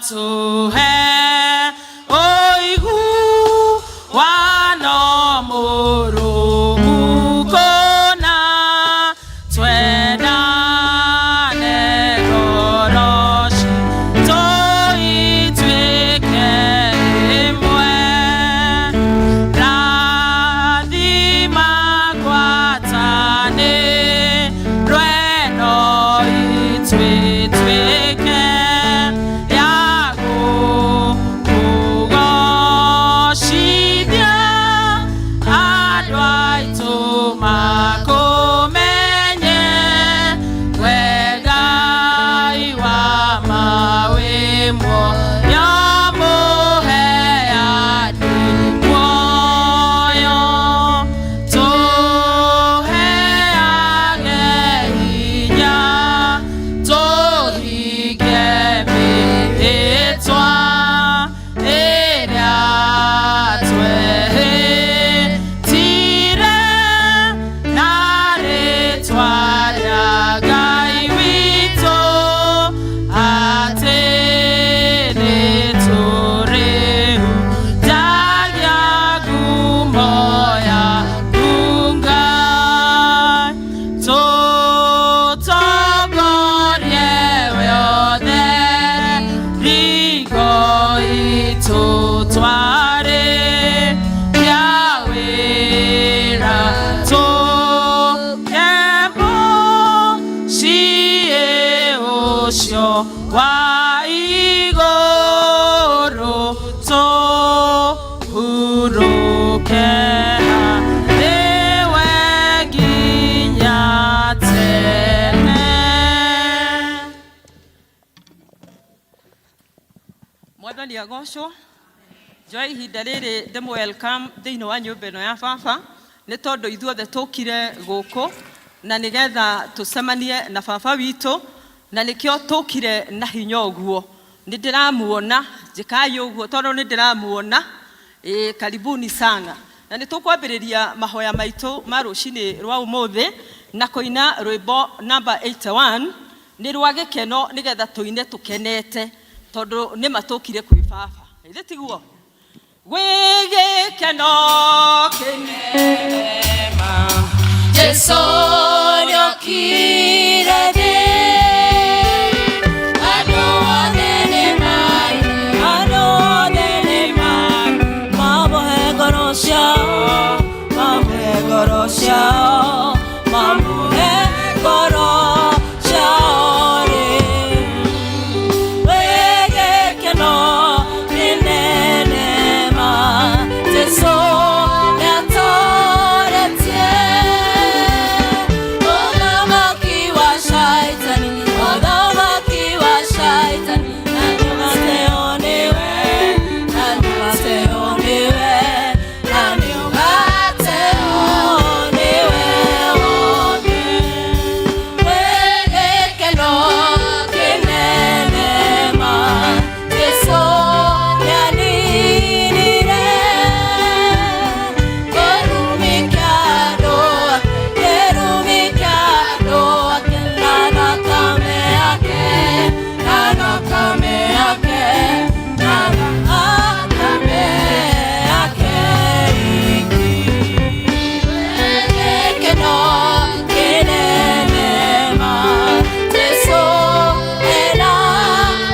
Tũhe ũiguano mũrũmu kũna, twendane ngoro citũ ituĩke ĩmwe. Rathima ngwatanĩro ĩno ituĩke ya gũkũgocithia, andũ aitũ makũmenye, we Ngai wa ma wĩ muoyo, mũheani muoyo. Tũheage hinya tũhinge mĩhĩtwa ĩrĩa twehĩtire na rĩtwa rĩa Ngai witũ, atĩ nĩtũrĩhunjagia ngumo yaku Ngai. Tũtongorie we ũtheri ngo itũtware ya wĩra, tũke mũciĩ ũcio wa igũrũ, tũhurũke harĩ we nginya tene. Mwathani agocwo. Njoe ihinda rĩrĩ ndĩmũ welcome thĩinĩ wa nyũmba ĩno ya baba, nĩ tondũ ithuothe tũkire gũkũ na nĩgetha tũcemanie na baba witũ, na nĩkĩo tũkire na hinya ũguo. Nĩ ndĩramuona, njĩkai ũguo tondũ nĩ ndĩramuona. Ĩĩ, karibuni sana. Na nĩ tũkwambĩrĩria mahoya maitũ ma rũcinĩ rwa ũmũthĩ na kũina rwĩmbo namba 81. Nĩ rwa gĩkeno, nĩgetha tũine tũkenete, tondũ nĩ ma tũkire kwĩ baba. Githĩ tiguo? Gwĩ gĩkeno kĩnene ma. Jesu nĩokire thĩ, andũ othe nĩmaine, andũ othe nĩmaine, mamũhe ngoro ciao, mamũhe ngoro ciao, mamũhe ngoro ciao rĩ. Gwĩ gĩkeno kĩnene ma, Jesu nĩatoretie ũthamaki wa Shaitani, ũthamaki wa Shaitani, na nĩũgateo nĩwe, na nĩũgateo nĩwe, na nĩũgateo nĩwe wothe. Gwĩ gĩkeno kĩnene ma, Jesu nĩaninire kĩrumi kĩa andũ ake, kĩrumi kĩa andũ ake, na thakame yake, na thakame yake, na thakame yake iki. Gĩkeno kĩnene ma, Jesu ena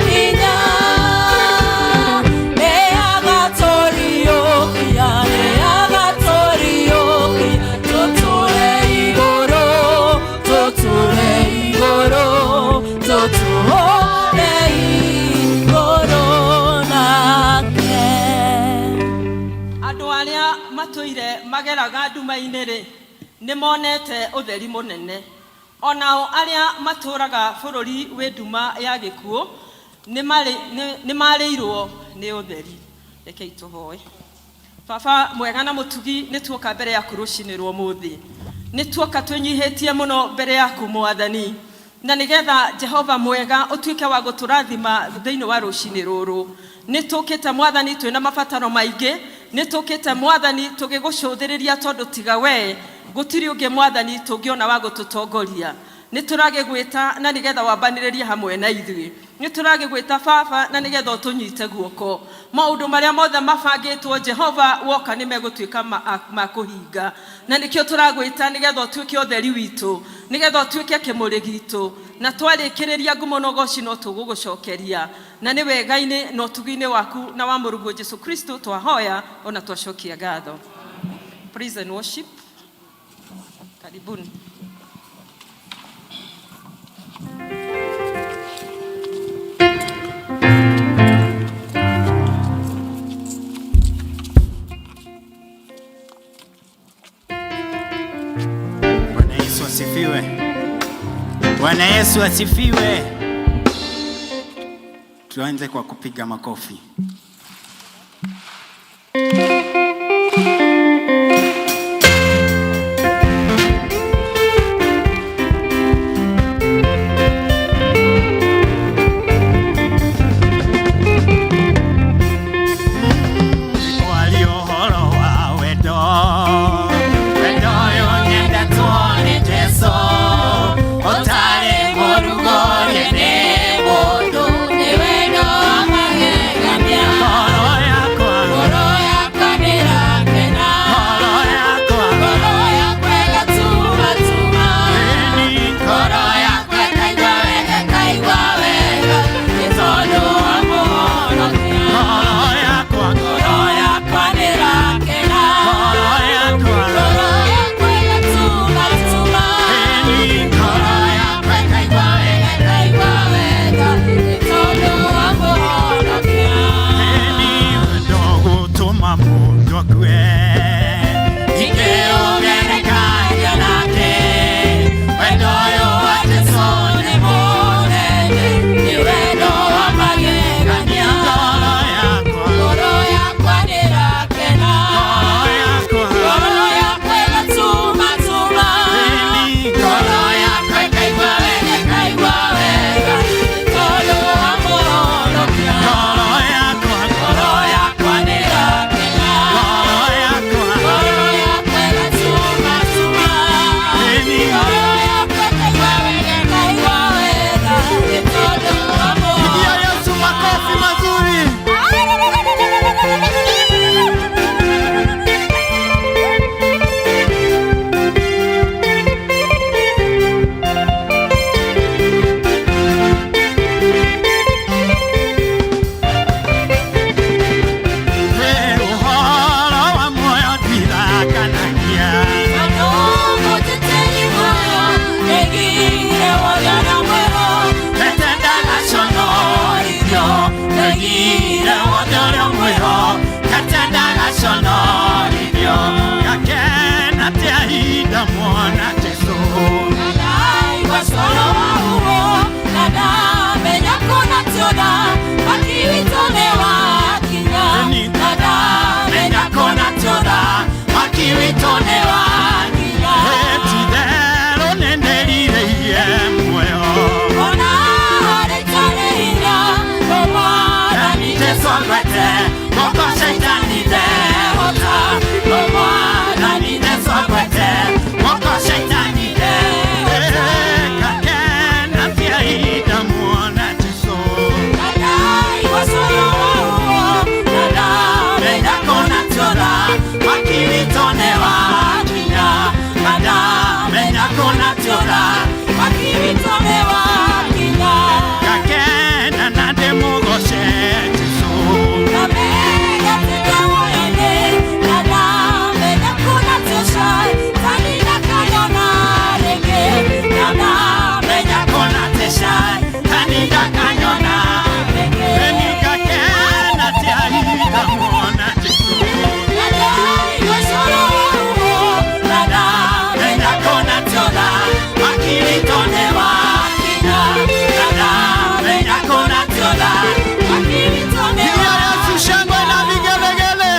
hinya, nĩagatũriũkia, nĩagatũriũkia, tũtũre igũrũ, tũtũre igũrũ, tũtũre igũrũ nake. Andũ arĩa matũire mageraga nduma-inĩ rĩ, nĩ monete ũtheri mũnene. O nao arĩa matũũraga bũrũri wĩ nduma ya gĩkuũ nĩ marĩirwo nĩ ũtheri. Rekei tũhoe. Baba mwega na mũtugi, nĩ tuoka mbere yaku rũcinĩ rwa ũmũthĩ. Nĩ tuoka twĩnyihĩtie mũno mbere yaku Mwathani, na nĩgetha Jehova mwega ũtuĩke wa gũtũrathima thĩinĩ wa rũcinĩ rũrũ. Nĩ tũkĩte Mwathani twĩna mabataro maingĩ, nĩ tũkĩte Mwathani tũgĩgũcũthĩrĩria, tondũ tiga we gũtirĩ ũngĩ Mwathani tũngĩona wa gũtũtongoria. Nĩ tũragĩgwĩta na nĩgetha wambanĩrĩrie hamwe na ithuĩ. Nĩ tũragĩgwĩta Baba na nĩgetha ũtũnyite guoko. Maũndũ marĩa mothe mabangĩtwo Jehova woka nĩ megũtuĩka ma kũhinga. Na nĩkĩo tũragwĩta nĩgetha ũtuĩke ũtheri witũ, nĩgetha ũtuĩke kĩmũrĩ gitũ. Na twarĩkĩrĩria ngumo na ũgoci no tũgũgũcokeria. Na nĩ wega-inĩ na ũtugi-inĩ waku na wa mũrũguo Jesu Kristo twahoya ona twacokia ngatho. Praise and worship. Karibuni. Bwana Yesu asifiwe. Bwana Yesu asifiwe. Tuanze kwa kupiga makofi. Kwaria ũhoro wa wendo, wendo ũyũ nyendetwo nĩ Jesũ, ũtarĩ mũrugũrie nĩ mũndũ. Nĩ wendo wa magegania. Ngoro yakwa, Ngoro yakwa nĩrakena. Ngoro yakwa, Ngoro yakwa ĩgatumatuma. Ĩni, Ngoro yakwa ĩkaigua wega, ĩkaigua wega, nĩ tondũ wa Mũhonokia. Ngoro yakwa, Ngoro yakwa nĩrakena. Ngoro yakwa, Ngoro yakwa ĩgatumatuma. Ĩni, Ngoro yakwa ĩkaigua wega, ĩkaigua wega, nĩ tondũ wa Mũhonokia. Ĩni, wendo gũtũma mũndũ akue. Ingĩũgerekania nake, wendo ũyũ wa Jesũ nĩ mũnene, nĩ wendo wa magegania. Ngoro yakwa, Ngoro yakwa nĩrakena. Ngoro yakwa, Ngoro yakwa ĩgatumatuma. Ĩni, Ngoro yakwa ĩkaigua wega, ĩkaigua wega, nĩ tondũ wa Mũhonokia. Ngoro yakwa, Ngoro yakwa nĩrakena. Ngoro yakwa, Ngoro yakwa ĩgatumatuma. Ĩni, Ngoro yakwa ĩkaigua wega, ĩkaigua wega, nĩ tondũ wa Pigia Mũhonokia. Yesu makofi mazuri. Hey, ũhoro wa muoyo ndithakanagia. Ndeigire wothe ũrĩa mwĩho, katendaga conorithio. Ngakena atĩ ahinda muona Jesũ. Menya kũna tũtha, mwaki witũ nĩ wakinya. Hey, ti-itherũ nĩndĩrirĩirie muoyo. Jesũ angwete, guoko shaitani ndehota. Mwathani Jesũ angwete, guoko shaitani ndehota. Ngakena atĩ ahinda muona Jesũ. Menya kũna tũtha, mwaki witũ nĩ wakinya. Menya kũna tũtha, ngakena na ndĩmũgoce Jesũ. Menya kũna tĩcai, kanitha kanyona. Ĩni ngakena atĩ ahinda muona Jesũ. Menya kũna tũtha, mwaki witũ nĩ wakinya. Menya kũna tũtha. Pigia Yesu shangwe na vigelegele.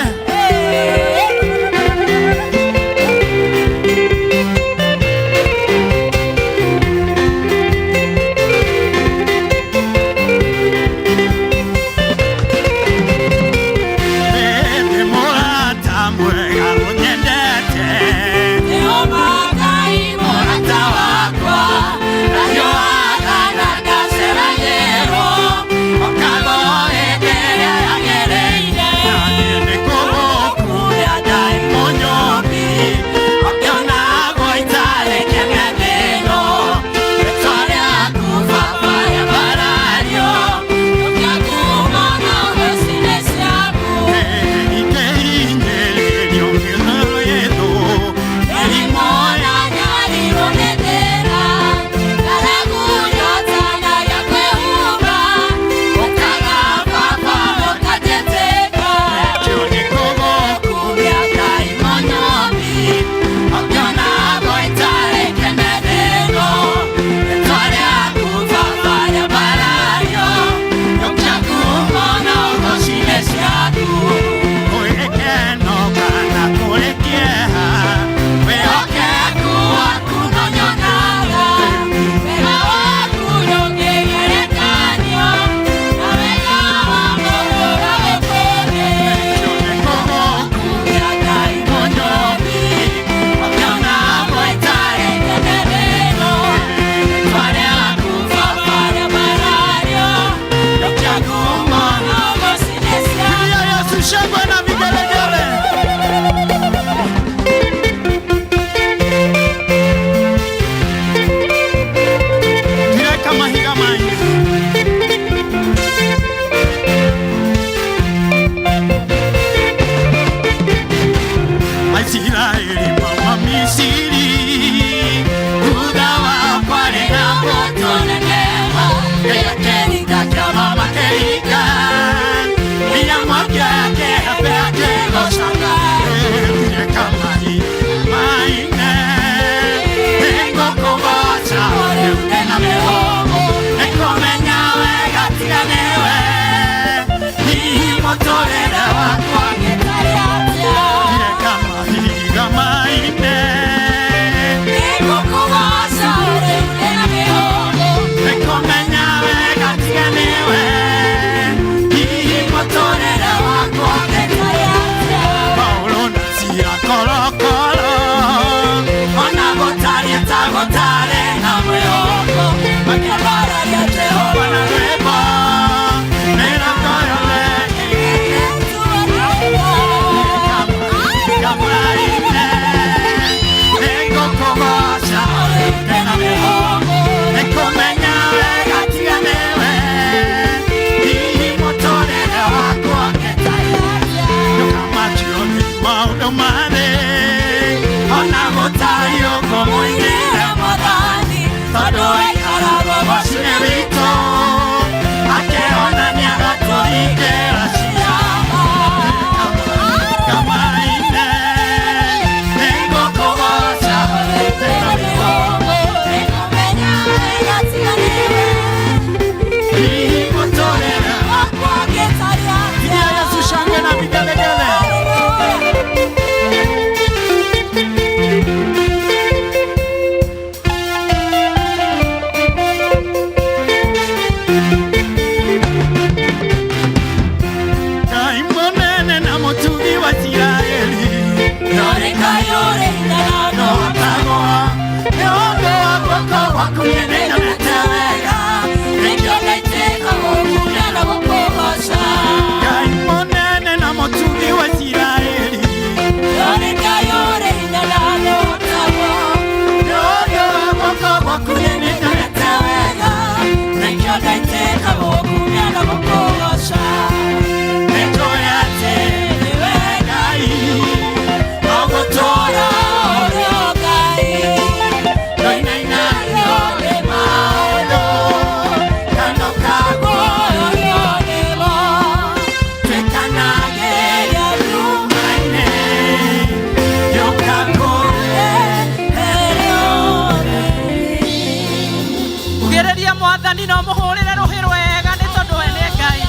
Ugĩrĩria mwathani no mũhũrĩre rũhĩ rwega nĩ tondũ we nĩ Ngai.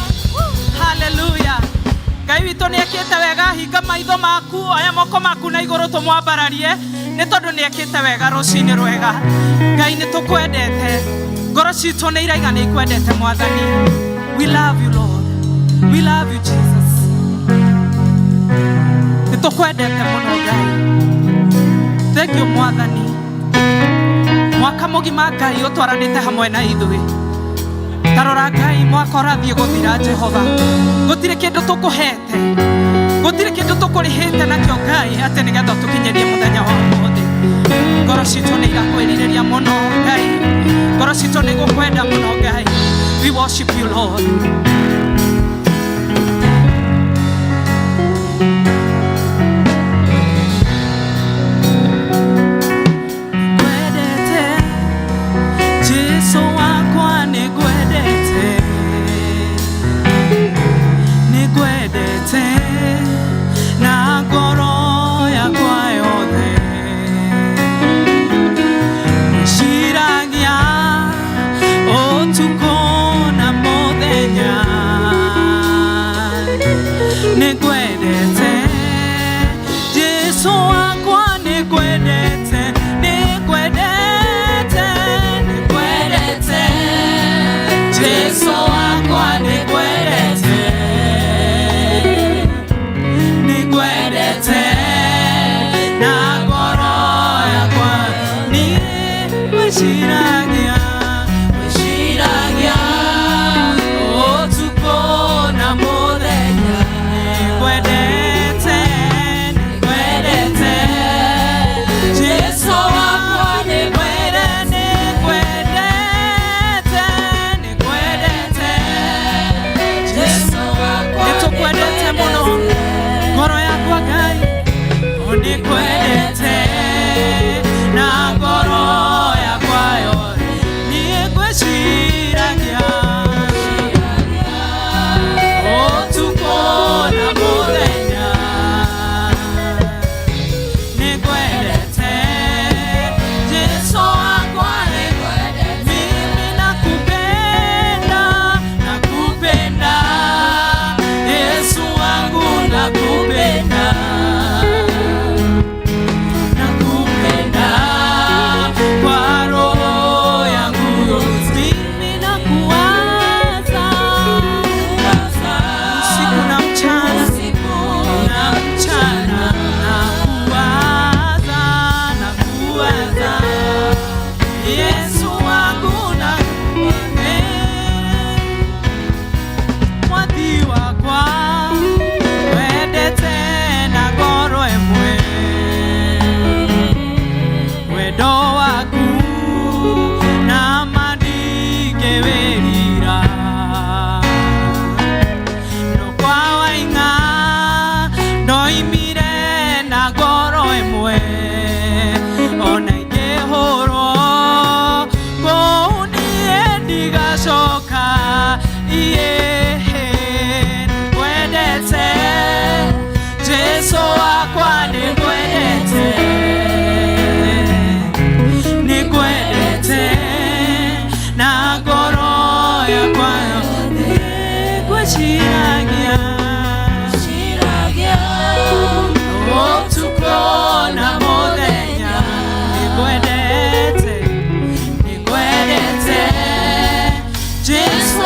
Haleluya. Ngai witũ nĩ ekĩte wega, hinga maitho maku, oya moko maku na igũrũ tũmwambararie nĩ tondũ nĩ ekĩte wega rũcinĩ rwega. Ngai nĩ tũkwendete, ngoro citũ nĩ iraiga nĩ ikwendete mwathani. We love you Lord, we love you Jesus. Nĩ tũkwendete mũno Ngai. Thank you mwathani. Mwaka mũgima Ngai ũtwaranĩte hamwe na ithuĩ. Tarora Ngai, mwaka ũrathiĩ gũthira Jehova, gũtirĩ kĩndũ tũkũhete, gũtirĩ kĩndũ tũkũrĩhĩte nakĩo Ngai atĩ nĩgetha tũkinyĩrie mũthenya wa ũmũthĩ. Ngoro citũ nĩ irakwĩrirĩria mũno Ngai, ngoro citũ nĩ igũkwenda mũno Ngai. We worship you Lord. Ngwendete Jesu wakwa, nĩ ngwendete, nĩ ngwendete na ngoro yakwa yothe. Ngwĩciragia ũtukũ na mũthenya, nĩ ngwendete Jesu wakwa, nĩ ngwendete, nĩ ngwendete, nĩ ngwendete Jesu wakwa, nĩ ngwendete, nĩ ngwendete na ngoro yakwa. Nĩ ngwĩciragia, ngwĩciragia ũtukũ na mũthenya, nĩ ngwendete, nĩ ngwendete Jesu wakwa, nĩ ngwendete, nĩ ngwendete, nĩ ngwendete Jesu wakwa, nĩ tũkwendete mũno ngoro yakwa Ngai, nĩ ngwendete na ngoro yakwa yothe. Niĩ ngwĩciragia ũtukũ na mũthenya, nĩ ngwendete Jesu wakwa, nĩ ngwendete. Mimi nakupenda, nakupenda Yesu wangu, nakupenda, nakupenda kwa roho yangu. Mimi nakuwaza usiku na mchana, na mchana nakuwaza, nakuwaza Yesu wangu, nakupenda mwathi wakwa, wendete na ngoro ĩmwe, wendo waku na mandingĩwĩrira. No kwa waing'a ndoimire na ngoro ĩmwe, ona ingĩhũrwo kũu niĩ ndigacoka. Iye ngwendete Jesu wakwa, nĩ ngwendete, nĩ ngwendete na ngoro yakwa yothe. Ngwĩciragia ũtukũ na mũthenya, nĩ ngwendete, nĩ ngwendete Jesu.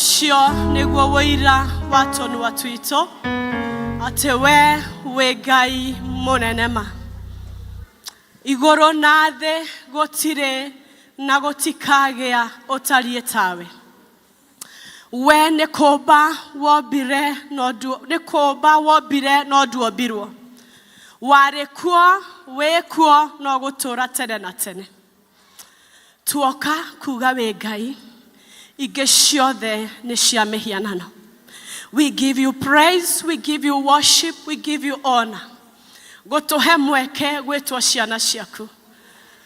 Ũcio nĩguo wũira wa tũnua twitũ atĩ we wĩ Ngai mũnene ma. Igũrũ na thĩ gũtirĩ na gũtikagĩa ũtariĩ tawe. We nĩ kũmba wombire no nĩ kũmba wombire no nduombirwo. Warĩ kuo, wĩ kuo no gũtũũra tene na tene. Tuoka kuga wĩ Ngai, ingĩ ciothe nĩ cia mĩhianano. We give you praise, we give you worship, we give you honor. Gũtũhe mweke gwĩtwo ciana ciaku.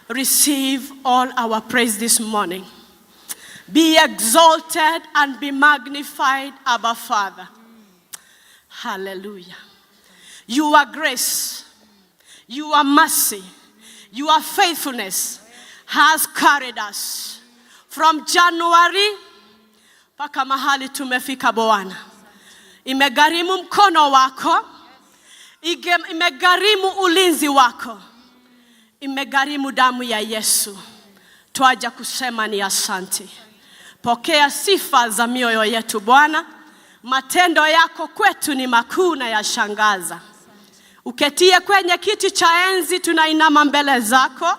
Receive all our praise this morning. Be exalted and be magnified, Abba Father. Hallelujah. Your grace, your mercy, your faithfulness has carried us from January mpaka mahali tumefika. Bwana, imegharimu mkono wako, imegharimu ulinzi wako, imegharimu damu ya Yesu. Twaja kusema ni asante. Pokea sifa za mioyo yetu, Bwana. Matendo yako kwetu ni makuu na yashangaza. Uketie kwenye kiti cha enzi, tunainama mbele zako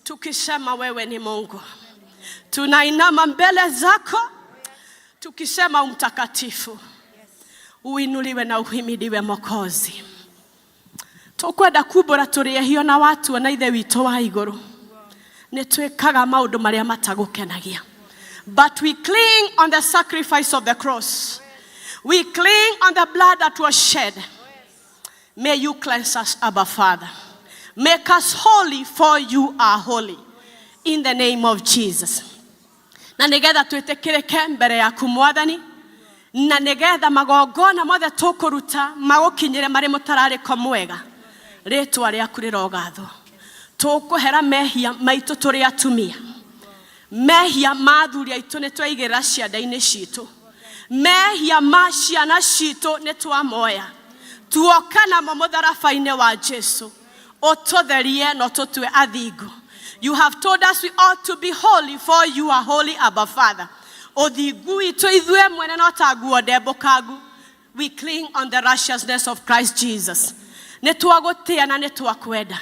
tukisema wewe ni Mungu. Tunainama mbele zako tukisema umtakatifu, uinuliwe na uhimidiwe Mwokozi. Tukwenda kumbũra tũrĩ ehio na watu na Ithe witũ wa igũrũ nĩ twĩkaga maũndũ marĩa matagũkenagia, but we cling on the sacrifice of the cross. We cling on the blood that was shed. May you cleanse us, Abba Father. Make us holy, for you are holy, in the name of Jesus. Na nĩgetha twĩtĩkĩrĩke mbere yaku, Mwathani, na nĩgetha magongona mothe tũkũruta magũkinyĩre marĩ mũtararĩko mwega, rĩtwa rĩaku rĩrogathwo. Tũkũhera mehia maitũ tũrĩ atumia, mehia ma athuri aitũ nĩ twaigĩrĩra cianda-inĩ citũ, mehia ma ciana citũ nĩ twamoya tuoka namo mũtharaba-inĩ wa Jesu. Ũtũtherie na ũtũtue athingu. You have told us we ought to be holy, for you are holy, Abba Father. Ũthingu witũ ithuĩ mwene no ta nguo ndembũkangu. We cling on the righteousness of Christ Jesus. Nĩ twagũtĩa na nĩ twakwenda.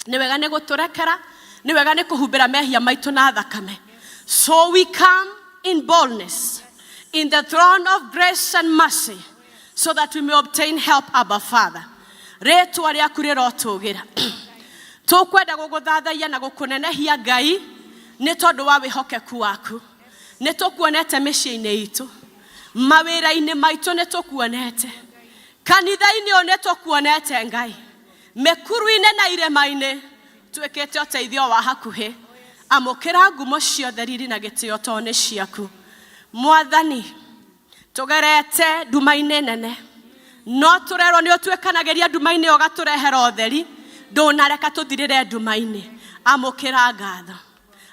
Nĩ wega nĩ gũtũrekera, nĩ wega nĩ kũhumbĩra mehia maitũ na thakame. So we come in boldness in the throne of grace and mercy so that we may obtain help, Abba Father. Rĩtwa rĩaku rĩrotũgĩra. Tũkwenda gũgũthathaiya na gũkũnenehia, Ngai, nĩ tondũ wa wĩhokeku waku. Nĩ tũkuonete mĩciĩ-inĩ itũ, mawĩra-inĩ maitũ nĩ tũkuonete, kanitha-inĩ ũyũ nĩ tũkuonete, Ngai, mĩkuru-inĩ na irĩma-inĩ twĩkĩte ũteithio wa hakuhĩ. Amũkĩra ngumo ciothe, riri na gĩtĩo to nĩ ciaku, Mwathani. Tũgerete nduma-inĩ nene, no tũrerwo nĩ ũtuĩkanagĩria nduma-inĩ ĩyo ũgatũrehera ũtheri. Ndũnareka tũthirĩre nduma-inĩ. Amũkĩra ngatho,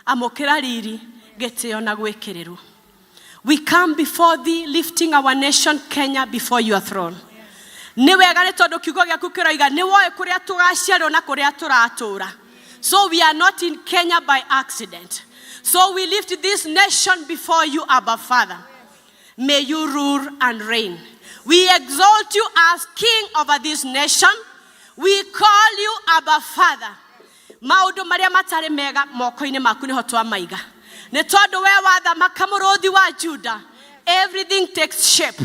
amũkĩra riri, gĩtĩo na gwĩkĩrĩrwo. We come before thee, lifting our nation Kenya before your throne. Nĩ wega nĩ tondũ kiugo gĩaku kĩroiga nĩ woĩ kũrĩa tũgaciarwo na kũrĩa tũratũra. So we are not in Kenya by accident. So we lift this nation before you, Abba Father. May you rule and reign. We exalt you as king over this nation. We call you Abba Father. Maũndũ marĩa matarĩ mega moko-inĩ maku nĩho twamaiga, nĩ tondũ we wathamaka, mũrũthi wa Juda, everything takes shape,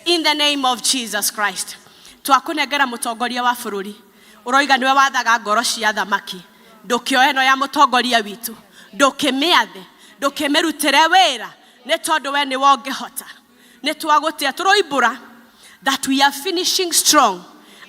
in the name of Jesus Christ. Twakũnengera mũtongoria wa bũrũri. Ũroiga nĩwe wathaga ngoro cia thamaki. Ndũkĩoe ĩno ya mũtongoria witũ, ndũkĩmĩathe, ndũkĩmĩrutĩre wĩra, nĩ tondũ we nĩwe ũngĩhota. Nĩ twagũtĩa, tũroimbũra that we are finishing strong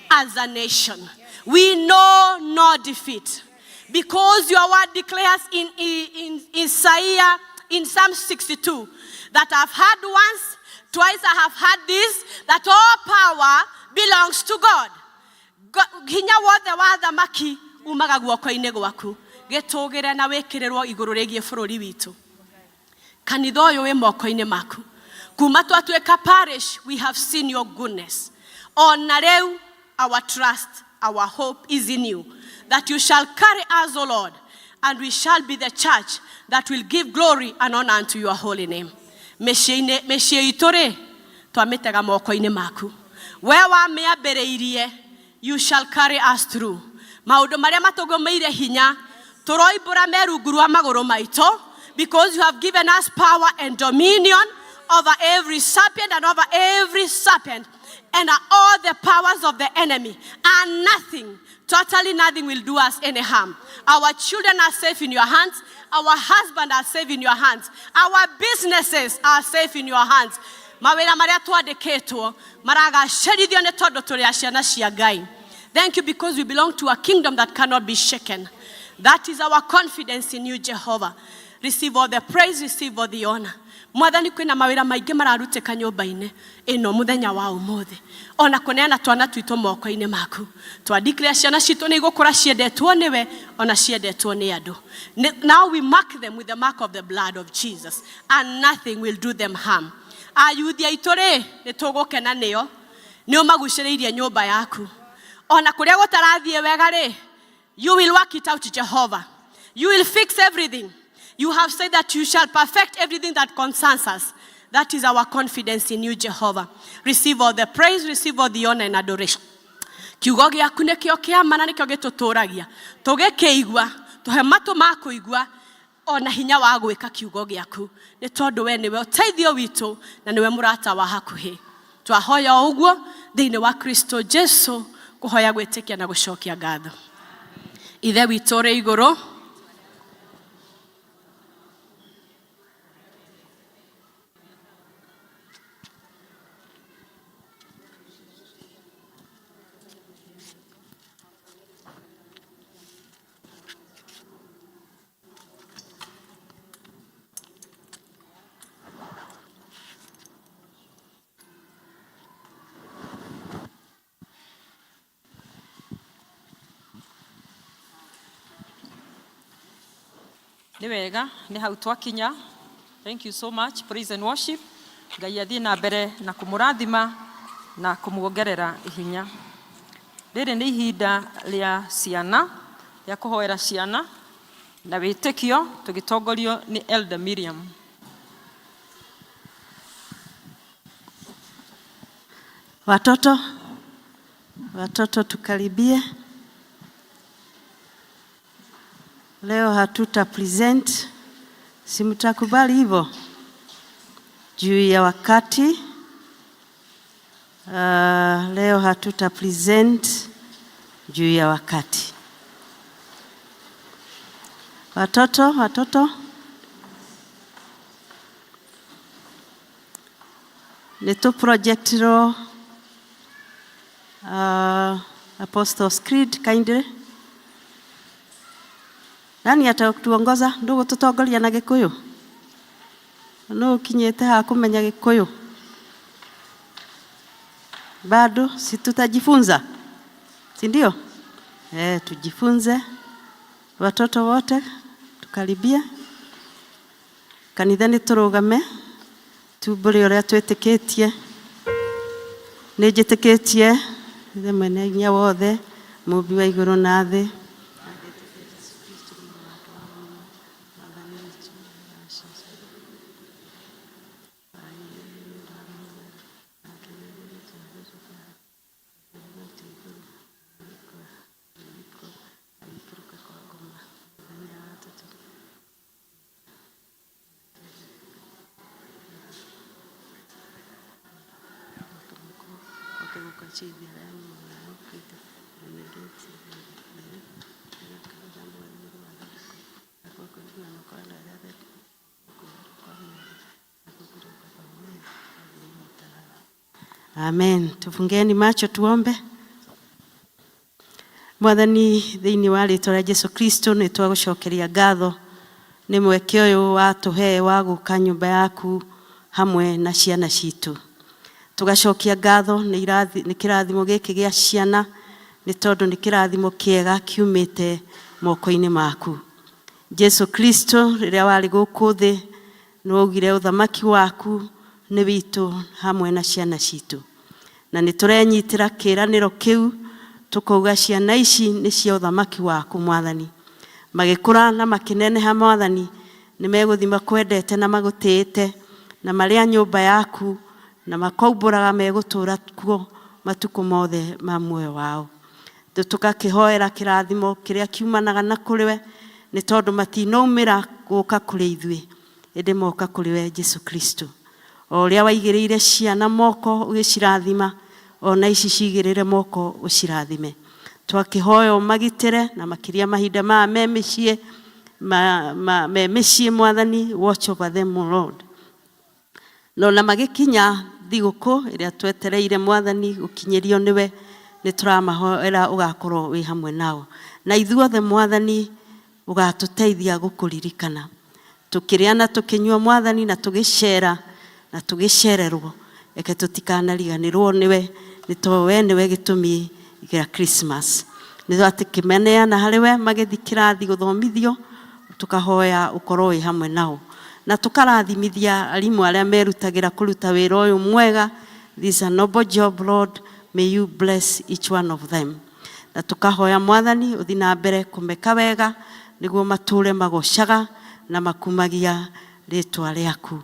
as a nation. We know no defeat because your word declares in Isaiah, in Psalm 62, that I've heard once, twice I have heard this, that all power belongs to God. Hinya wothe wa thamaki umaga guoko-inĩ gwaku. Gĩtũgĩre na wĩkĩrĩrwo igũrũ rĩgiĩ bũrũri witũ. Kanitha ũyũ wĩ moko-inĩ maku. Kuma twatuĩka parish, we have seen your goodness. Ona rĩu our trust, our hope is in you, that you shall carry us, O Lord, and we shall be the church that will give glory and honor unto your holy name. Mĩciĩ-inĩ, mĩciĩ itũ rĩ, twamĩtega moko-inĩ maku. We wamĩambĩrĩirie, you shall carry us through. Maũndũ marĩa matũgũmĩire hinya, tũroimbũra me rungu rwa magũrũ maitũ, because you have given us power and dominion over every serpent and over every serpent and all the powers of the enemy, and nothing, totally nothing will do us any harm. Our children are safe in your hands. Our husband are safe in your hands. Our businesses are safe in your hands. Mawĩra marĩa twandĩkĩtwo maragacĩrithio nĩ tondũ tũrĩ a ciana cia Ngai. Thank you because we belong to a kingdom that cannot be shaken. That is our confidence in you, Jehovah. Receive all the praise, receive all the honor. Mwathani, kwĩna mawĩra maingĩ mararutĩka nyũmba-inĩ ĩno mũthenya wa ũmũthĩ, ona kũneana twana twitũ moko-inĩ maku. Twandikire ciana citũ nĩ igũkũra ciendetwo nĩwe, ona ciendetwo nĩ andũ. Now we mark them with the mark of the blood of Jesus, and nothing will do them harm. Ayuthi aitũ rĩ, nĩ tũgũkena nĩo, nĩ ũmagucĩrĩirie nyũmba yaku. Ona kũrĩa gũtarathiĩ wega rĩ, you will work it out, Jehovah. You will fix everything. You have said that you shall perfect everything that concerns us. That is our confidence in you, Jehovah. Receive all the praise, receive all the honor and adoration. Kiugo gĩaku nĩkĩo kĩama na nĩkĩo gĩtũtũragia. Tũgĩkĩigua, tũhe matũ ma kũigua, ona hinya wa gwĩka kiugo gĩaku, nĩ tondũ we nĩwe ũteithio witũ na nĩwe mũrata wa hakuhĩ. Twahoya o ũguo thĩinĩ wa Kristo Jesu, kũhoya gwĩtĩkia na gũcokia ngatho. Ithe witũ ũrĩ igũrũ, Nĩ wega, nĩ hau twakinya. Thank you so much, praise and worship. Ngai athiĩ na mbere na kũmũrathima na kũmuongerera hinya. Rĩrĩ nĩ ihinda rĩa ciana, rĩa kũhoera ciana na wĩtĩkio, tũgĩtongorio nĩ Elder Miriam. Watoto, watoto tukaribie. Leo hatuta present, si mtakubali hivyo? Juu ya wakati. Leo hatuta present juu ya wakati. Watoto, watoto. Nĩ tũ projectĩrwo Apostles Creed kindly. Nani atatuongoza? Ndugu tutongoria na Gikuyu? Nũ ũkinyĩte haha kũmenya Gikuyu? Bado si tutajifunza, si ndio? Tujifunze watoto wote, tukaribia kanitha nĩ tũrũgame tumbũre ũrĩa twĩtĩkĩtie. Nĩ njĩtĩkĩtie Ithe mwene hinya wothe, mũmbi wa igũrũ na thĩ. Amen. Tufungeni macho tuombe. Mwathani, thĩinĩ wa rĩtwa rĩa Jesu Kristo nĩ twagũcokeria ngatho nĩ mweke ũyũ watũhe wa gũka nyũmba yaku hamwe na ciana citũ. Tũgacokia ngatho nĩ kĩrathimo gĩkĩ gĩa ciana, nĩ tondũ nĩ kĩrathimo kĩega kiumĩte moko-inĩ maku. Jesu Kristo rĩrĩa warĩ gũkũ thĩ nĩ waugire ũthamaki waku nĩ witũ hamwe na ciana citũ. Na nĩ tũrenyitĩra kĩĩranĩro kĩu, tũkauga ciana ici nĩ cia ũthamaki waku Mwathani. Magĩkũra na makĩneneha Mwathani, nĩ megũthiĩ makwendete na magũtĩĩte, Na marĩ a nyũmba yaku na makaumbũraga megũtũũra kuo matukũ mothe ma muoyo wao. Tũgakĩhoera kĩrathimo kĩrĩa kiumanaga na kũrĩ we, nĩ tondũ matinaumĩra gũka kũrĩ ithuĩ, ĩndĩ moka kũrĩ we Jesu Kristo. O ũrĩa waigĩrĩire ciana moko ũgĩcirathima, ona ici cigĩrĩre moko ũcirathime. Twakĩhoya ũmagitĩre na makĩria mahinda maya me mĩciĩ, me mĩciĩ Mwathani, watch over them, O Lord. No na magĩkinya thigũkũ ĩrĩa twetereire Mwathani gũkinyĩrio nĩwe, nĩ tũramahoera ũgakorwo wĩ hamwe nao. Na ithuothe Mwathani ũgatũteithia gũkũririkana. Tũkĩrĩa na tũkĩnyua Mwathani na tũgĩcera na tũgĩcererwo, reke tũtikanariganĩrwo nĩwe, nĩ tondũ we nĩwe gĩtũmi gĩa Christmas. Nĩ twakĩmaneana harĩ we magĩthiĩ kĩrathi gũthomithio, tũkahoya ũkorwo wĩ hamwe nao. Na tũkarathimithia arimũ arĩa merutagĩra kũruta wĩra ũyũ mwega. This is a noble job, Lord. May you bless each one of them. Na tũkahoya Mwathani ũthiĩ na mbere kũmeka wega nĩguo matũre magocaga na makumagia rĩtwa rĩaku.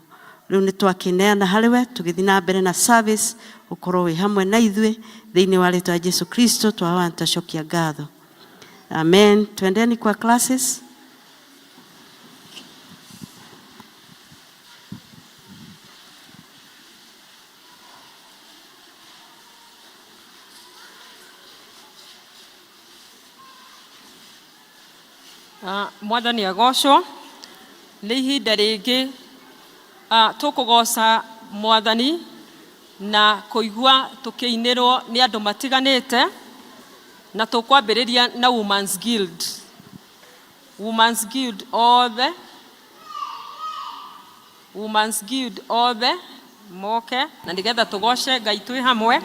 Rĩu nĩ twakĩneana harĩ we tũgĩthiĩ na mbere na service, ũkorwo wĩ hamwe na ithuĩ thĩinĩ wa rĩtwa rĩa Jesu Kristo twahoya na twacokia ngatho. Amen. Twendeni kwa classes. Mwathani agocwo. Nĩ ihinda rĩngĩ tũkũgoca Mwathani na kũigua tũkĩinĩrwo nĩ andũ matiganĩte, na tũkwambĩrĩria na Women's Guild. Women's Guild othe, Women's Guild othe moke na nĩgetha tũgoce Ngai twĩ hamwe.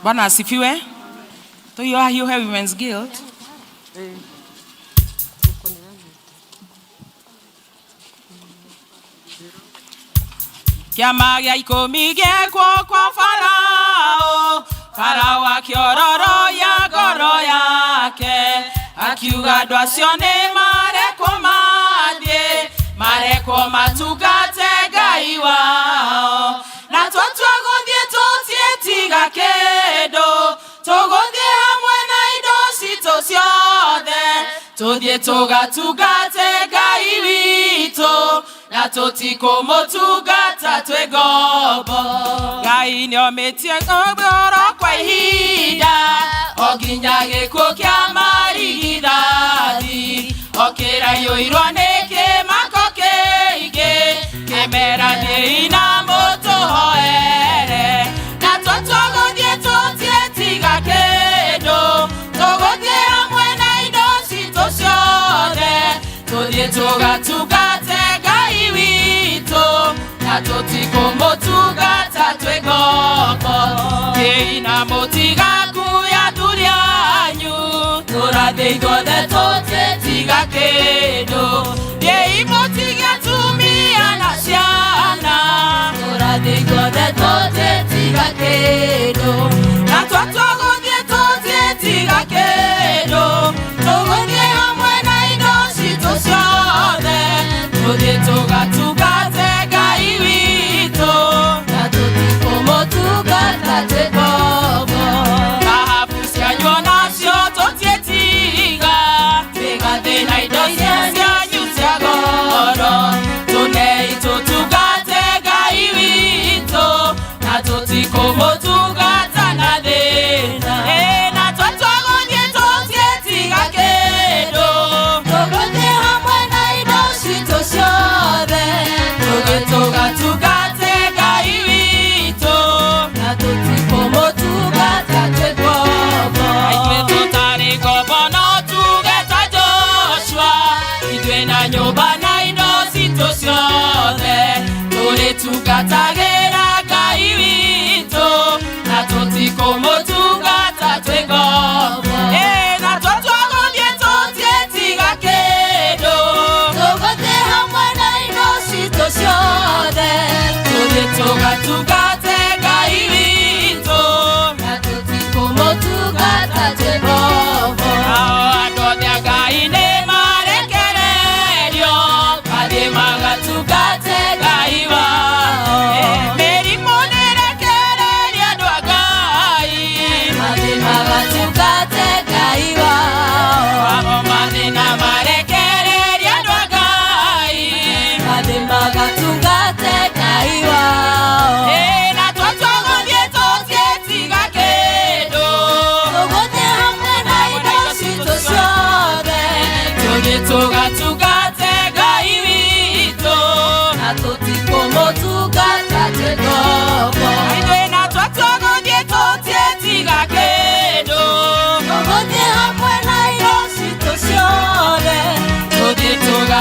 Bwana asifiwe. Tuhiũhahiũhe Women's Guild. Kĩama gĩa ikũmi gĩekwo kwa Farao, Farao akĩororoia ngoro yake, akiuga andũ acio nĩ marekwo mathiĩ, marekwo matungate Ngai wao. Na twatua gũthiĩ tũtiĩtiga kĩndũ, tũgũthiĩ hamwe na indo citũ ciothe, tũthiĩ tũgatungate Ngai witũ, na tũtikũmũtungata twĩ ngombo. Ngai nĩomĩtie ngoro kwa ihinda, o nginya gĩkuũ kĩa marigithathi, o kĩraiyũirwo nĩ kĩmako kĩingĩ, kĩmera thiĩi na mũtũhoere. Na twatua gũthiĩ tũtiĩtiga kĩndũ, tũgũthiĩ hamwe na indo citũ ciothe, tũthiĩ tũgatungate Ngai witũ, na tũtikũmũtungata twĩ ngombo. Thiĩi na mũtigakuya athuri anyu, tũrathiĩ ithuothe tũtiĩtiga kĩndũ. Thiĩi mũtige atumia na ciana, tũrathiĩ ithuothe tũtiĩtiga kĩndũ. Na twatua gũthiĩ tũtiĩtiga kĩndũ, tũgũthiĩ hamwe na indo citũ ciothe, tũthiĩ tũgatungate Ngai witũ, na tũtikũmũtungata twĩ ngombo. Thahabu cianyu onacio tũtiĩtiga, twĩgathe na indo cianyu cia goro, tũnei tũtungate Ngai witũ, na tũtikũmũtungata na thĩna. Ĩ, na twatua gũthiĩ tũtiĩtiga kĩndũ, tũgũthiĩ hamwe na indo citũ ciothe, tũthiĩ tũgatungate Ngai witũ, na tũtikũmũtungata twĩ ngombo. Ithuĩ tũtarĩ ngombo no tuge ta Joshua, ithuĩ na nyũmba na indo citũ ciothe, tũrĩtungatagĩra Ngai witũ, na tũtikũmũtungata twĩ ngombo. Ĩ, na twatua gũthiĩ tũtiĩtiga kĩndũ, tũgũthiĩ hamwe na indo citũ ciothe, tũthiĩ tũgatungate Ngai witũ.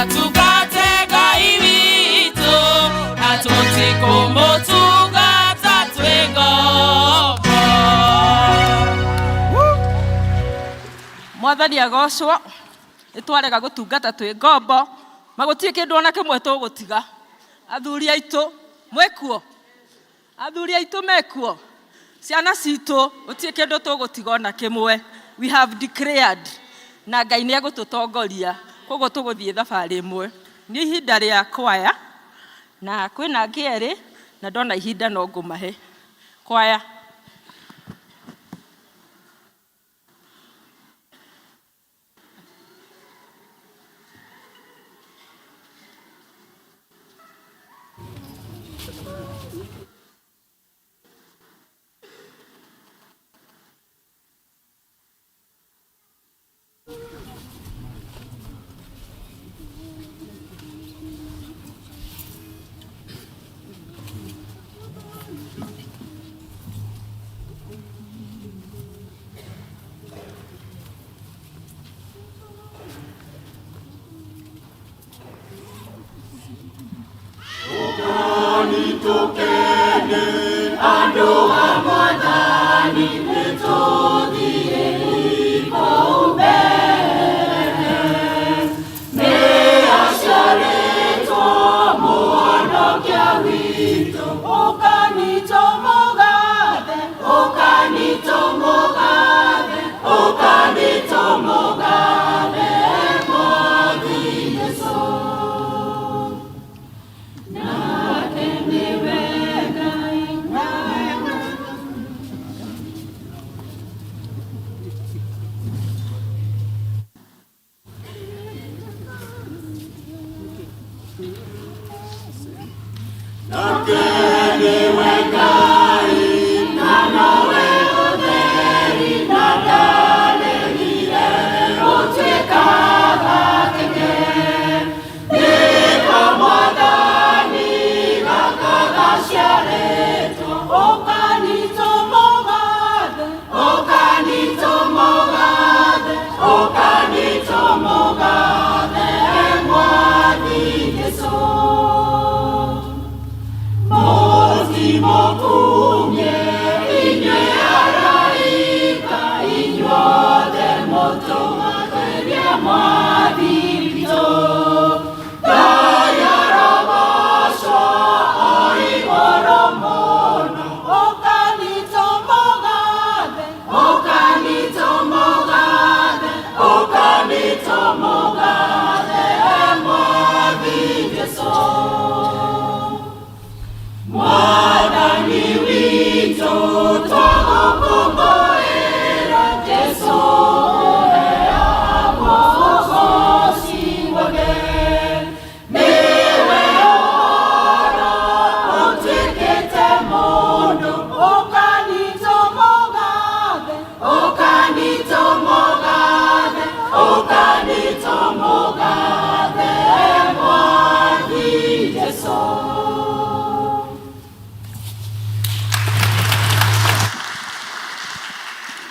Tũtungate Ngai witũ na tũtikũmũtungata twĩ ngombo. Mwathani agocwo. Nĩ twarega gũtungata twĩ ngombo, ma gũtirĩ kĩndũ ona kĩmwe tũgũtiga. Athuri aitũ mwĩkuo, athuri aitũ mekuo, ciana citũ, gũtirĩ kĩndũ tũgũtiga ona kĩmwe. We have declared na Ngai nĩ egũtũtongoria, koguo tũgũthiĩ thabarĩ ĩmwe. Nĩ ihinda rĩa kwaya na kwĩna angĩ erĩ na ndona ihinda no ngũmahe kwaya.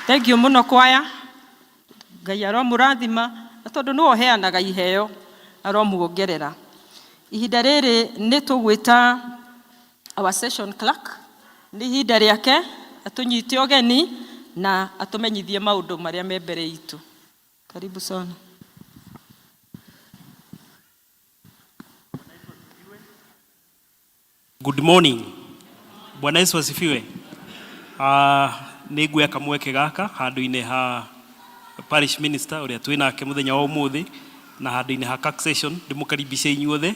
Thank you muno kwaya. Ngai aromũrathima na tondũ nĩwe ũheanaga iheo aromuongerera. Ihinda rĩrĩ nĩ tũgwĩta our session clerk, nĩ ihinda rĩake atũnyite ũgeni na atũmenyithie maũndũ marĩa me mbere itũ. Karibu sana. Good morning. Bwana Yesu asifiwe. Nĩ nguoya kamweke gaka handũ-inĩ ha parish minister ũrĩa twĩ nake mũthenya wa ũmũthĩ na handũ-inĩ ha taxation ndĩmũkaribishe inyuothe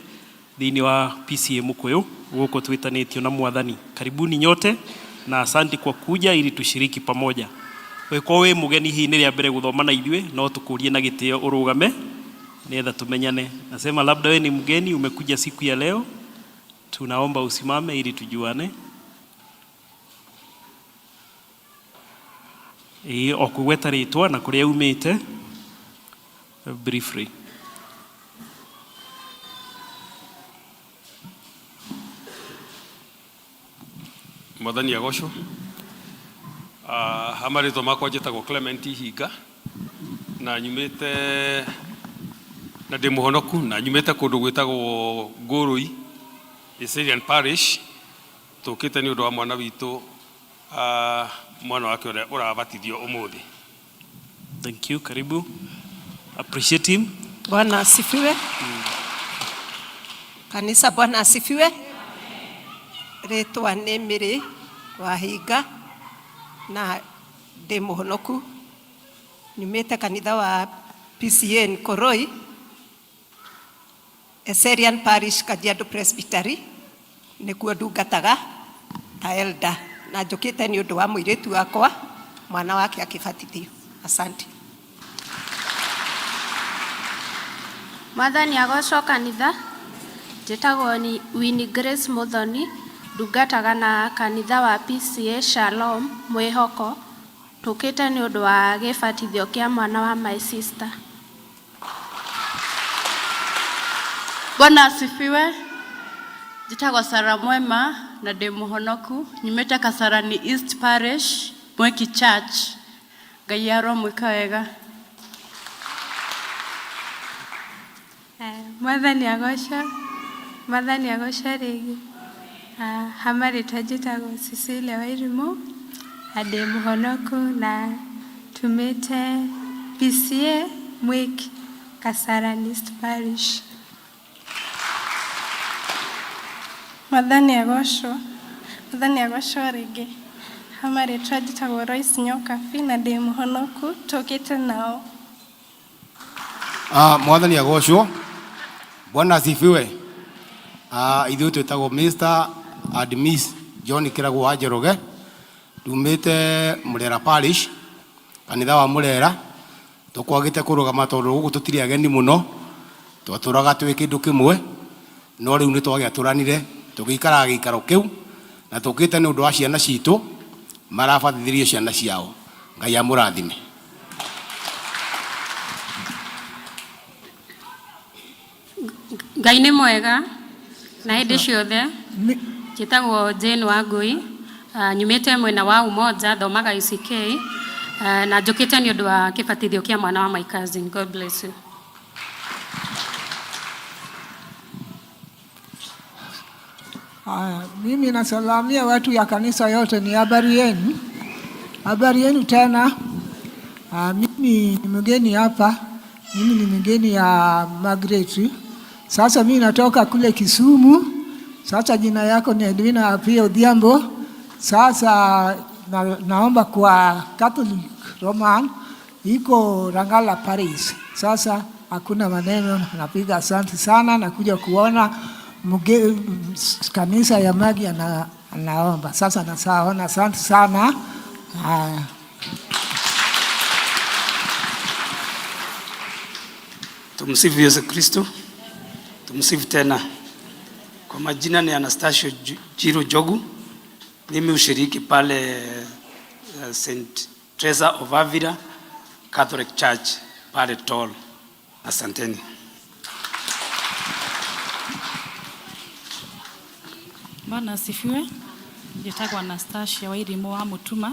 thĩinĩ wa PCEA Mukuyu gũkũ twĩtanĩtio na Mwathani. Karibuni nyote na asante kwa kuja ili tushiriki pamoja. Ũngĩkorwo wĩ mũgeni hihi nĩ rĩa mbere gũthoma na ithuĩ, no tũkũrie na gĩtĩo ũrũgame nĩgetha tumenyane. Nasema labda we ni mgeni umekuja siku ya leo, tunaomba usimame ili tujuane. Ĩĩ, o kũgweta rĩtwa na kũrĩa umĩte briefly. Mwathani agocwo. Ha marĩtwa makwa njĩtagwo Clement Ihinga na nyumĩte Na ndĩ mũhonoku na nyumĩte kũndũ gwĩtagwo Ngũrũi Eserian Parish. Tũkĩte nĩ ũndũ wa mwana witũ, mwana wake ũrĩa ũrabatithio ũmũthĩ. Thank you, karibu. Appreciate him. Bwana asifiwe. Kanisa, Bwana asifiwe. Rĩtwa nĩ Mĩrĩ Wahinga na ndĩ mũhonoku, nyumĩte kanitha wa PCA Nkoroi, Eserian Parish, Kajiado Presbytery, nĩkuo ndungataga ta elder, na njũkĩte nĩ ũndũ wa mũirĩtu wakwa, mwana wake akĩbatithio. Asante. Mwathani agocwo. Kanitha, njĩtagwo ni Winnie Grace Muthoni, ndungataga na kanitha wa PCA Shalom Mwĩhoko. Tũkĩte nĩ ũndũ wa gĩbatithio kĩa mwana wa my sister. Bwana asifiwe. Njĩtagwo Sara Mwema na ndĩ mũhonoku, nyumĩte Kasarani East Parish, Mweki Church. Ngai aromwĩka wega. Mwathani agocwo. Mwathani agocwo rĩngĩ. Ha marĩtwa njĩtagwo Cecilia Wairimũ na ndĩ mũhonoku na tumĩte PCA Mwiki, Kasarani East Parish. Mwathani agocwo. Mwathani agocwo rĩngĩ. Ha marĩtwa njĩtagwo Royce Nyokabi na ndĩ mũhonoku, tũkĩte nao. Mwathani agocwo. Bwana asifiwe. Ithuĩ twĩtagwo Mr. and Miss John Kĩragũ wa Njoroge, tumĩte Murera Parish, kanitha wa Murera. Tũkwagĩte kũrũgama tondũ gũkũ tũtirĩ ageni mũno, twatũraga twĩ kĩndũ kĩmwe, no rĩu nĩ twagĩatũranire tũgĩikaraga gĩikaro kĩu, na tũkĩte nĩ ũndũ wa ciana citũ marabatithirio ciana ciao. Ngai amũrathime. Ngai nĩ mwega na hĩndĩ ciothe. Njĩtagwo Jane Wangui, nyumĩte mwena wa Umoja, thomaga UCK, na njũkĩte nĩ ũndũ wa kĩbatithio kĩa mwana wa my cousin. God bless you. Haya, mimi nasalamia watu ya kanisa yote, ni habari yenu? Habari yenu tena. Mimi ni mgeni hapa, mimi ni mgeni ya Margaret. Sasa mimi natoka kule Kisumu. Sasa jina yako ni Edwina Apio Odhiambo. Sasa naomba kwa Catholic Roman iko Rangala Parish. Sasa hakuna maneno, napiga asante sana, nakuja kuona kanisa ya Magi anaomba. Sasa nasaona, asante sana. Haya. Tumsifu Yesu Kristo. Tumsifu tena. Kwa majina ni Anastasio Jiro Jogu. Mimi ushiriki pale St. Teresa of Avila Catholic Church pale Tol. Asanteni. Bwana asifiwe. Njĩtagwo Anastasia Wairimũ wa Mũtuma,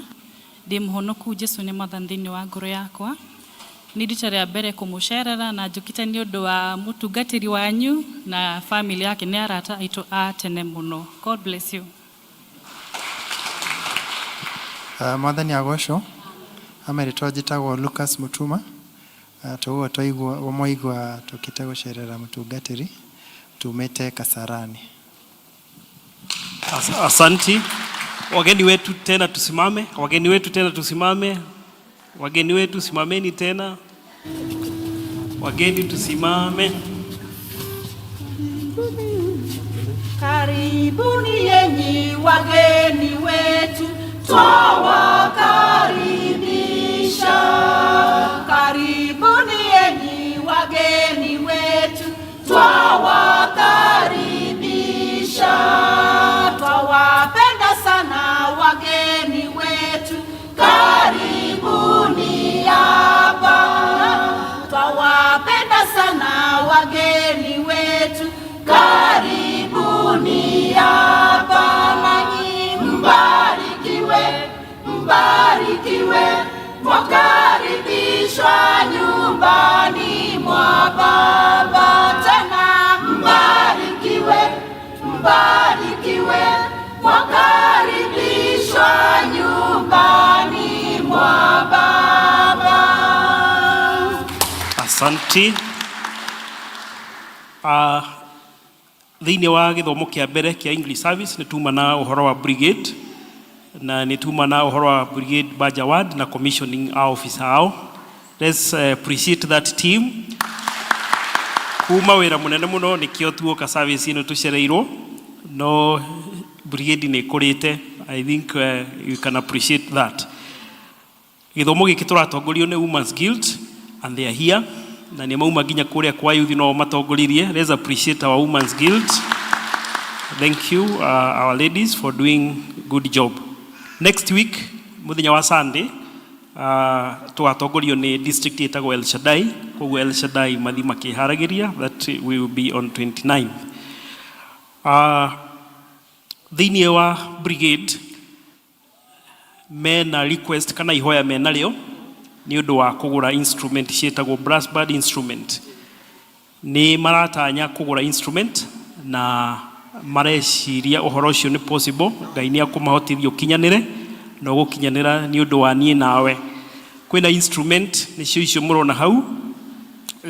ndĩ mũhonoku, Jesu nĩ Mwathani thĩinĩ wa ngoro yakwa. Nĩ rita rĩa mbere kũmũcerera na njũkĩte nĩ ũndũ wa mũtungatĩri wanyu na family yake, nĩ arata aitũ a tene mũno. God bless you. Mwathani agocwo. Amerĩtwa njĩtagwo Lucas Mutuma. Tũguo twaigua mwaigua, tũkĩte gũcerera mũtungatĩri, tumĩte Kasarani. Asanti. Wageni wetu tena tusimame, wageni wetu tena tusimame, wageni wetu simameni tena, wageni tusimame. Karibuni yenyi wageni wetu, twawakaribisha. Karibuni yenyi wageni wetu, twawakaribisha. Twawapenda sana wageni wetu, karibuni hapa. Twawapenda sana wageni wetu, karibuni hapa. Nanyi mbarikiwe, mbarikiwe, mwakaribishwa. Mwakaribishwa nyumbani mwa Baba tena, mbarikiwe, mbarikiwe, mwakaribishwa nyumbani mwa Baba. Asante. Thĩinĩ wa gĩthomo kĩa mbere kĩa English service nĩ tuma na ũhoro wa brigade na nĩ tuma na ũhoro wa brigade badge award na commissioning our officer ao. Let's appreciate that team kuma wĩra mũnene mũno. Nĩkĩo tuoka service ĩno tũcereirwo, no brigade nĩ ĩkũrĩte. I think you can appreciate that. Gĩthomo gĩkĩ tũratongorio nĩ Women's Guild and they are here, na nĩ mauma nginya kũrĩa kwa youth no matongoririe. Let's appreciate our Women's Guild. Thank you, our ladies, for doing good job. Next week, mũthenya wa Sunday, tũgatongorio nĩ district ĩtagwo El Shaddai. Koguo El Shaddai mathi makĩharagĩria. That will be on 29th. Thĩinĩ wa brigade mena request kana ihoya menarĩo nĩ ũndũ wa kũgũra instrument ciĩtagwo brass band instrument. Nĩ maratanya kũgũra instrument na mareciria ũhoro ũcio nĩ possible. Ngai nĩ akũmahotithia ũkinyanĩre na ũgũkinyanĩra nĩ ũndũ wa niĩ nawe. Kwĩna instrument nĩcio icio mũrona hau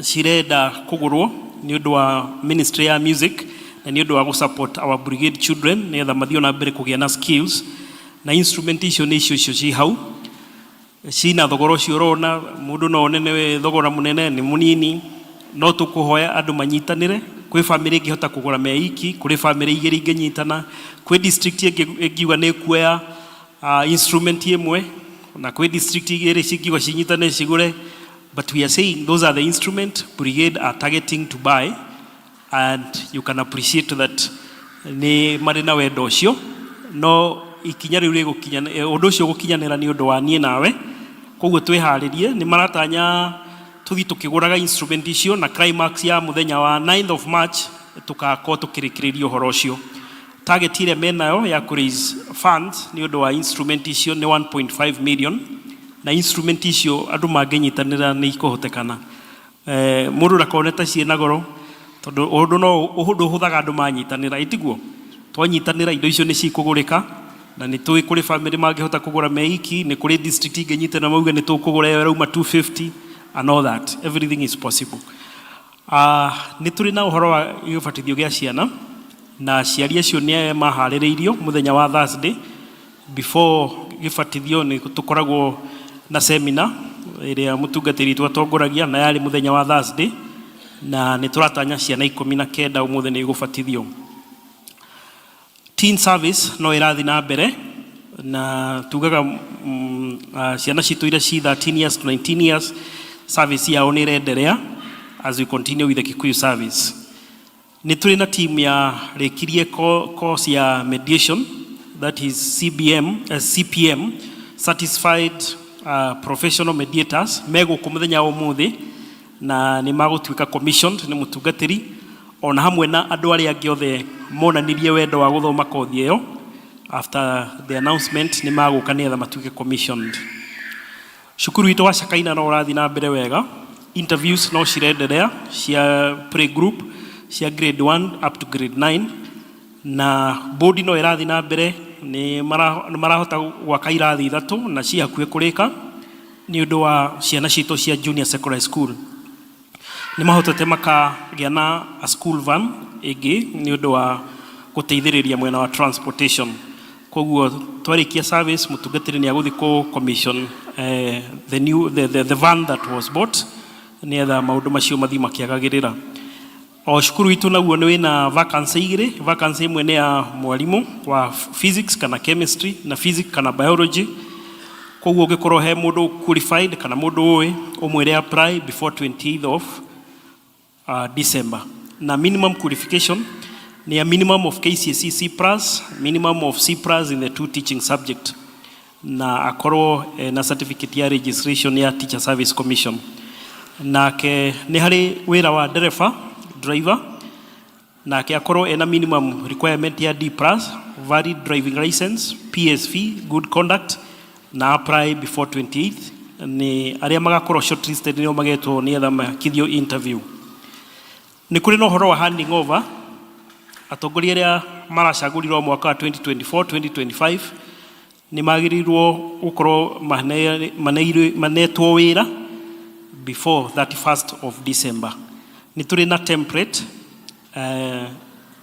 cirenda kũgũrwo nĩ ũndũ wa ministry ya music na nĩ ũndũ wa gũ-support our brigade children nĩgetha mathiĩ na mbere kũgĩa na skills. Na instrument icio nĩ icio icio ci hau, cina thogora ũcio ũrona. Mũndũ no one nĩ thogora mũnene, nĩ mũnini, no tũkũhoya andũ manyitanĩre. Kwĩ bamĩrĩ ĩngĩhota kũgũra me iki, kũrĩ bamĩrĩ igĩrĩ ingĩnyitana, kwĩ district ĩngĩ ĩngiuga nĩ ĩkuoya instrument ĩmwe, na kwĩ district igĩrĩ cingiuga cinyitane cigũre. But we are saying those are the instrument brigade are targeting to buy, and you can appreciate that nĩ marĩ na wendo ũcio. No ikinya rĩu rĩgũkinya, ũndũ ũcio ũgũkinyanĩra nĩ ũndũ wa niĩ nawe. Koguo twĩharĩrie, nĩ maratanya tũthiĩ tũkĩgũraga instrument icio, na climax ya mũthenya wa 9th of March tũgakorwo tũkĩrĩkĩrĩria ũhoro ũcio. Target ĩrĩa menayo ya kũ raise funds nĩ ũndũ wa instrument icio nĩ 1.5 million, na instrument icio andũ mangĩnyitanĩra nĩ ikũhotekana. Mũndũ ndakone ta ciĩna goro, tondũ ũndũ no ũndũ ũhũthaga andũ manyitanĩra, ĩtiguo? Twanyitanĩra, indo icio nĩ cikũgũrĩka, na nĩ tũĩ kũrĩ bamĩrĩ mangĩhota kũgũra me iki, nĩ kũrĩ district ingĩnyitana mauge nĩ tũkũgũra ĩyo ĩrauma 250 and all that. Everything is possible. Nĩ tũrĩ na ũhoro wa gĩbatithio gĩa ciana, na aciari acio nĩ maharĩrĩirio mũthenya wa Thursday. Before gĩbatithio nĩ tũkoragwo na seminar ĩrĩa mũtungatĩri witũ atongoragia, na yarĩ mũthenya wa Thursday, na nĩ tũratanya ciana 19 ũmũthĩ nĩ igũbatithio. Teen service no ĩrathiĩ na mbere, na tugaga ciana citũ iria ci 13 years to 19 years, service yao nĩ ĩrenderea as we continue with the Kikuyu service. Nĩ tũrĩ na team ya rĩkirie course ya mediation, that is CBM, CPM, certified professional mediators, megũkũ mũthenya wa ũmũthĩ na nĩ magũtuĩka commissioned nĩ mũtungatĩri ona hamwe na andũ arĩa angĩ othe monanirie wendo wa gũthoma kothi ĩyo. After the announcement, nĩ magũka nĩgetha matuĩke commissioned. Cukuru witũ wa Shakaina no ũrathiĩ na mbere wega. Interviews no cirenderea cia playgroup, cia grade 1 up to grade 9, na board no ĩrathiĩ na mbere. Nĩ marahota gwaka irathi ithatũ na ci hakuhĩ kũrĩka. Nĩ ũndũ wa ciana citũ cia junior secondary school, nĩ mahotete makagĩa na a school van ĩngĩ nĩ ũndũ wa gũteithĩrĩria mwena wa transportation. Koguo twarĩkia service, mũtungatĩri nĩ agũthiĩ kũ commission the, new, the van that was bought nĩgetha maũndũ macio mathiĩ makĩagagĩrĩra. O cukuru witũ naguo nĩ wĩna vacancy igĩrĩ. Vacancy ĩmwe nĩ ya mwarimũ wa physics kana chemistry na physics kana biology. Koguo ũngĩkorwo he mũndũ qualified kana mũndũ ũĩ, ũmwĩre apply before 28th of December. Na minimum qualification ni a minimum of KCSE C plus, minimum of C plus in the two teaching subject, na akorwo na certificate ya registration ya Teacher Service Commission. Nake nĩ harĩ wĩra wa ndereba, driver, nake akorwo ena minimum requirement ya D plus, valid driving license, PSV, good conduct, na apply before 28th. Nĩ arĩa magakorwo shortlisted nĩo magetwo nĩgetha makithio interview. Nĩ kũrĩ na ũhoro wa handing over atongoria arĩa maracagũrirwo mwaka wa 2024 2025 nĩ magĩrĩirwo gũkorwo manetwo wĩra before 31st of December. Nĩ tũrĩ na template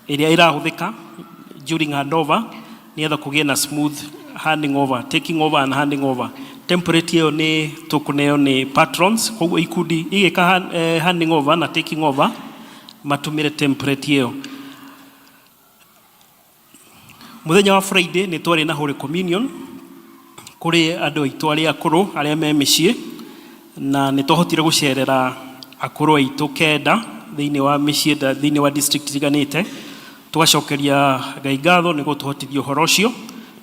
ĩrĩa ĩrahũthĩka during handover nĩgetha kũgĩe na smooth handing over, taking over and handing over. Template ĩyo nĩ tũkũneo nĩ patrons, koguo ikundi igĩka handing over na taking over matũmĩre template ĩyo. Mũthenya wa Friday nĩ twarĩ na Holy Communion kũrĩ andũ aitũ arĩa akũrũ arĩa me mĩciĩ, na nĩ twahotire gũcerera akũrũ aitũ kenda thĩinĩ wa mĩciĩ thĩinĩ wa district itiganĩte. Tũgacokeria Ngai ngatho nĩ gũtũhotithia ũhoro ũcio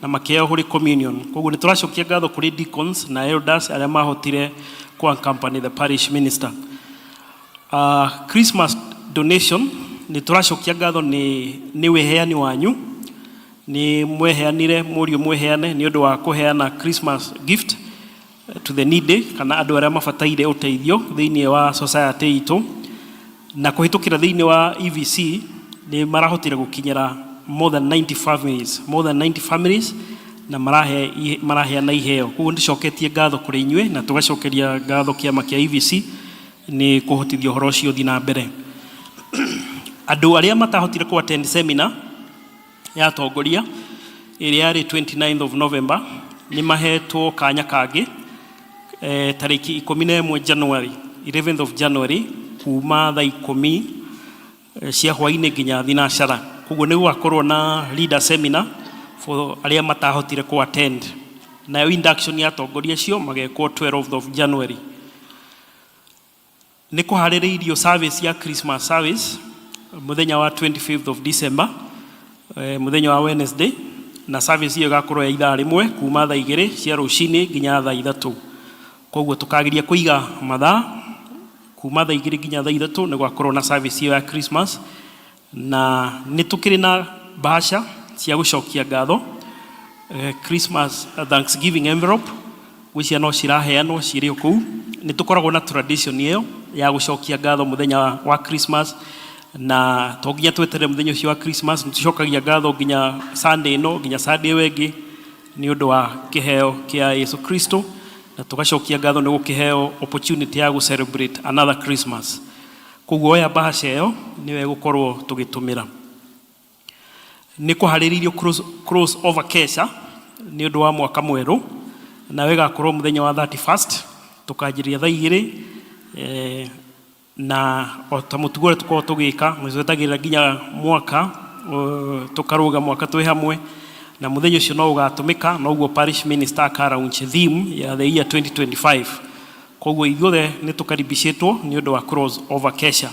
na makĩheo Holy Communion. Koguo nĩ tũracokia ngatho kũrĩ deacons na elders arĩa mahotire kũ accompany the parish minister. Christmas donation, nĩ tũracokia ngatho nĩ wĩheani wanyu. Nĩ mweheanire mũriũ mweheane nĩ ũndũ wa kũheana Christmas gift to the needy kana andũ arĩa mabataire ũteithio thĩinĩ wa society itũ, na kũhĩtũkĩra thĩinĩ wa EVC nĩ marahotire gũkinyĩra more than 90 families, more than 90 families, na maraheana iheo. Koguo nĩ ngatho kũrĩ inyuĩ na tũgacokeria ngatho kĩama kĩa EVC nĩ kũhotithia ũhoro ũcio ũthiĩ na mbere. Andũ arĩa matahotire kũ attend seminar ya atongoria ĩrĩa yarĩ 29th of November nĩ mahetwo kanya kangĩ tarĩki 11 January, 11th of January, kuma thaa 10 cia hwainĩ nginya thinacara. Koguo nĩ gũgakorwo na leader seminar for arĩa matahotire kũ attend, nayo induction ya atongoria acio magekwo 12th of January. Nĩ kũharĩrĩirio service ya Christmas service mũthenya wa 25th of December, mũthenya wa Wednesday, na service ĩyo ĩgakorwo ya ithaa rĩmwe kuma thaa 2 cia rũcinĩ nginya thaa 3. Koguo tũkageria kũiga mathaa kuma thaa 2 nginya thaa 3 nĩ gwakorwo na service ĩyo ya Christmas. Na nĩ tũkĩrĩ na bahasha cia gũcokia ngatho, Christmas Thanksgiving envelope, gwĩcia no ciraheanwo cirĩ o kũu. Nĩ tũkoragwo na tradition ĩyo ya gũcokia ngatho mũthenya wa Christmas, na to nginya tweterere mũthenya ũcio wa Christmas, nĩ tũcokagia ngatho nginya Sunday ĩno, nginya Sunday ĩyo ĩngĩ, nĩ ũndũ wa kĩheo kĩa Yesu Kristo, na tũgacokia ngatho nĩ gũkĩheo opportunity ya gũ celebrate another Christmas. Koguo oya bahasha ĩyo, nĩyo ĩgũkorwo tũgĩtũmĩra. Nĩ kũharĩrĩirio cross over kesha nĩ ũndũ wa mwaka mwerũ, nayo ĩgakorwo mũthenya wa 31st, tũkanjĩrĩria thaa 2, na o ta mũtugo ũrĩa tũkoragwo tũgĩka, nĩ twetagĩrĩra nginya mwaka tũkarũga mwaka twĩ hamwe, na mũthenya ũcio no ũgatũmĩka noguo parish minister aka launch theme ya the year 2025. Koguo ithuothe nĩ tũkaribicĩtwo nĩ ũndũ wa cross over kesha.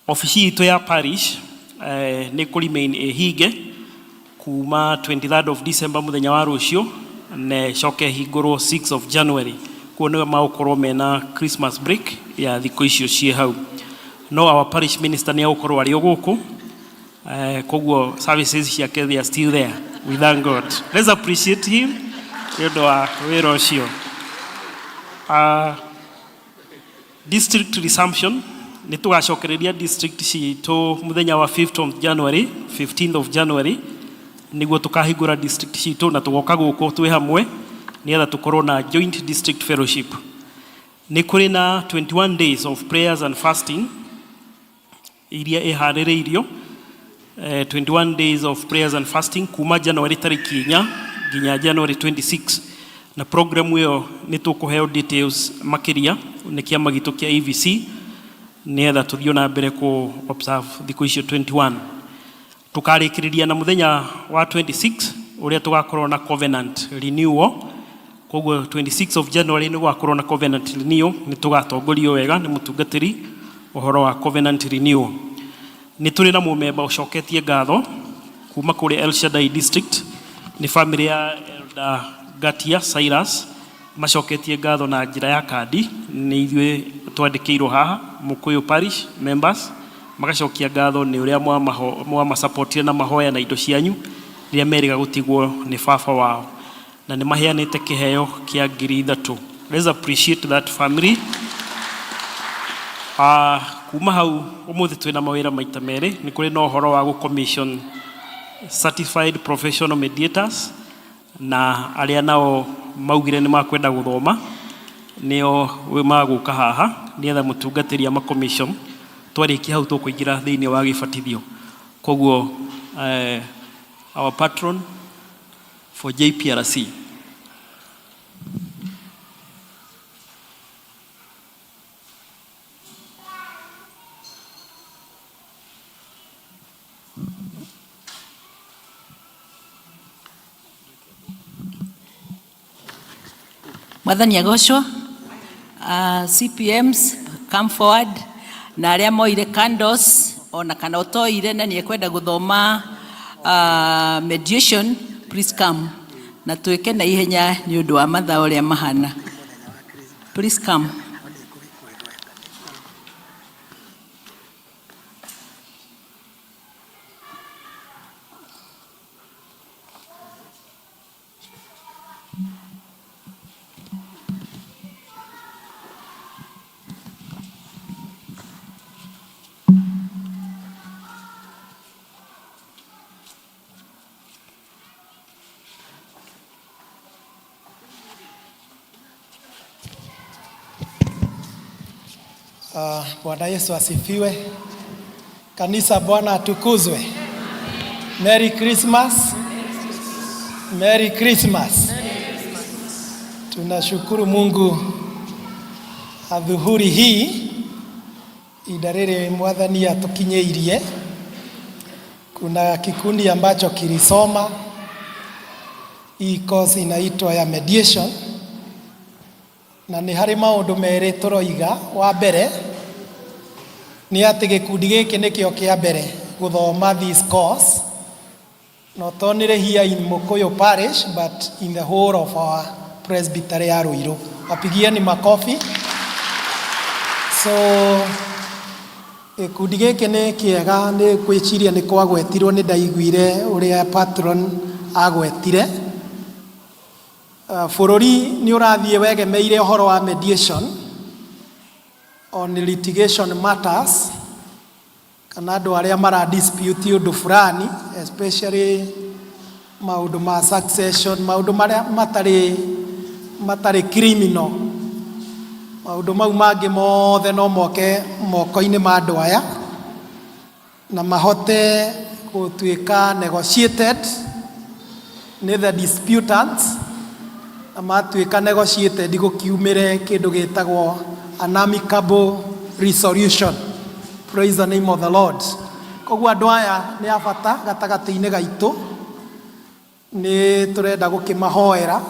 Obici itũ ya parish nĩ kũ remain ĩhinge kuma 23rd of December, mũthenya wa rũciũ, na ĩcoke ĩhingũrwo 6 of January. Kuo nĩwe magũkorwo mena Christmas break ya thikũ icio ciĩ hau, no our parish minister nĩ egũkorwo arĩ o gũkũ, koguo services ciake, they are still there. We thank God. Let's appreciate him nĩ ũndũ wa wĩra ũcio. District resumption, nĩ tũgacokereria district citũ mũthenya wa 5th of January, 15th of January nĩguo tũkahingũra district citũ, na tũgoka gũkũ twĩ hamwe nĩgetha tũkorwo na joint district fellowship. Nĩ kũrĩ na 21 days of prayers and fasting iria ĩharĩrĩirio, 21 days of prayers and fasting kuma January tarĩki 4 nginya January 26, na program ĩyo nĩ tũkũheo details makĩria nĩ kĩama gitũ kĩa EVC nĩgetha tũthiĩ na mbere kũ observe thikũ icio 21. Tũkarĩkĩrĩria na mũthenya wa 26 ũrĩa tũgakorwo na covenant renewal. Koguo 26 of January nĩ gũgakorwo na covenant renewal, nĩ tũgatongorio wega nĩ mũtungatĩri ũhoro wa covenant renewal. Nĩ tũrĩ na mũmemba ũcoketie ngatho kuma kũrĩ El Shaddai district, nĩ family ya Elder Gatia Cyrus, macoketie ngatho na njĩra ya kandi. Nĩ ithuĩ twandĩkĩirwo haha Mũkũyũ Parish members, magacokia ngatho nĩ ũrĩa mwamasupportire na mahoya na indo cianyu rĩrĩa merĩga gũtigwo nĩ baba wao, na nĩ maheanĩte kĩheo kĩa 3,000. Let's appreciate that family. Ah, kuma hau umuthi twina mawira maita meri ni kuri na uhoro wa gu commission certified professional mediators na aria nao maugire ni makwenda guthoma nio maguka haha nigetha mutungatiri ama commission twarikia hau tukuingira thiini wa gibatithio. Koguo our patron for JPRC. Mwathani agocwo. CPMs come forward na arĩa moire candles ona kana ũtoire na nĩ ekwenda gũthoma mediation, please come na twĩke na ihenya nĩ ũndũ wa mathaa ũrĩa mahana. Please come. Bwana Yesu asifiwe. Kanisa, Bwana atukuzwe. Merry Christmas. Merry Christmas. Tunashukuru Mungu adhuhuri hii ihinda rĩrĩ Mwathani atukinyĩirie. Kuna kikundi ambacho kilisoma hii course inaitwa ya mediation, na nĩ harĩ maũndũ merĩ tũroiga. Wa mbere nĩ atĩ gĩkundi gĩkĩ nĩkĩo kĩa mbere gũthoma this course, not only here in Mukuyu Parish but in the whole of our presbytery ya Ruiru. Wapigieni makofi. So gĩkundi gĩkĩ nĩ kĩega, nĩ gwĩciria nĩ kwagwetirwo, nĩ ndaiguire ũrĩa patron agwetire. Bũrũri nĩ ũrathiĩ wegemeire ũhoro wa mediation on litigation matters, kana andũ arĩa mara dispute ũndũ fulani, especially maũndũ ma succession, maũndũ marĩa matarĩ criminal. Maũndũ mau mangĩ mothe no moke moko-inĩ ma andũ aya na mahote gũtuĩka negotiated nĩ the disputants, na matuĩka negotiated gũkiumĩre kĩndũ gĩtagwo an amicable resolution. Praise the name of the Lord. Koguo andũ aya nĩ a bata gatagatĩ-inĩ gaitũ, nĩ tũrenda gũkĩmahoera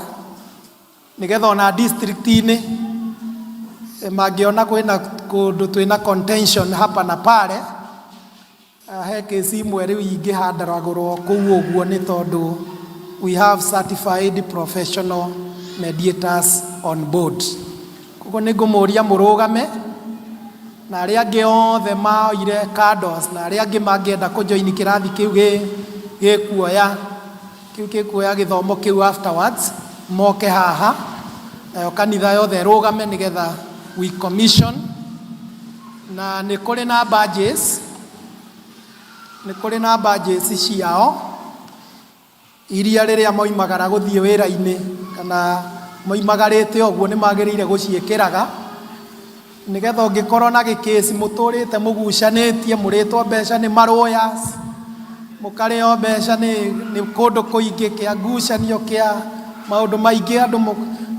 nĩgetha ona district-inĩ mangĩona kwĩna kũndũ twĩna contention hapa na pale. He kesi imwe rĩu ingĩhandaragũrwo kũu ũguo nĩ tondũ we have certified professional mediators on board. Koguo nĩ ngũmũria mũrũgame na arĩa angĩ othe maoire candles na arĩa angĩ mangĩenda kũjoin kĩrathi kĩu gĩkuoya kĩu gĩkuoya gĩthomo kĩu afterwards moke haha, nayo kanitha yothe ĩrũgame nĩgetha we commission. Na nĩ kũrĩ na badges, nĩ kũrĩ na badges ciao iria rĩrĩa moimagara gũthiĩ wĩra-inĩ kana moimagarĩte ũguo nĩ magĩrĩire gũciĩkĩraga nĩgetha ũngĩkorwo na gĩkĩci mũtũrĩte mũgucanĩtie, mũrĩtwo mbeca nĩ marũyas, mũkarĩo mbeca nĩ kũndũ kũingĩ kĩa ngucanio kĩa maũndũ maingĩ andũ,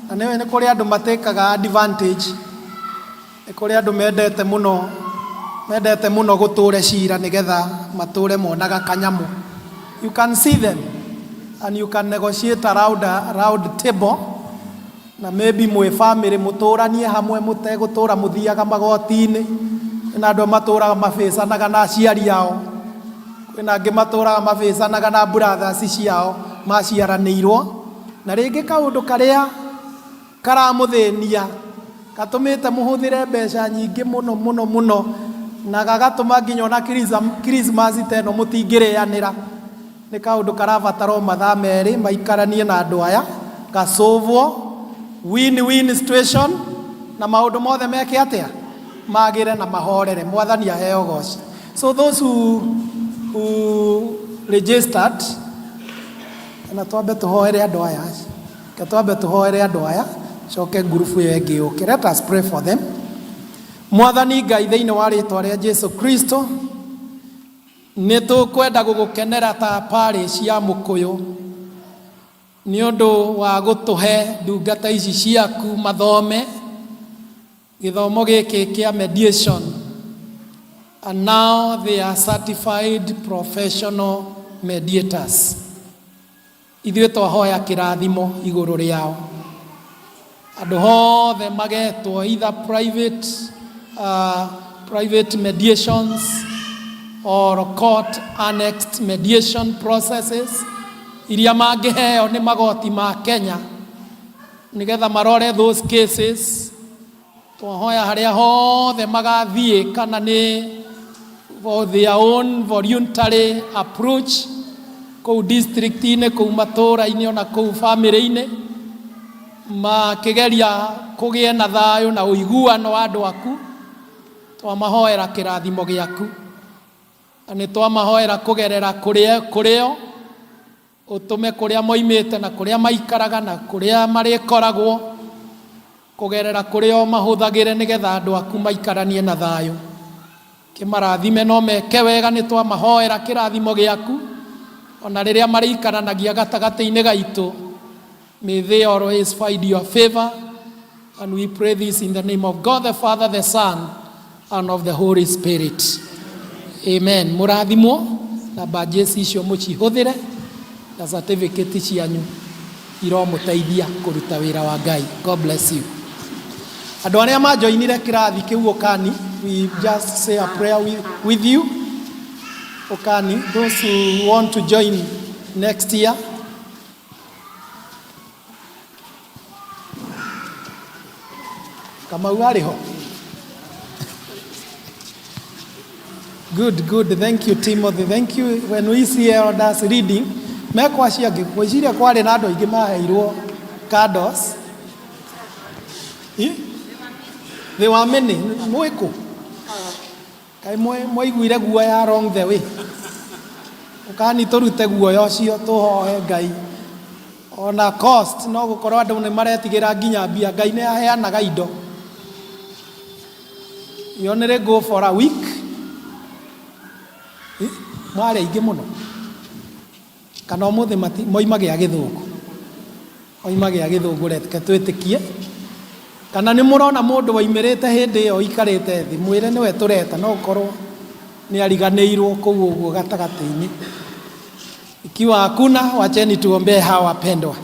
na nĩ kũrĩ andũ matĩkaga advantage, nĩ kũrĩ andũ mendete mũno gũtũre cira nĩgetha matũre monaga kanyamũ. You can see them and you can negotiate around a round table, na maybe mwĩ family mũtũranie hamwe mũtegũtũra mũthiaga magoti-inĩ. Kwĩna andũ matũraga mabĩcanaga na aciari ao, kwĩna angĩ matũraga mabĩcanaga na brothers ciao maciaranĩirwo, na rĩngĩ kaũndũ karĩa karamũthĩnia gatũmĩte mũhũthĩre mbeca nyingĩ mũno mũno mũno, na gagatũma nginya ona Christmas ta ĩno mũtingĩrĩanĩra. Nĩ kaũndũ karabatara o mathaa merĩ maikaranie na andũ aya gacũvwo Win-win situation na maũndũ mothe meke atĩa? Magĩre na mahorere. Mwathani aheo goci. So those who registered, kana twambe tũhoere andũ aya. Reke twambe tũhoere andũ aya, coke ngurubu ĩyo ĩngĩ yũke. Let us pray for them. Mwathani Ngai, thĩinĩ wa rĩtwa rĩa Jesu Kristo, nĩ tũkwenda gũgũkenera ta parish ya Mũkũyũ nĩ ũndũ wa gũtũhe ndungata ici ciaku mathome gĩthomo gĩkĩ kĩa mediation, and now they are certified professional mediators. Ithuĩ twahoya kĩrathimo igũrũ rĩao. Andũ othe magetwo either private mediations or court annexed mediation processes iria mangĩheo nĩ magoti ma Kenya nĩgetha marore those cases. Twahoya harĩa hothe magathiĩ, kana nĩ for their own voluntary approach kũu district-inĩ, kũu matũũra-inĩ, ona kũu family-inĩ, makĩgeria kũgĩe na thayũ na ũiguano wa andũ aku. Twamahoera kĩrathimo gĩaku na nĩ twamahoera kũgerera kũrĩo ũtũme kũrĩa moimĩte na kũrĩa maikaraga na kũrĩa marĩkoragwo, kũgerera kũrĩa mahũthagĩre nĩgetha andũ aku maikaranie na thayũ. Kĩmarathime no meke wega. Nĩ twamahoera kĩrathimo gĩaku ona rĩrĩa marĩikaranagia gatagatĩ-inĩ gaitũ. May they always find your favor, and we pray this in the name of God the Father, the Son, and of the Holy Spirit. Amen. Mũrathimwo na badges icio mũcihũthĩre na certificate cianyu iromũteithia kũruta wĩra wa Ngai. God bless you. Andũ arĩa majoinire kĩrathi kĩu, ũkani, we just say a prayer with you. Ũkani, those who want to join next year. Kamau arĩ ho. Good, good. Thank you, Timothy. Thank you. When we see elders reading, mekwo acio angĩ, ngwĩciria kwarĩ na andũ aingĩ maheirwo candles. Eh? They were many. Mwĩkũ? Kaĩ mwaiguire guoya along the way? Ũkani tũrute guoya ũcio, tũhoe Ngai. Ona cost no gũkorwo andũ nĩ maretigĩra nginya mbia. Ngai nĩ aheanaga indo. You only go for a week. Eh, mwarĩ aingĩ mũno. Kana ũmũthĩ moima gĩa gĩthũngũ. Oima gĩa gĩthũngũ, reke twĩtĩkie. Kana nĩ mũrona mũndũ waimĩrĩte hĩndĩ ĩyo ikarĩte thĩ, mwĩre nĩwe tũreta, no ũkorwo nĩ ariganĩirwo kũu ũguo gatagatĩ-inĩ. Ikiwa hakuna, wacheni tuombee hawa wapendwa.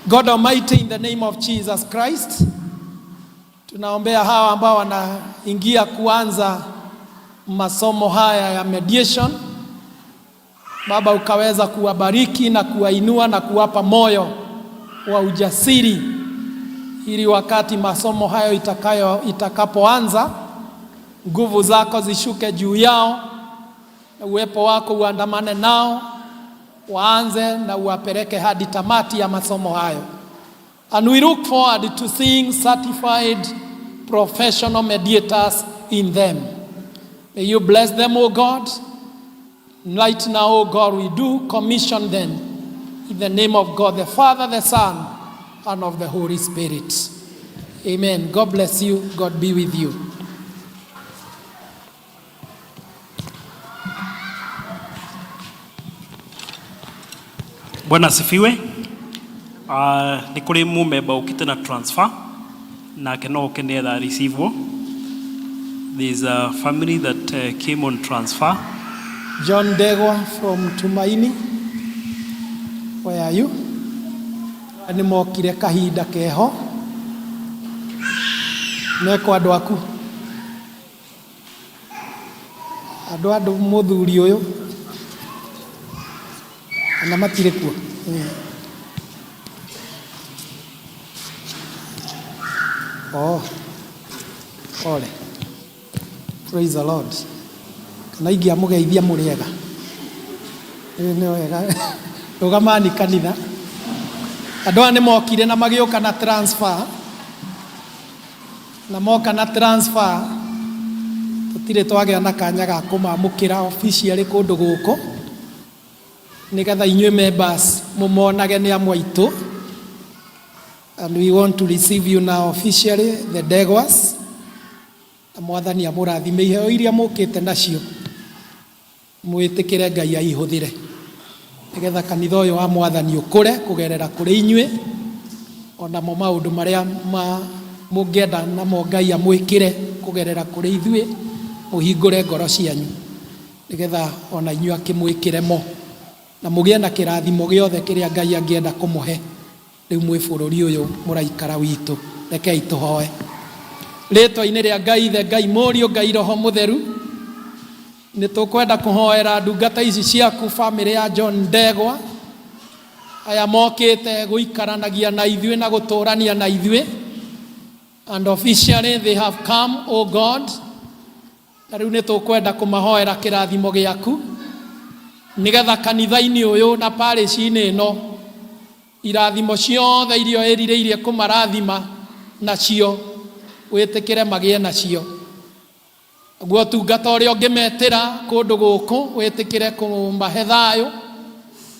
God Almighty, in the name of Jesus Christ, tunaombea hawa ambao wanaingia kuanza masomo haya ya mediation. Baba, ukaweza kuwabariki na kuwainua na kuwapa moyo wa ujasiri, ili wakati masomo hayo itakapoanza, nguvu zako zishuke juu yao na uwepo wako uandamane nao, waanze na uwapeleke hadi tamati ya masomo hayo. And we look forward to seeing certified professional mediators in them. May you bless them, O God. Right now, O God, we do commission them in the name of God, the Father, the Son, and of the Holy Spirit. Amen. God bless you. God be with you. Bwana asifiwe. Nĩ kũrĩ mũmemba ũkĩte na transfer nake no oke nĩgetha receive. There is a family that came on transfer. John Degwa from Tumaini. Where are you? Nĩ mokire kahinda keho. Mekwo andũ aku. Andũ mũthuri ũyũ. Kana matirĩ kuo? Oh. Pole. Praise the Lord. Kana ingĩamũgeithia mũrĩ ega. Ĩ, nĩ wega. Rũgamani kanitha. Andũ aya nĩ mokire na magĩũka na transfer na moka na transfer tũtirĩ twagĩa na kanya ga kũmamũkĩra officially kũndũ gũkũ nĩgetha inyuĩ members mũmonage nĩ amwe aitũ. And we want to receive you now officially, the Ndegwas. Na Mwathani amũrathime iheo iria mũkĩte nacio mwĩtĩkĩre Ngai aihũthĩre nĩgetha kanitha ũyũ wa Mwathani ũkũre kũgerera kũrĩ inyuĩ onamo maũndũ marĩa ma mũngĩenda namo Ngai amwĩkĩre kũgerera kũrĩ ithuĩ mũhingũre ngoro cianyu nĩgetha ona inyuĩ akĩmwĩkĩre mo na mũgĩe na kĩrathimo gĩothe kĩrĩa Ngai angĩenda kũmũhe rĩu mwĩ bũrũri ũyũ mũraikara witũ. Rekei tũhoe. Rĩtwa-inĩ rĩa Ngai Ithe, Ngai Mũriũ, Ngai Roho Mũtheru, nĩ tũkwenda kũhoera ndungata ici ciaku, bamĩrĩ ya John Ndegwa, aya mokĩte gũikaranagia na ithuĩ na gũtũrania na ithuĩ. And officially they have come, O God, na rĩu nĩ tũkwenda kũmahoera kĩrathimo gĩaku nĩgetha kanitha-inĩ ũyũ na parish-inĩ ĩno irathimo ciothe iria ĩrirĩirie kũmarathima nacio wĩtĩkĩre magĩe nacio. Naguo ũtungata ũrĩa ũngĩmetĩra kũndũ gũkũ wĩtĩkĩre kũmahe thayũ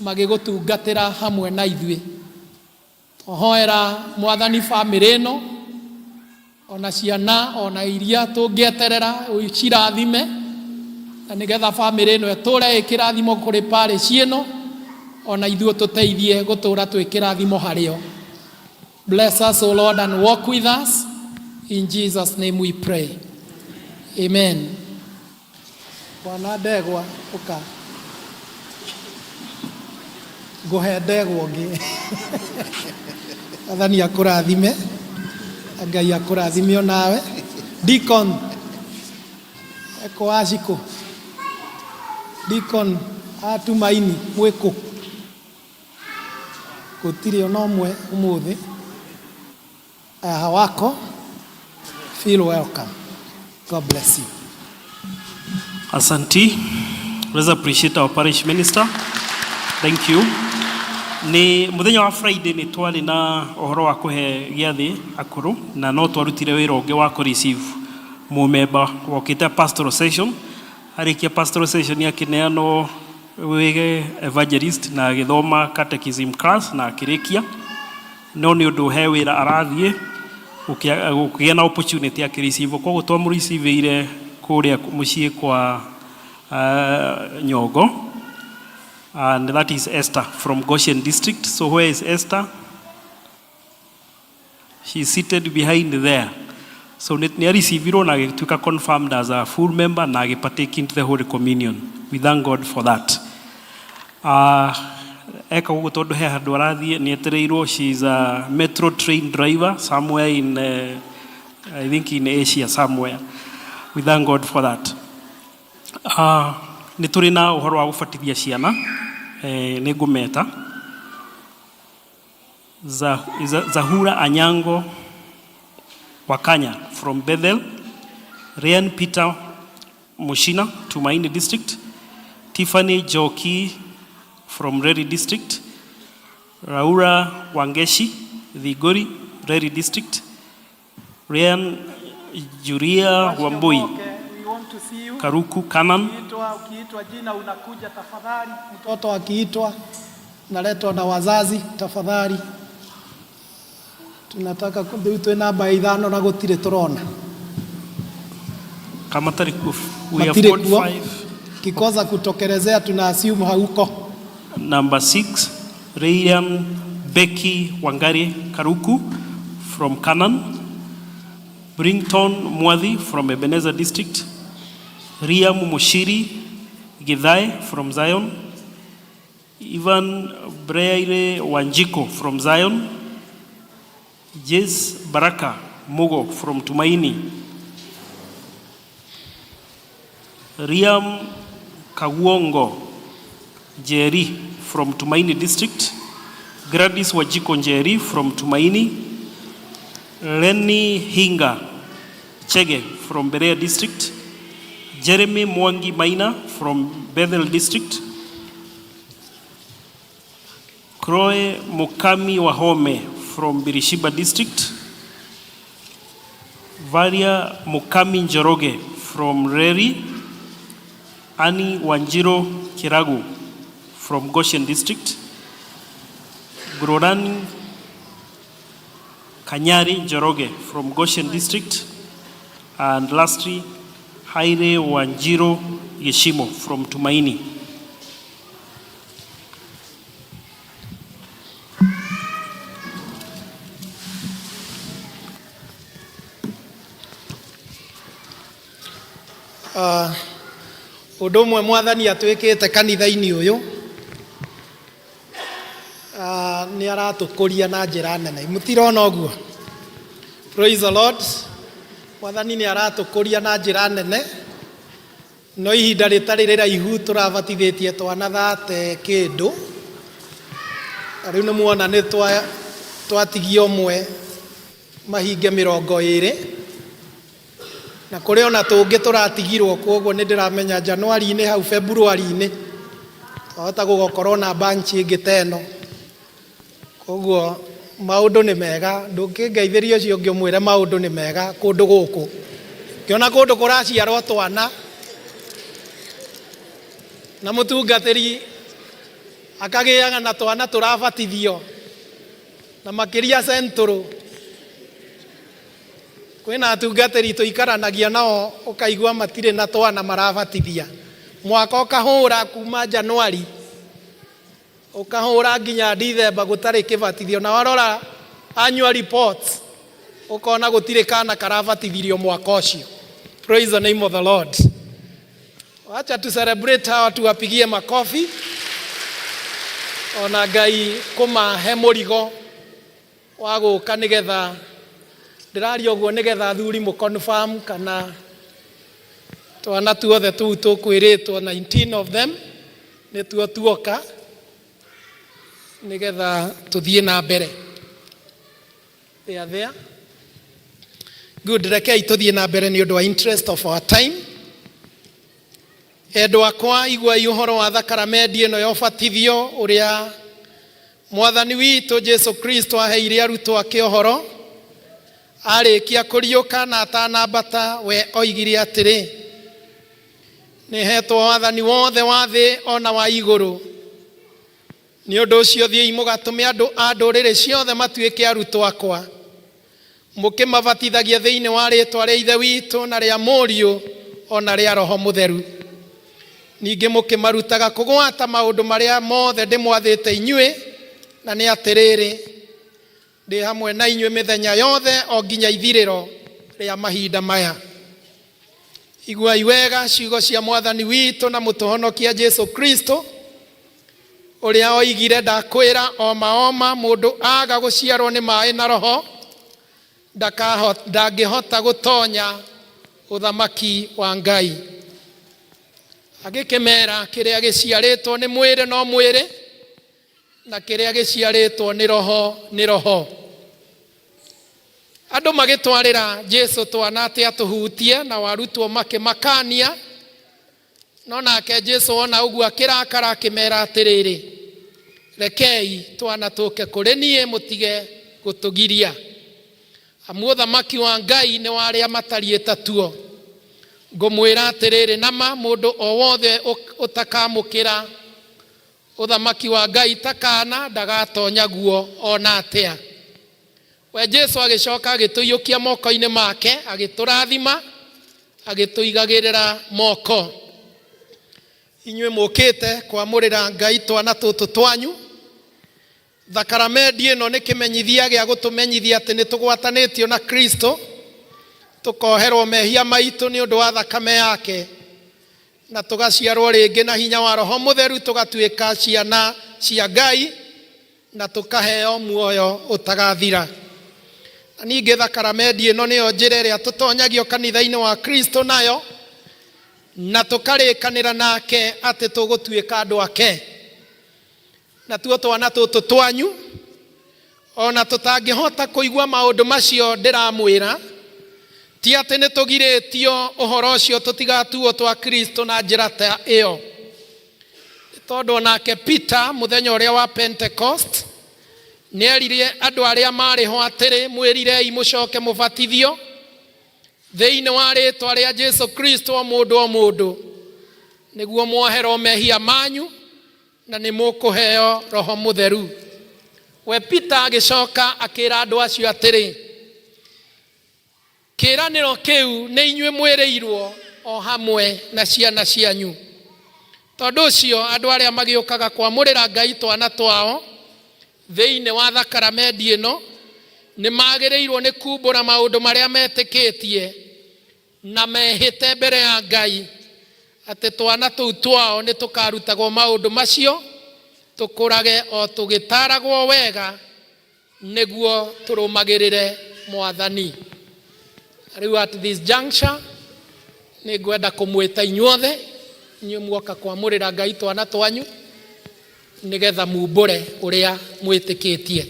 magĩgũtungatĩra hamwe na ithuĩ. Twahoera Mwathani bamĩrĩ ĩno ona ciana ona iria tũngĩeterera ũcirathime na nĩgetha bamĩrĩ ĩno ĩtũre ĩ kĩrathimo kũrĩ parish ĩno ona ithuĩ tũteithie gũtũra twĩ kĩrathimo harĩo. Bless us, O Lord, and walk with us. In Jesus' name we pray. Amen. Bwana Ndegwa, ũka. Ngũhe ndegwa ũngĩ. Athani akũrathime. Ngai akũrathime onawe. Deacon, eko wacikũ. Deacon a Tumaini, mwĩkũ? Gũtirĩ ona ũmwe ũmũthĩ. Aya hawako. Feel welcome. God bless you. Asante. Let's appreciate our parish minister. Thank you. Nĩ mũthenya wa Friday nĩ twarĩ na ũhoro wa kũhe gĩathĩ akũrũ na no twarutire wĩra ũngĩ wa kũ receive mũmemba wokĩte pastoral session. Arĩkia pastoral session akĩneanwo wĩ evangelist na agĩthoma catechism class na akĩrĩkia. No nĩ ũndũ he wĩra arathiĩ gũkĩgĩa na opportunity akĩ receive koguo twamũ receive ire kũrĩa mũciĩ kwa Nyongo and that is Esther from Goshen district. So where is Esther? She is seated behind there. So nĩ nĩ areceivirwo na agĩtuĩka confirmed as a full member na agĩ partake into the Holy Communion. We thank God for that. Eka ũguo tondũ he handũ arathiĩ nĩ etereirwo. She is a metro train driver somewhere in I think in Asia somewhere. We thank God for that. Nĩ tũrĩ na ũhoro wa gũbatithia ciana nĩ ngũmeta Zahura Anyango Wakanya from Bethel, Ryan Peter Mushina, Tumaini District, Tiffany Joki from Reri District, Raura Wangeshi, Thigori, Reri District, Ryan Juria Wambui, We want to see you. Karuku Kanan, Ukiitwa, ukiitwa jina unakuja tafadhali. Mtoto akiitwa naletwa na wazazi tafadhali. Tunataka rĩu twĩ namba ithano na gũtirĩ tũrona. Kamatari, we have Matirĩ got kuo. five. Kikosa kutokelezea tuna assume hauko. Number 6, Ryan Becky Wangari Karuku from Canaan. Brington Mwadhi from Ebenezer District. Riam Mushiri Githae from Zion. Ivan Breire Wanjiko from Zion. Jace Baraka Mugo from Tumaini. Riam Kawongo Njeri from Tumaini District. Gladys Wajiko Njeri from Tumaini. Lenny Hinga Chege from Berea District. Jeremy Mwangi Maina from Bethel District. Chloe Mukami Wahome from Birishiba District, Varia Mukami Njoroge from Reri, Annie Wanjiro Kiragu from Goshen District, Grorani Kanyari Njoroge from Goshen District, and lastly, Haire Wanjiro Yeshimo from Tumaini. Ũndũ ũmwe mwathani atwĩkĩte kanitha-inĩ ũyũ nĩ aratũkũria na njĩra nene. Mũtirona ũguo? Praise the Lord. Mwathani nĩ aratũkũria na njĩra nene, no ihinda rĩtarĩ rĩraihu tũrabatithĩtie twana 30 kĩndũ, na rĩu nĩ muona nĩ twatigia ũmwe mahinge 20, na kũrĩ ona tũngĩ tũratigirwo. Koguo nĩ ndĩramenya Januari-inĩ hau February-inĩ twahota gũgakorwo na bunch ĩngĩ ta ĩno. Koguo maũndũ nĩ mega, ndũngĩngeithĩria ũcio ũngĩ ũmwĩre maũndũ nĩ mega kũndũ gũkũ. Ngĩona kũndũ kũraciarwo twana na mũtungatĩri akagĩaga na twana tũrabatithio, na makĩria Central kwĩna atungatĩri tũikaranagia nao ũkaigua matirĩ na twana marabatithia. Mwaka ũkahũra kuma Januari ũkahũra nginya Dithemba gũtarĩ kĩbatithio, na warora annual reports ũkona gũtirĩ kana karabatithirio mwaka ũcio. Praise the name of the Lord. Wacha tu celebrate hawa, tuwapigie makofi ona Ngai kũmahe mũrigo wa gũka, nĩgetha ndĩraria ũguo nĩgetha athuri mũ confirm kana twana tuothe tũu tũkwĩrĩtwo, 19 of them, nĩtuo tuoka nĩgetha tũthiĩ na mbere. They are there. Good. Rekei tũthiĩ na mbere nĩ ũndũ wa interest of our time. Endwa akwa, iguai ũhoro wa thakaramendi ĩno ya ũbatithio, ũrĩa mwathani witũ Jesu Kristo aheire arutwo ake ũhoro arĩkia kũriũka na atanambata. We oigire atĩrĩ, "Nĩ hetwo wathani wothe wa thĩ ona wa igũrũ. Nĩ ũndũ ũcio thiĩi mũgatũme andũ a ndũrĩrĩ ciothe matuĩke arutwo akwa, mũkĩmabatithagia thĩinĩ wa rĩĩtwa rĩa Ithe witũ na rĩa Mũriũ ona rĩa Roho Mũtheru, ningĩ mũkĩmarutaga kũgwata maũndũ marĩa mothe ndĩmwathĩte inyuĩ, na nĩ atĩrĩrĩ, ndĩ hamwe na inyuĩ mĩthenya yothe o nginya ithirĩro rĩa mahinda maya." Iguai wega ciugo cia mwathani witũ na mũtũhonokia Jesu Kristo, ũrĩa oigire, "Ndakwĩra oma oma, mũndũ aga gũciarwo nĩ maĩ na Roho ndangĩhota gũtonya ũthamaki wa Ngai." Agĩkĩmera, "Kĩrĩa gĩciarĩtwo nĩ mwĩrĩ no mwĩrĩ, na kĩrĩa gĩciarĩtwo nĩ Roho nĩ roho." Andũ magĩtwarĩra Jesu twana atĩ atũhutie, na arutwo makĩmakania. No nake Jesu ona ũguo akĩrakara, akĩmera atĩrĩrĩ, "Rekei twana tũke kũrĩ niĩ, mũtige gũtũgiria, amu ũthamaki wa Ngai nĩ wa arĩa matariĩ ta tuo. Ngũmwĩra atĩrĩrĩ nama, mũndũ o wothe ũtakamũkĩra ũthamaki wa Ngai ta kaana ndagatonya guo ona atĩa." We Jesu agĩcoka agĩtũiyũkia moko-inĩ make, agĩtũrathima, agĩtũigagĩrĩra moko. Inyuĩ mũkĩte kwamũrĩra Ngai twana tũtũ twanyu, thakaramendi ĩno nĩ kĩmenyithia gĩa gũtũmenyithia atĩ nĩ tũgwatanĩtio na Kristo, tũkoherwo mehia maitũ nĩ ũndũ wa thakame yake, na tũgaciarwo rĩngĩ na hinya wa Roho Mũtheru, tũgatuĩka ciana cia Ngai na tũkaheo muoyo ũtagathira. Na ningĩ thakaramendi ĩno nĩyo njĩra ĩrĩa tũtonyagio kanitha-inĩ wa Kristo nayo, na tũkarĩkanĩra nake atĩ tũgũtuĩka andũ ake. Natuo twana tũtũ twanyu, ona tũtangĩhota kũigua maũndũ macio ndĩramwĩra, ti atĩ nĩ tũgirĩtio ũhoro ũcio tũtigatuo twa Kristo na njĩra ta ĩyo. Tondũ onake Peter mũthenya ũrĩa wa Pentecost nĩerire andũ arĩa maarĩ ho atĩrĩ, mwĩrirei mũcoke mũbatithio thĩinĩ wa rĩtwa rĩa Jesu Kristo o mũndũ o mũndũ, nĩguo mwoherwo mehia manyu na nĩ mũkũheo Roho Mũtheru. We Peter agĩcoka akĩra andũ acio atĩrĩ, Kĩĩranĩro kĩu nĩ inyuĩ mwĩrĩirwo o hamwe na ciana cianyu. Tondũ ũcio andũ arĩa magĩũkaga kwamũrĩra Ngai twana twao thĩinĩ wa thakaramendi ĩno nĩ magĩrĩirwo nĩ kumbũra maũndũ marĩa metĩkĩtie na mehĩte mbere ya Ngai atĩ twana tũu twao nĩ tũkarutagwo maũndũ macio tũkũrage o tũgĩtaragwo wega nĩguo tũrũmagĩrĩre Mwathani. Rĩu at this juncture nĩ ngwenda kũmwĩta inyuothe, inyuĩ muoka kwamũrĩra Ngai twana twanyu, nĩgetha mumbũre ũrĩa mwĩtĩkĩtie.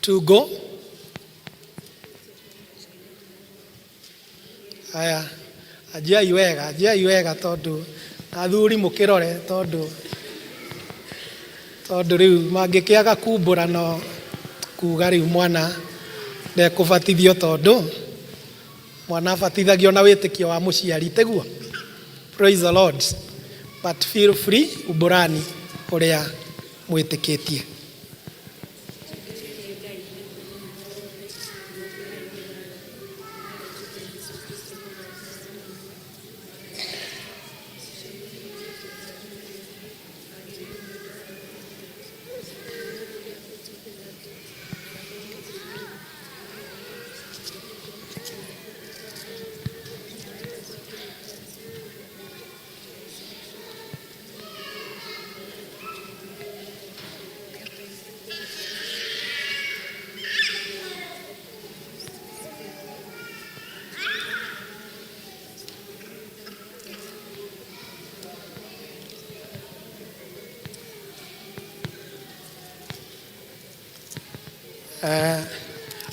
To go. Aya, anjiai wega, anjiai wega tondũ athuri mũkĩrore tondũ tondũ rĩu mangĩkĩaga kumbũra no kuga rĩu mwana ndekũbatithio tondũ mwana abatithagio na wĩtĩkio wa mũciari tiguo? Praise the Lord. But feel free umbũrani ũrĩa mwĩtĩkĩtie. Eh,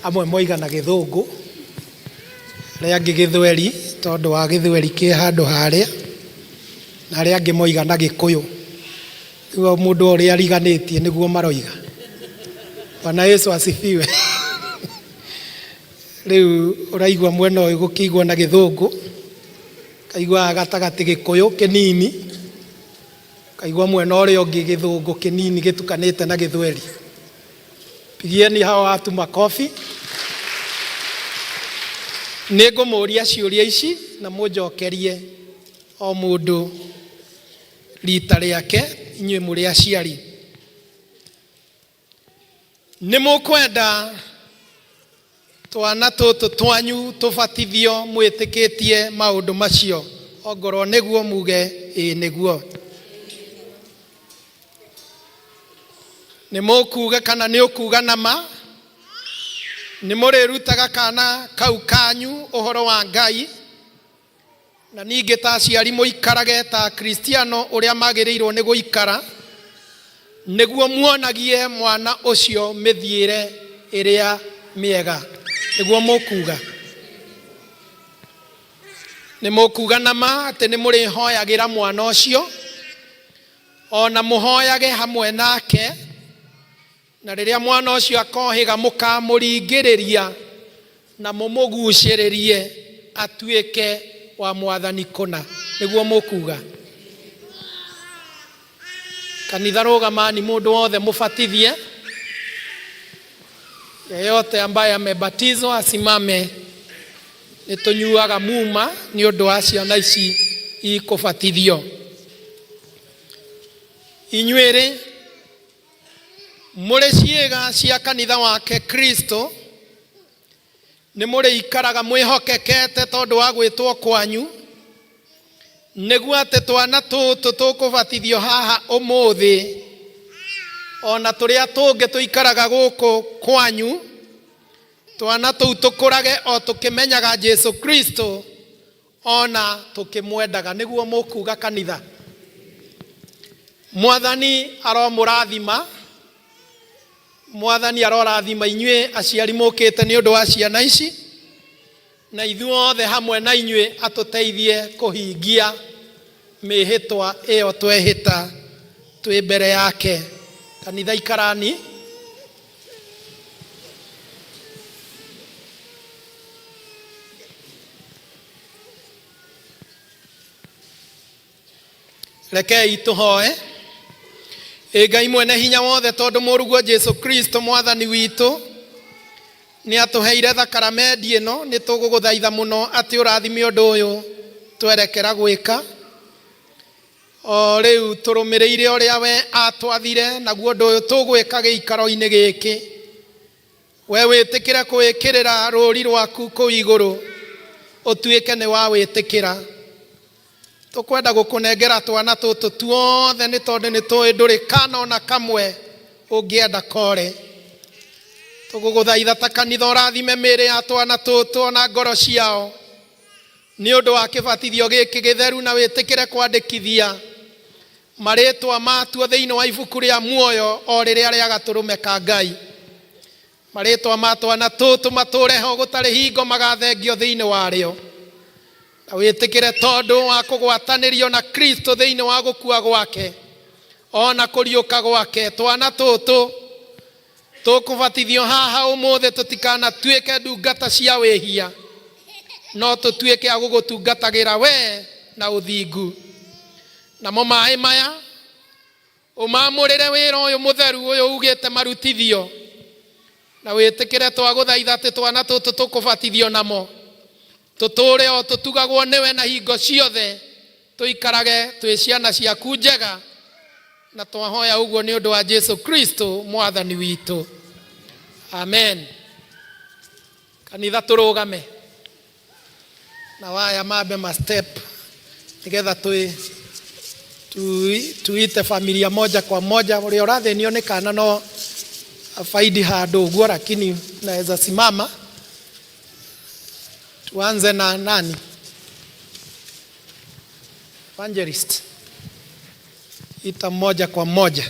amwe moiga na gĩthũngũ arĩa angĩ gĩthweri tondũ wa gĩthweri kĩ handũ harĩa na arĩa angĩ moiga na gĩkũyũ rĩu o mũndũ ũrĩa ariganĩtie nĩguo maroiga bwana yesu asifiwe rĩu ũraigua mwena ũyũ gũkĩigua na gĩthũngũ kaigua gatagatĩ gĩkũyũ kĩnini kaigua mwena ũrĩa ũngĩ gĩthũngũ kĩnini gĩtukanĩte na gĩthweri Pigieni hawa watu makofi. Nĩ ngũmũria ciũria ici na mũnjokerie o mũndũ rita rĩake, inyuĩ mũrĩ aciari. Nĩ mũkwenda twana tũtũ twanyu tũbatithio mwĩtĩkĩtie maũndũ macio? Ongorwo nĩguo muge ĩĩ nĩguo. Nĩ mũkuga kana nĩ ũkuga na ma? Nĩ mũrĩrutaga kana kau kanyu ũhoro wa Ngai, na ningĩ ta aciari mũikarage ta Akristiano ũrĩa magĩrĩirwo nĩ gũikara, nĩguo muonagie mwana ũcio mĩthiĩre ĩrĩa mĩega. Nĩguo mũkuga? Nĩ mũkuga na ma atĩ nĩ mũrĩhoyagĩra mwana ũcio, o na mũhoyage hamwe nake, na rĩrĩa mwana ũcio akohĩga mũkamũringĩrĩria na mũmũgucĩrĩrie atuĩke wa Mwathani kũna. Nĩguo mũkuga? Kanitha rũgamani mũndũ wothe mũbatithie. Yeyote ambaye amebatizwa asimame. Nĩ tũnyuaga muma nĩ ũndũ wa ciana ici ikũbatithio. Inyuĩ-rĩ, mũrĩ ciĩga cia kanitha wake Kristo, nĩ mũrĩikaraga mwĩhokekete tondũ wa gwĩtwo kwanyu, nĩguo atĩ twana tũtũ tũkũbatithio haha ũmũthĩ, o na tũrĩa tũngĩ tũikaraga gũkũ kwanyu, twana tũu tũkũrage o tũkĩmenyaga Jesu Kristo o na tũkĩmwendaga. Nĩguo mũkuga kanitha. Mwathani aromũrathima. Mwathani arorathima inyuĩ aciari mũkĩte nĩ ũndũ wa ciana ici, na ithuothe hamwe na inyuĩ atũteithie kũhingia mĩhĩtwa ĩyo twehĩta twĩ mbere yake. Kanitha ikarani. Rekei tũhoe. Ĩ Ngai mwene hinya wothe, tondũ mũrũguo Jesu Kristo mwathani witũ nĩ atũheire thakaramendi ĩno, nĩ tũgũgũthaitha mũno atĩ ũrathime ũndũ ũyũ twerekera gwĩka. O rĩu tũrũmĩrĩire ũrĩa we atwathire, naguo ũndũ ũyũ tũgwĩka gĩikaro-inĩ gĩkĩ. We wĩtĩkĩre kũwĩkĩrĩra rũũri rwaku kũu igũrũ, ũtuĩke nĩ wawĩtĩkĩra. Tũkwenda gũkũnengera twana tũtũ tuothe nĩ tondũ nĩ tũĩ ndũrĩ kana ona kamwe ũngĩenda kore. Tũgũgũthaitha ta kanitha ũrathime mĩĩrĩ ya twana tũtũ ona ngoro ciao nĩ ũndũ wa kĩbatithio gĩkĩ gĩtheru, na wĩtĩkĩre kwandĩkithia marĩtwa matuo thĩinĩ wa ibuku rĩa muoyo o rĩrĩa rĩa gatũrũme ka Ngai. Marĩtwa ma twana tũtũ matũre ho gũtarĩ hingo magathengio thĩinĩ warĩo, na wĩtĩkĩre tondũ wa kũgwatanĩrio na Kristo thĩinĩ wa gũkua gwake ona kũriũka gwake, twana tũtũ tũkũbatithio haha ũmũthĩ tũtikanatuĩke ndungata cia wĩhia, no tũtuĩke a gũgũtungatagĩra we na ũthingu. Namo maĩ maya ũmamũrĩre wĩra ũyũ mũtheru ũyũ ugĩte marutithio, na wĩtĩkĩre twagũthaitha atĩ twana tũtũ tũkũbatithio namo tũtũũre o tũtugagwo nĩwe na hingo ciothe tũikarage twĩ ciana ciaku njega, na twahoya ũguo nĩ ũndũ wa Jesu Kristo mwathani witũ, amen. Kanitha tũrũgame na waya mambe ma step nigetha tui tuite familia moja kwa moja. Ũrĩa ũrathĩnio nĩ kana no faidi handũ ũguo, lakini naweza simama. Tuanze na nani? Evangelist, ita moja kwa moja.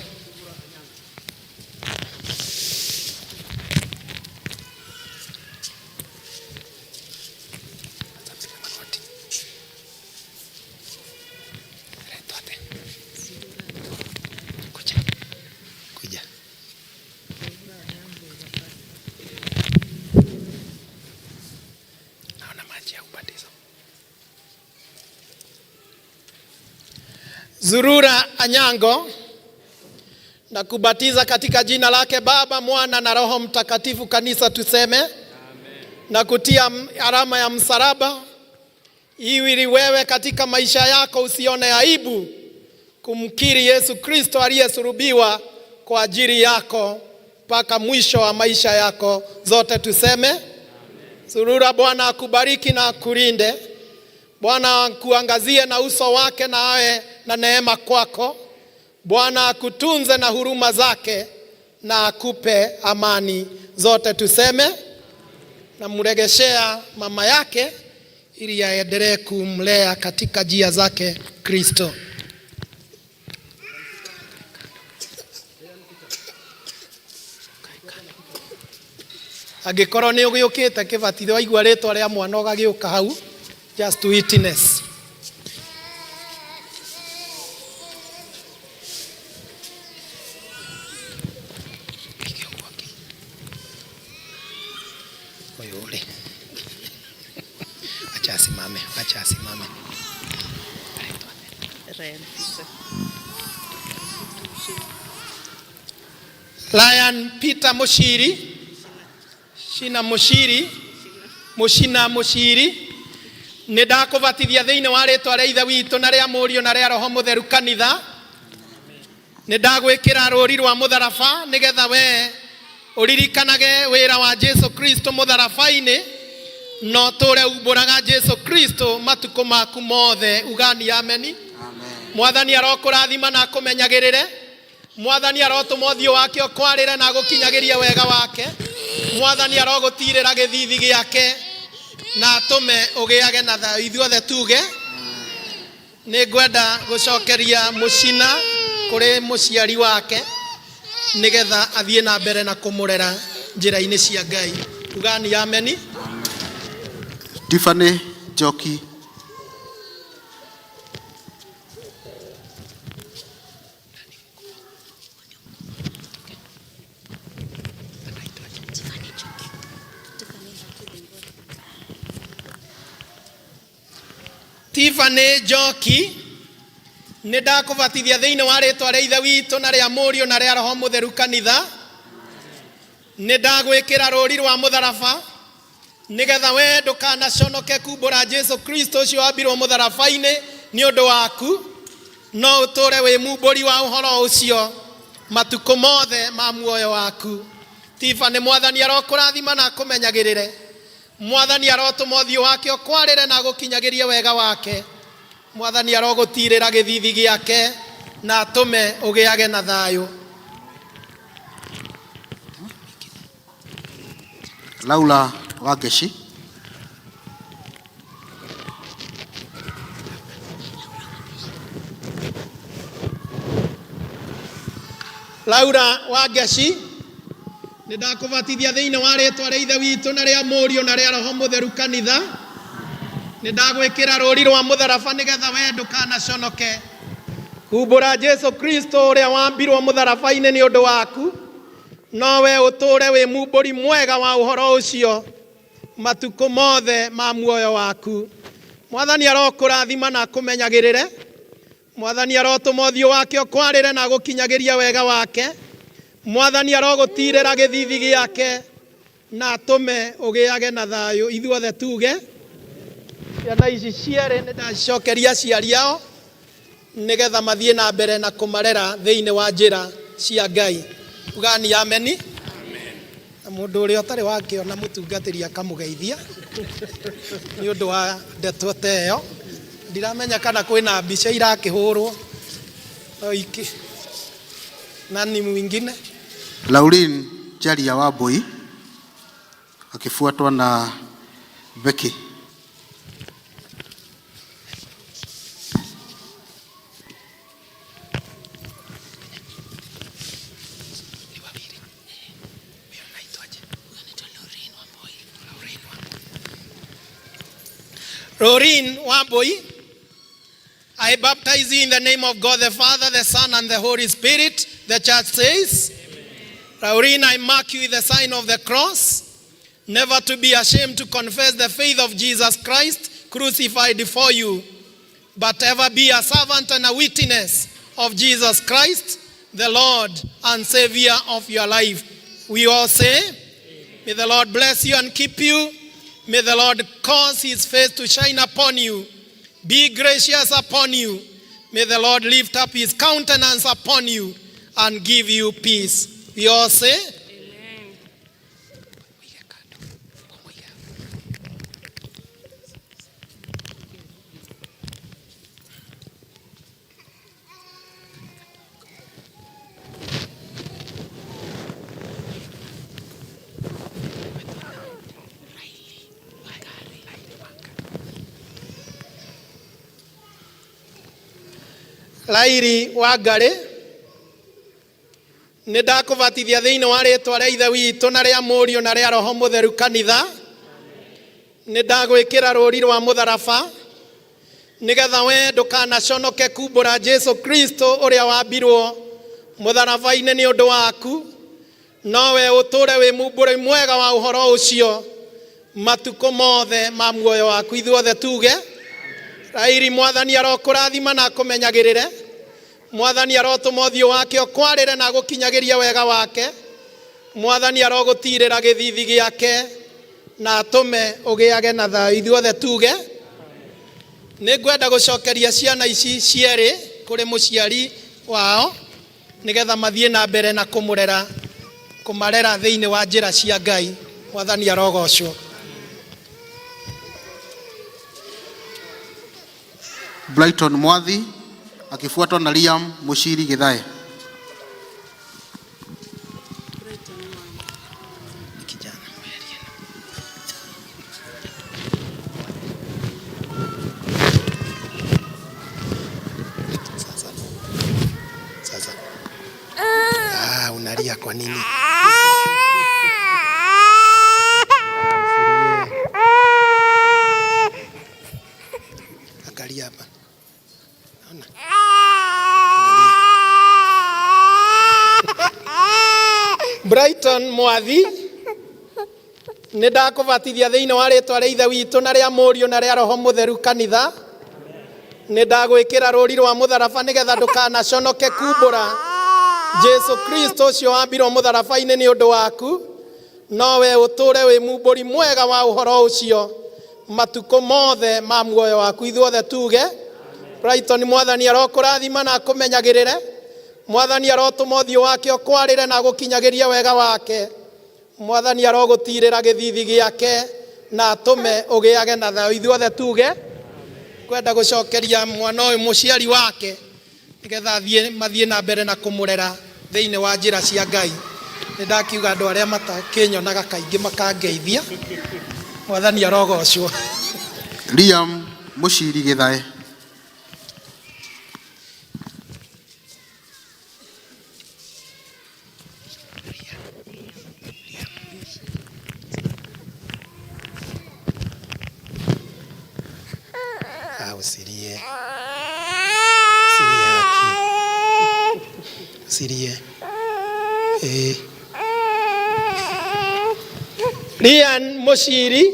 Kuja. Naona maji ya ubatizo. Zurura Anyango, na kubatiza katika jina lake Baba, Mwana na Roho Mtakatifu. Kanisa tuseme amen. Na kutia alama ya msalaba ili wewe katika maisha yako usione aibu kumkiri Yesu Kristo aliyesulubiwa kwa ajili yako mpaka mwisho wa maisha yako. Zote tuseme amen. Zurura, Bwana akubariki na akulinde. Bwana akuangazie na uso wake na awe na neema kwako. Bwana akutunze na huruma zake na akupe amani. Zote tuseme. Namregeshea mama yake ili aendelee kumlea katika njia zake Kristo. Angĩkorwo nĩ ũgĩũkĩte kĩbatithio waigua rĩtwa rĩa mwana ũgagĩũka hau just to witness. Ũyũ rĩ, acha asimame, acha asimame. Lion Peter Mushiri, Shina Mushiri, Mushina Mushiri, nĩ ndakũbatithia thĩinĩ wa rĩtwa rĩa Ithe witũ na rĩa Mũriũ na rĩa Roho Mũtheru kanitha. Nĩ ndagwĩkĩra rũri rwa mũtharaba nĩgetha we ũririkanage wĩra wa Jesu Kristo mũtharaba-inĩ na ũtũre umbũraga Jesu Kristo matukũ maku mothe. Ugani ameni. Mwathani arokũrathima na akũmenyagĩrĩre. Mwathani arotũma ũthiũ wake ũkwarĩre na agũkinyagĩrie wega wake. Mwathani arogũtirĩra gĩthithi gĩake na atũme ũgĩage na thayũ. Ithuothe tuge nĩ ngwenda gũcokeria mũcina kũrĩ mũciari wake nĩgetha athiĩ na mbere na kũmũrera njĩra-inĩ cia Ngai. Ugani ameni. Tiffany Njoki. Tiffany Njoki nĩ ndakũbatithia thĩinĩ wa rĩtwa rĩa ithe witũ na rĩa mũriũ na rĩa roho mũtheru kanitha. Nĩ ndagwĩkĩra rũri rwa mũtharaba nĩgetha we ndũkanaconoke kumbũra Jesu Kristo ũcio wambirwo mũtharaba-inĩ nĩ ũndũ waku, no ũtũre wĩ mumbũri wa ũhoro ũcio matukũ mothe ma muoyo waku. Tiffany, mwathani arokũrathima na akũmenyagĩrĩre. Mwathani arotũma ũthiũ wake ũkwarĩre na agũkinyagĩrie wega wake. Mwathani arogũtirĩra gĩthithi gĩake na atũme ũgĩage na thayũ. Laura Wangeshi. Laura Wangeshi, nĩ ndakũbatithia thĩinĩ wa rĩtwa rĩa ithe witũ na rĩa mũriũ na rĩa roho mũtheru kanitha. Nĩ ndagwĩkĩra rũri rwa mũtharaba nĩgetha we ndũkanaconoke kumbũra Jesu Kristo ũrĩa wambirwo mũtharaba-inĩ nĩ ũndũ waku, no we ũtũre wĩ mumbũri mwega wa ũhoro ũcio matukũ mothe ma muoyo waku. Mwathani arokũrathima na akũmenyagĩrĩre. Mwathani arotũma ũthiũ wake ũkwarĩre na agũkinyagĩrie wega wake. Mwathani arogũtirĩra gĩthithi gĩake na atũme ũgĩage na thayũ. Ithuothe tuge ciana ici cierĩ nĩ ndacicokeria aciari ao nĩgetha mathiĩ na mbere na kũmarera thĩinĩ wa njĩra cia Ngai. Ugani ameni. Na mũndũ ũrĩa ũtarĩ wakĩona mũtungatĩri akamũgeithia nĩ ũndũ wa ndeto ta ĩyo. Ndiramenya kana kwĩna mbica irakĩhũrwo no iki. Nani mwingine? Laurin Jaria Wambui akifuatwa na Becky. Laurin Wambui, I baptize you in the name of God the Father, the Son, and the Holy Spirit. The church says, Laurin, I mark you with the sign of the cross, never to be ashamed to confess the faith of Jesus Christ crucified for you, but ever be a servant and a witness of Jesus Christ, the Lord and Savior of your life. We all say, may the Lord bless you and keep you. May the Lord cause his face to shine upon you, be gracious upon you. May the Lord lift up his countenance upon you and give you peace. We all say, Amen. Lairi Wangari, nĩ ndakũbatithia thĩinĩ wa rĩtwa rĩa ithe witũ na rĩa mũriũ na rĩa roho mũtheru kanitha. Nĩ ndagwĩkĩra rũri rwa mũtharaba nĩgetha we ndũkanaconoke kumbũra Jesu Kristo ũrĩa wambirwo mũtharaba-inĩ nĩ ũndũ waku, no we ũtũre wĩ mumbũri mwega wa ũhoro ũcio matukũ mothe ma muoyo waku. Ithuothe tuge, Rairi, mwathani arokũrathima na akũmenyagĩrĩre. Mwathani arotũma ũthiũ wake ũkwarĩre na agũkinyagĩrie wega wake. Mwathani arogũtirĩra gĩthithi gĩake na atũme ũgĩage na thayũ. Ithuothe tuge, nĩ ngwenda gũcokeria ciana ici cierĩ kũrĩ mũciari wao nĩgetha mathiĩ na mbere na kũmũrera kũmarera thĩinĩ wa njĩra cia Ngai. Mwathani arogocwo. Brighton Mwathi akifuatwa na Liam Mushiri Githae. Sasa. Ah, unalia kwa nini? Angalia hapa. Naona. Brighton Mwathi, nĩ ndakũbatithia thĩinĩ wa rĩtwa rĩa Ithe witũ na rĩa Mũriũ na rĩa Roho Mũtheru kanitha. Nĩ ndagwĩkĩra rũri rwa mũtharaba nĩgetha ndũkanaconoke kumbũra Jesu Kristo ũcio wambirwo mũtharaba-inĩ nĩ ũndũ waku, no we ũtũre wĩ mumbũri mwega wa ũhoro ũcio matukũ mothe ma muoyo waku. Ithuothe tuge Brighton, Mwathani arokũrathima na akũmenyagĩrĩre. Mwathani arotũma ũthiũ wake ũkwarĩre na agũkinyagĩrie wega wake. Mwathani arogũtirĩra gĩthithi gĩake na atũme ũgĩage na thayũ. Ithuothe tuge kwenda gũcokeria mwana ũyũ mũciari wake nĩgetha mathiĩ na mbere na kũmũrera thĩinĩ wa njĩra cia Ngai. Nĩ ndakiuga andũ arĩa matakĩnyonaga kaingĩ makangeithia. Mwathani arogocwo. Liam Mũciri Gĩthae. Ah, usilie. Usilie haki. Usilie. Eh. Lian Moshiri,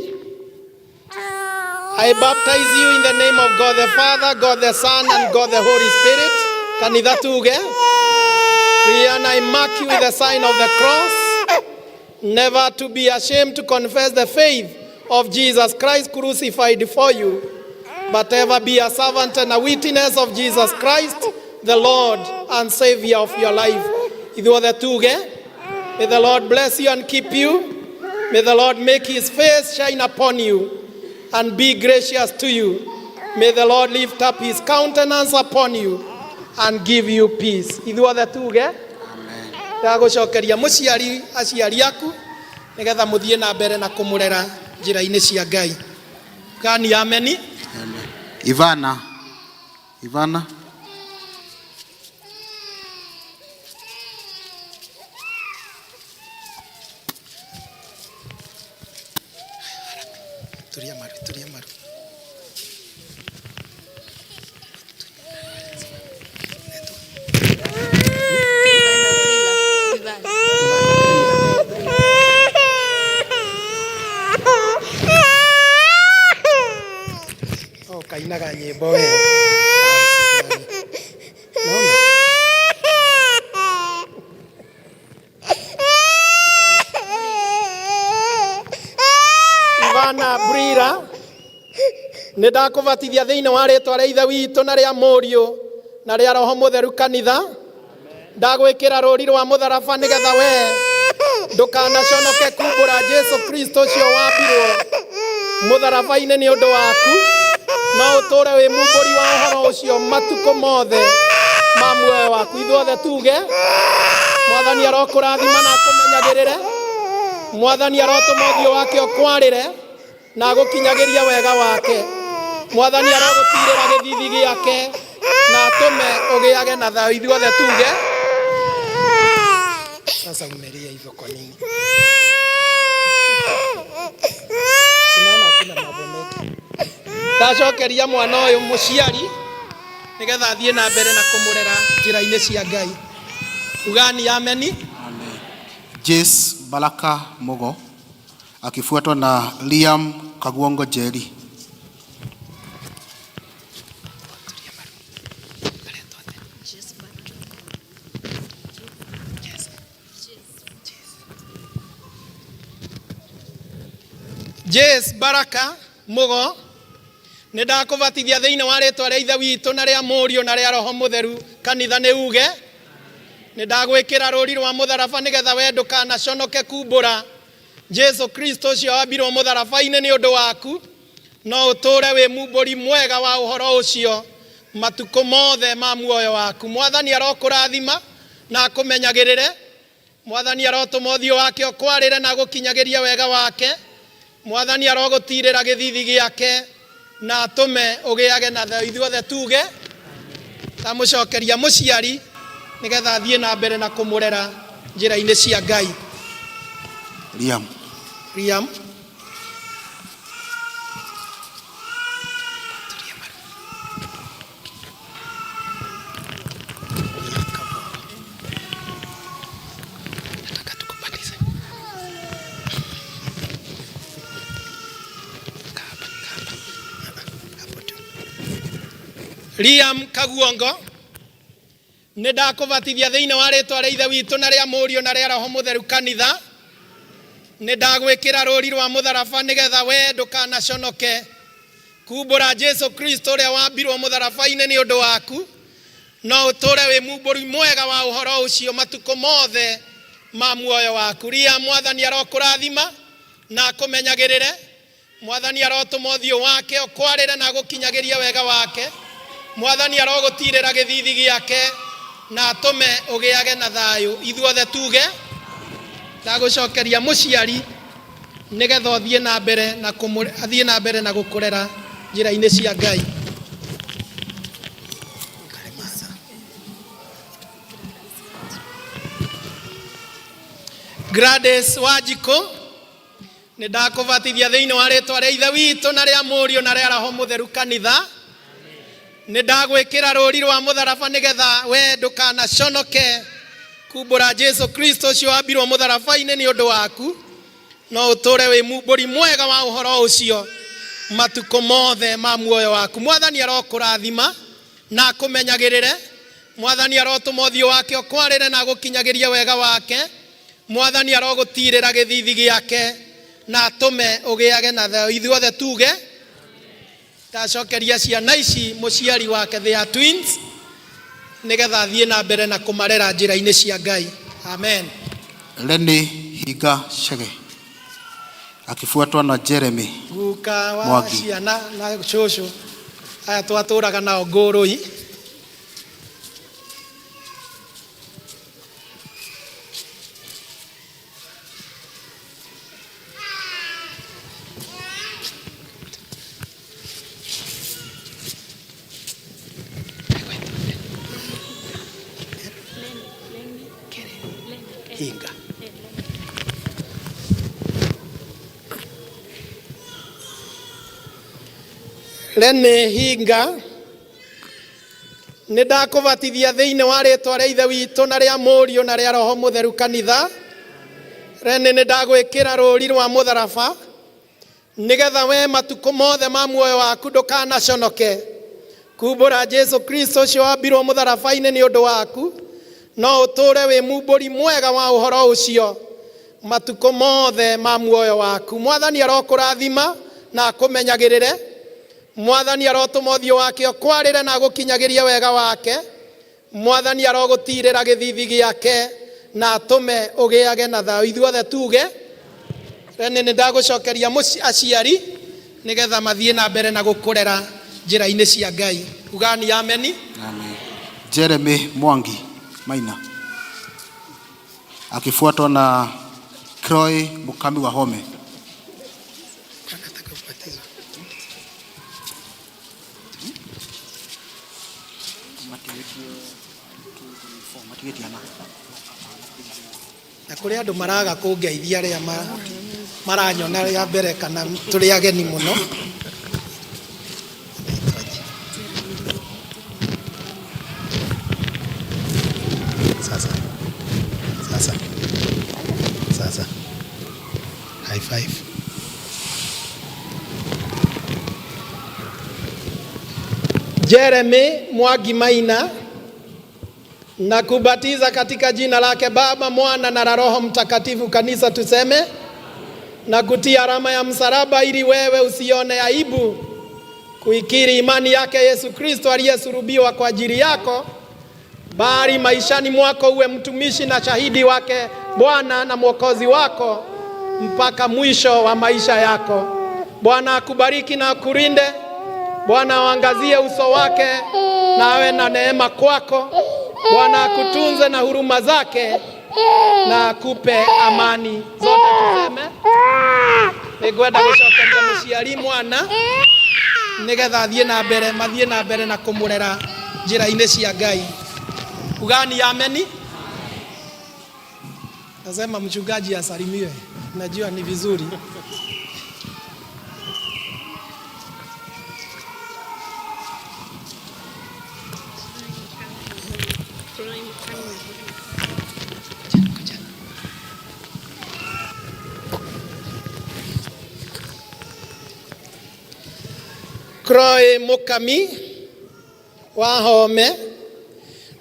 I baptize you in the name of God the Father, God the Son, and God the Holy Spirit. Kanitha tuge. Lian, I mark you with the sign of the cross, never to be ashamed to confess the faith of Jesus Christ crucified for you, but ever be a servant and a witness of Jesus Christ, the Lord and Savior of your life. Ithuothe tuge. May the Lord bless you and keep you. May the Lord make his face shine upon you and be gracious to you. May the Lord lift up his countenance upon you and give you peace. Ithuothe tuge. Ndagũcokeria mũciari aciari aku nĩgetha mũthiĩ na mbere na kũmũrera njĩra-inĩ cia Ngai. Gani ameni. Ivana. Ivana. Turia maru, turia maru. Oh, kainaga nyĩmbo we. Naona? Ivana Brira, nĩ ndakũbatithia thĩinĩ wa rĩtwa rĩa Ithe witũ na rĩa Mũriũ na rĩa Roho Mũtheru kanitha. Ndagwĩkĩra rũri rwa mũtharaba nĩgetha we ndũkanaconoke kumbũra Jesu Kristo ũcio wambirwo mũtharaba-inĩ nĩ ũndũ waku, no ũtũre wĩ mumbũri wa ũhoro ũcio matukũ mothe ma muoyo waku. Ithuothe tuge Mwathani arokũrathima na akũmenyagĩrĩre. Mwathani arotũma ũthiũ wake ũkwarĩre na agũkinyagĩrie wega wake. Mwathani arogũtirĩra gĩthithi gĩake na atũme ũgĩage na thayũ. Ithuothe tuge sasa umelia hivyo kwa nini? Tunaona hakuna mambo mengi. Ndacokeria mwana ũyũ mũciari nĩgetha athiĩ na mbere na kũmũrera njĩra-inĩ cia Ngai. Ugani ameni. Jace Baraka Mugo akifuatwa na Liam Kaguongo Njeri. Jace Baraka Mugo, nĩ ndakũbatithia thĩinĩ wa rĩtwa rĩa Ithe witũ na rĩa Mũriũ na rĩa Roho Mũtheru kanitha nĩ uge nĩ ndagwĩkĩra rũri rwa mũtharaba nĩgetha we ndũkanaconoke kumbũra Jesu Kristo ũcio wambirwo mũtharaba-inĩ nĩ ũndũ waku, no ũtũre wĩ mumbũri mwega wa ũhoro ũcio matukũ mothe ma muoyo waku. Mwathani arokũrathima na akũmenyagĩrĩre. Mwathani arotũma ũthiũ wake ũkwarĩre na agũkinyagĩrie wega wake. Mwathani arogũtirĩra gĩthithi gĩake na atũme ũgĩage na thayũ. Ithuothe tuge ndamũcokeria mũciari nĩgetha athiĩ na mbere na kũmũrera njĩra-inĩ cia Ngai. Liam. Liam. Liam Kaguongo nĩ ndakũbatithia thĩinĩ wa rĩtwa rĩa ithe witũ na rĩa mũriũ na rĩa roho mũtheru kanitha. Nĩ ndagwĩkĩra rũri rwa mũtharaba nĩgetha we ndũkanaconoke kumbũra Jesu Kristo ũrĩa wambirwo mũtharaba-inĩ nĩ ũndũ waku, no ũtũre wĩ mumbũri mwega wa ũhoro ũcio matukũ mothe ma muoyo waku. Ria, mwathani arokũrathima na akũmenyagĩrĩre. Mwathani arotũma ũthiũ wake ũkwarĩre na agũkinyagĩrie wega wake. Mwathani arogũtirĩra gĩthithi gĩake na atũme ũgĩage na thayũ. Ithuothe tuge ndagũcokeria mũciari nĩgetha ũthiĩ na mbere na athiĩ na mbere na gũkũrera njĩra-inĩ cia Ngai. Gladys Wanjikũ, nĩ ndakũbatithia thĩinĩ wa rĩtwa rĩa ithe witũ na rĩa mũriũ na rĩa roho mũtheru kanitha. Nĩ ndagwĩkĩra rũri rwa mũtharaba nĩgetha we ndũkanaconoke kumbũra Jesu Kristo ũcio wambirwo mũtharaba-inĩ nĩ ũndũ waku, no ũtũre wĩ mumbũri mwega wa ũhoro ũcio matukũ mothe ma muoyo waku. Mwathani arokũrathima na akũmenyagĩrĩre. Mwathani arotũma ũthiũ wake ũkwarĩre na agũkinyagĩrie wega wake. Mwathani arogũtirĩra gĩthithi gĩake na atũme ũgĩage na thayũ. Ithuothe tuge ndacokeria ciana ici mũciari wake, they are twins, nĩgetha athiĩ na mbere na kũmarera njĩra-inĩ cia Ngai. Amen. Lenny Hinga Chege akifuatwa na Jeremy Guka wa Mwangi. ciana na cũcũ aya twatũraga nao Ngũrũi. Hinga. Lenny Hinga, nĩ ndakũbatithia thĩinĩ wa rĩtwa rĩa ithe witũ na rĩa mũriũ na rĩa roho mũtheru kanitha. Lenny, nĩ ndagwĩkĩra rũri rwa mũtharaba nĩgetha we matukũ mothe ma muoyo waku ndũkanaconoke kumbũra Jesu Kristo ũcio wambirwo mũtharaba-inĩ nĩ ũndũ waku, no ũtũre wĩ mumbũri mwega wa ũhoro ũcio matukũ mothe ma muoyo waku. Mwathani arokũrathima na akũmenyagĩrĩre. Mwathani arotũma ũthiũ wake ũkwarĩre na agũkinyagĩrie wega wake. Mwathani arogũtirĩra gĩthithi gĩake na atũme ũgĩage na thayũ. Ithuothe tuge Lenny, nĩ ndagũcokeria aciari nĩgetha mathiĩ na mbere na gũkũrera njĩra-inĩ cia Ngai. Ugani ameni. Amen. Jeremy Mwangi Maina akifuatwa na Croy Mukami wa Home. Na kũrĩ andũ maraga kũngeithia arĩa maranyona rĩa mbere kana tũrĩ ageni mũno. Sasa. Sasa. Sasa. High five. Jeremy Mwangi Maina, na kubatiza katika jina lake Baba, Mwana na la Roho Mtakatifu. Kanisa tuseme, na kutia alama ya msalaba ili wewe usione aibu kuikiri imani yake Yesu Kristo aliyesulubiwa kwa ajili yako, bali maishani mwako uwe mtumishi na shahidi wake Bwana na Mwokozi wako mpaka mwisho wa maisha yako. Bwana akubariki na akulinde. Bwana aangazie uso wake na awe na neema kwako. Bwana akutunze na huruma zake na akupe amani. Zote tuseme, nĩngwenda gũcokeria mũciari mwana nĩgetha athiĩ na mbere, mathiĩ na mbere na kũmũrera njĩra-inĩ cia Ngai. Ugani ameni. Nasema mchungaji asalimiwe, najua ni vizuri. Croy Mukami, Wahome,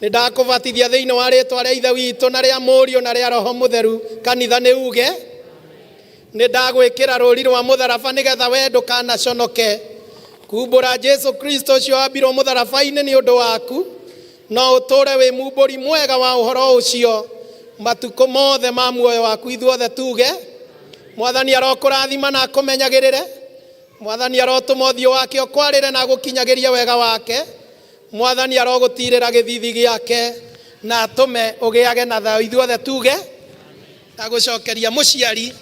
nĩ ndakũbatithia thĩinĩ wa rĩtwa rĩa Ithe witũ na rĩa Mũriũ na rĩa Roho Mũtheru. Kanitha nĩ uge nĩ ndagwĩkĩra rũri rwa mũtharaba nĩgetha we ndũkanaconoke kumbũra Jesu Kristo ũcio wambirwo mũtharaba-inĩ nĩ ũndũ waku, no ũtũre wĩ mumbũri mwega wa ũhoro ũcio matukũ mothe ma muoyo waku. Ithuothe tuge Mwathani arokũrathima na akũmenyagĩrĩre. Mwathani arotũma ũthiũ wake ũkwarĩre na agũkinyagĩrie wega wake. Mwathani arogũtirĩra gĩthithi gĩake na atũme ũgĩage na thayũ. Ithuothe tuge agũcokeria mũciari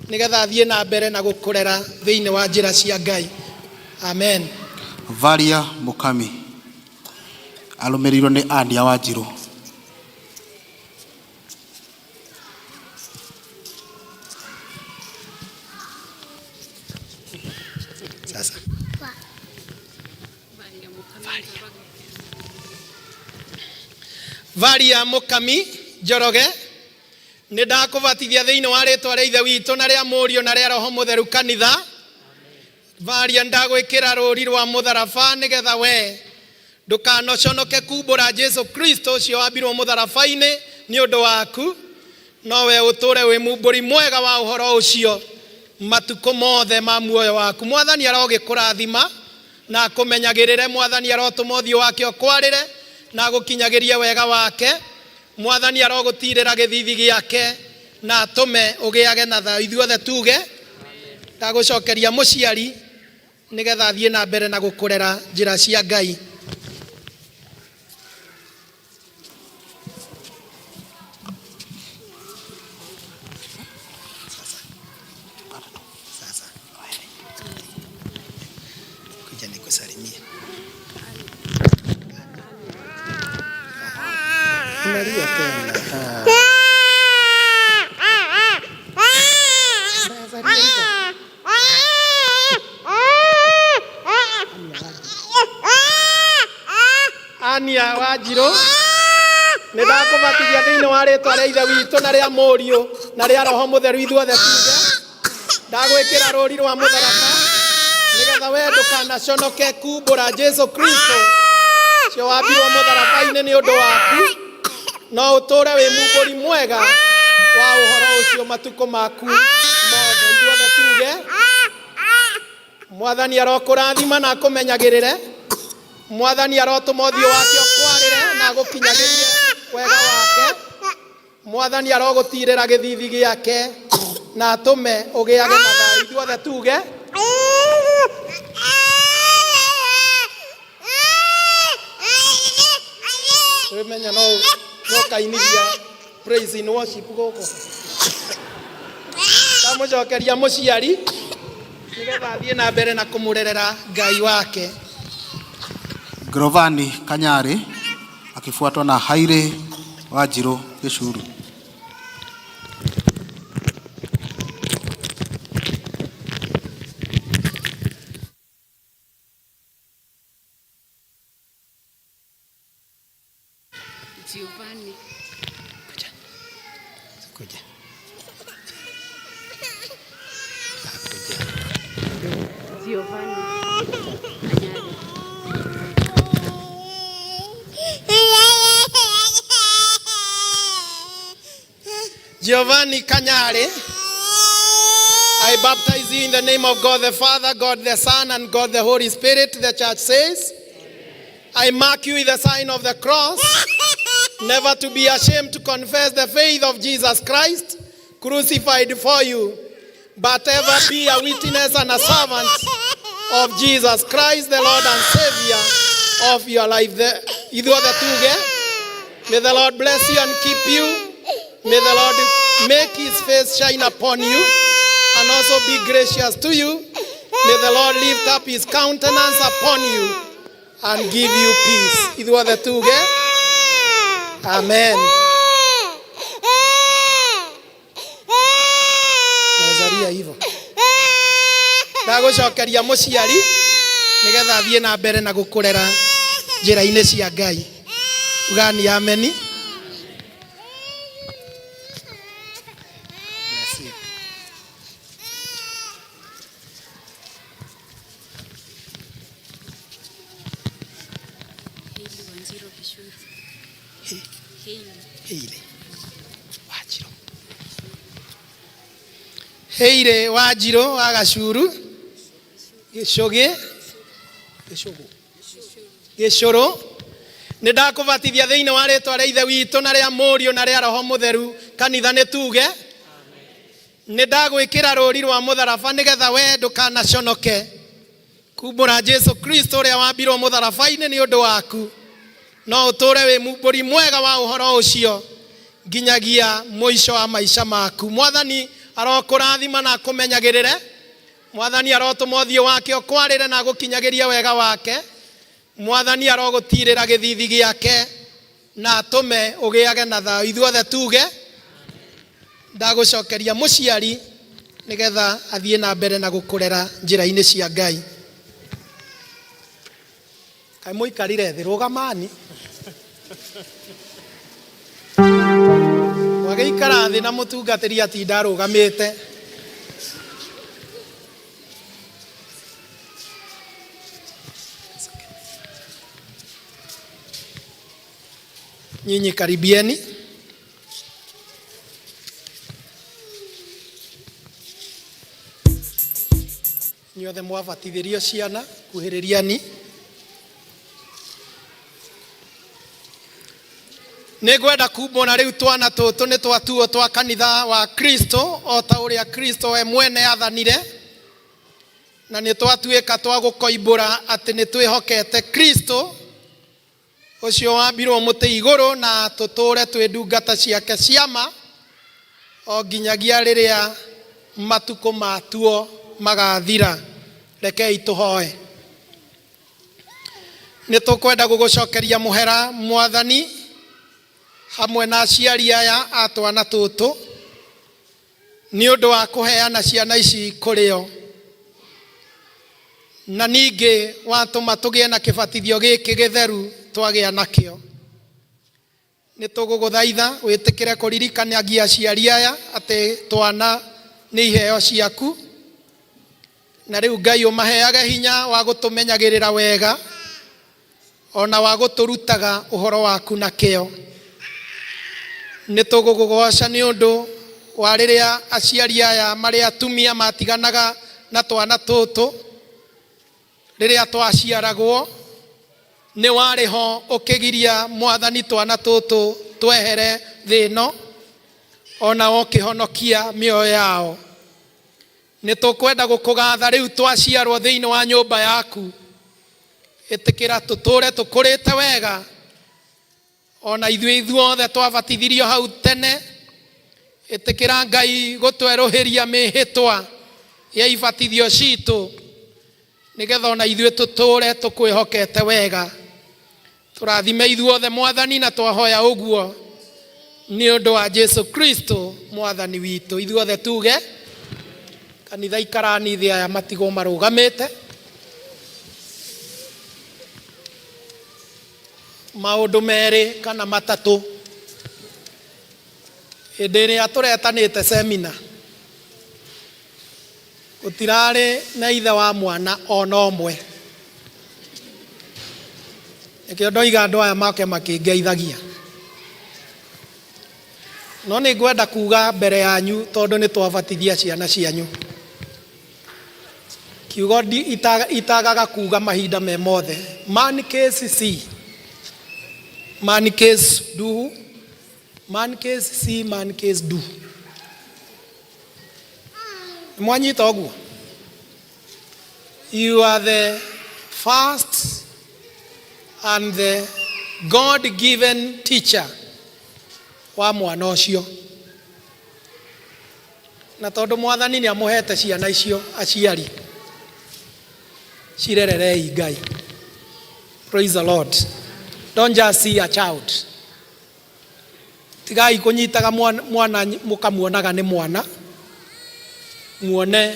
nĩgetha athiĩ na mbere na gũkũrera thĩinĩ wa njĩra cia Ngai. Amen. Varia Mukami arũmĩrĩirwo nĩ Ania Wanjirũ. Sasa. Varia Mukami Njoroge, nĩ ndakũbatithia thĩinĩ wa rĩtwa rĩa Ithe witũ na rĩa Mũriũ na rĩa Roho Mũtheru. Kanitha. Varia, ndagwĩkĩra rũri rwa mũtharaba nĩgetha we ndũkanoconoke kumbũra Jesu Kristo ũcio wambirwo mũtharaba-inĩ nĩ ũndũ waku, no we ũtũre wĩ mumbũri mwega wa ũhoro ũcio matukũ mothe ma muoyo waku. Mwathani arogĩkũrathima na akũmenyagĩrĩre. Mwathani arotũma ũthiũ wake ũkwarĩre na agũkinyagĩrie wega wake. Mwathani arogũtirĩra gĩthithi gĩake na atũme ũgĩage na thayũ. Ithuothe tuge ndagũcokeria mũciari nĩgetha athiĩ na mbere na gũkũrera njĩra cia Ngai. Kuja nikusalimie. Unalia tena. Ah. Unazalia hivyo. Ania Wanjirũ, nĩ ndakũbatithia thĩinĩ wa rĩtwa rĩa Ithe witũ na rĩa Mũriũ na rĩa Roho Mũtheru. Ithuothe tuge ndagwĩkĩra rũri rwa mũtharaba nĩgetha we ndũkanaconoke kumbũra Jesu Kristo ũcio wambirwo mũtharaba-inĩ nĩ ũndũ waku, no ũtũre wĩ mumbũri mwega wa ũhoro ũcio matukũ maku mothe. Ithuothe tuge Mwathani arokũrathima na akũmenyagĩrĩre. Mwathani arotũma ũthiũ wake ũkwarĩre na agũkinyagĩrie wega wake. Mwathani arogũtirĩra gĩthithi gĩake na atũme ũgĩage na thayũ. Ithuothe tuge wĩmenya no no kainithia praise in worship gũkũ. Ndamũcokeria mũciari nĩgetha athiĩ na mbere na kũmũrerera Ngai wake. Grovani Kanyari akifuatwa na Haile Wanjiru Gĩcuru. Giovanni. Kuja. Giovanni. Kanyari. Giovanni Kanyari, I baptize you in the name of God the Father, God the Son, and God the Holy Spirit, the church says. I mark you with the sign of the cross, never to be ashamed to confess the faith of Jesus Christ, crucified for you, but ever be a witness and a servant of Jesus Christ, the Lord and Savior of your life. Ithuothe tuge, may the Lord bless you and keep you. May the Lord make his face shine upon you and also be gracious to you. May the Lord lift up his countenance upon you and give you peace. Ithuothe tuge, amen. Nazaria hivyo. Ndagũcokeria mũciari nĩgetha athiĩ na mbere na gũkũrera njĩra-inĩ cia Ngai. Ugani ameni. Bless you. Hailey Wanjirũ. Hailey Wanjirũ wa Gacuru Gĩcũgĩ Gĩcũgũ Gĩcũrũ. Nĩ ndakũbatithia thĩinĩ wa rĩtwa rĩa Ithe witũ na rĩa Mũriũ na rĩa Roho Mũtheru. Kanitha nĩ tuge nĩ ndagwĩkĩra rũri rwa mũtharaba nĩgetha we ndũkanaconoke kumbũra Jesu Kristo ũrĩa wambirwo mũtharaba-inĩ nĩ ũndũ waku, no ũtũũre wĩ mumbũri mwega wa ũhoro ũcio nginyagia mũico wa maica maku. Mwathani arokũrathima na akũmenyagĩrĩre. Mwathani arotũma ũthiũ wake ũkwarĩre na agũkinyagĩrie wega wake. Mwathani arogũtirĩra gĩthithi gĩake na atũme ũgĩage na thayũ. Ithuothe tuge ndagũcokeria mũciari nĩgetha athiĩ na mbere na gũkũrera njĩra-inĩ cia Ngai. Kaĩ mũikarire thĩ, rũgamani. Mwagĩikara thĩ na mũtungatĩri atinda arũgamĩte. Nyinyi karibieni. Inyuothe mwabatithĩrio ciana, kuhĩrĩriani. Nĩ ngwenda kumbũra rĩu twana tũtũ nĩ twatuo twa kanitha wa Kristo o ta ũrĩa Kristo we mwene athanire, na nĩ twatuĩka twa gũkoimbũra atĩ nĩ twĩhokete Kristo ũcio wambirwo mũtĩ igũrũ, na tũtũũre twĩ ndungata ciake ciama o nginyagia rĩrĩa matukũ matuo magathira. Rekei tũhoe. Nĩ tũkwenda gũgũcokeria mũhera Mwathani, hamwe na aciari aya a twana tũtũ, nĩ ũndũ wa kũheana ciana ici kũrĩ o, na ningĩ watũma tũgĩe na kĩbatithio gĩkĩ gĩtheru twagĩa nakĩo. Nĩ tũgũgũthaitha wĩtĩkĩre kũririkanagia aciari aya atĩ twana nĩ iheo ciaku, na rĩu Ngai ũmaheage hinya wa gũtũmenyagĩrĩra wega ona wa gũtũrutaga ũhoro waku na kĩo. Nĩ tũgũgũgoca nĩ ũndũ wa rĩrĩa aciari aya marĩ atumia matiganaga na twana tũtũ rĩrĩa twaciaragwo, nĩ warĩ ho ũkĩgiria Mwathani twana tũtũ twehere thĩ ĩno, ona ũkĩhonokia mĩoyo yao. Nĩ tũkwenda gũkũgatha rĩu twaciarwo thĩinĩ wa nyũmba yaku. Ĩtĩkĩra tũtũre tũkũrĩte wega, ona ithuĩ ithuothe twabatithirio hau tene. Ĩtĩkĩra Ngai gũtwerũhĩria mĩhĩtwa ya ibatithio citũ, nĩgetha ona ithuĩ tũtũre tũkwĩhokete wega. Tũrathime ithuothe Mwathani, na twahoya ũguo nĩ ũndũ wa Jesu Kristo Mwathani witũ. Ithuothe tuge kanitha ikarani thĩ, aya matigwo marũgamĩte. Maũndũ merĩ kana matatũ, hĩndĩ ĩrĩa tũretanĩte semina, gũtirarĩ na ithe wa mwana ona ũmwe. Nĩkĩo ndoiga andũ aya make makĩngeithagia. No nĩ ngwenda kuga mbere yanyu, tondũ nĩ twabatithia ciana cianyu, kiugo itagaga kuga mahinda me mothe: man case see, man case do, man case see, man case do. Mwanyita ũguo? You are the first and the God given teacher wa mwana ũcio, na tondũ Mwathani nĩ amũhete ciana icio, aciari cirererei Ngai. Praise the Lord. Don't just see a child. Tigai kũnyitaga mwana mũkamuonaga nĩ mwana, muone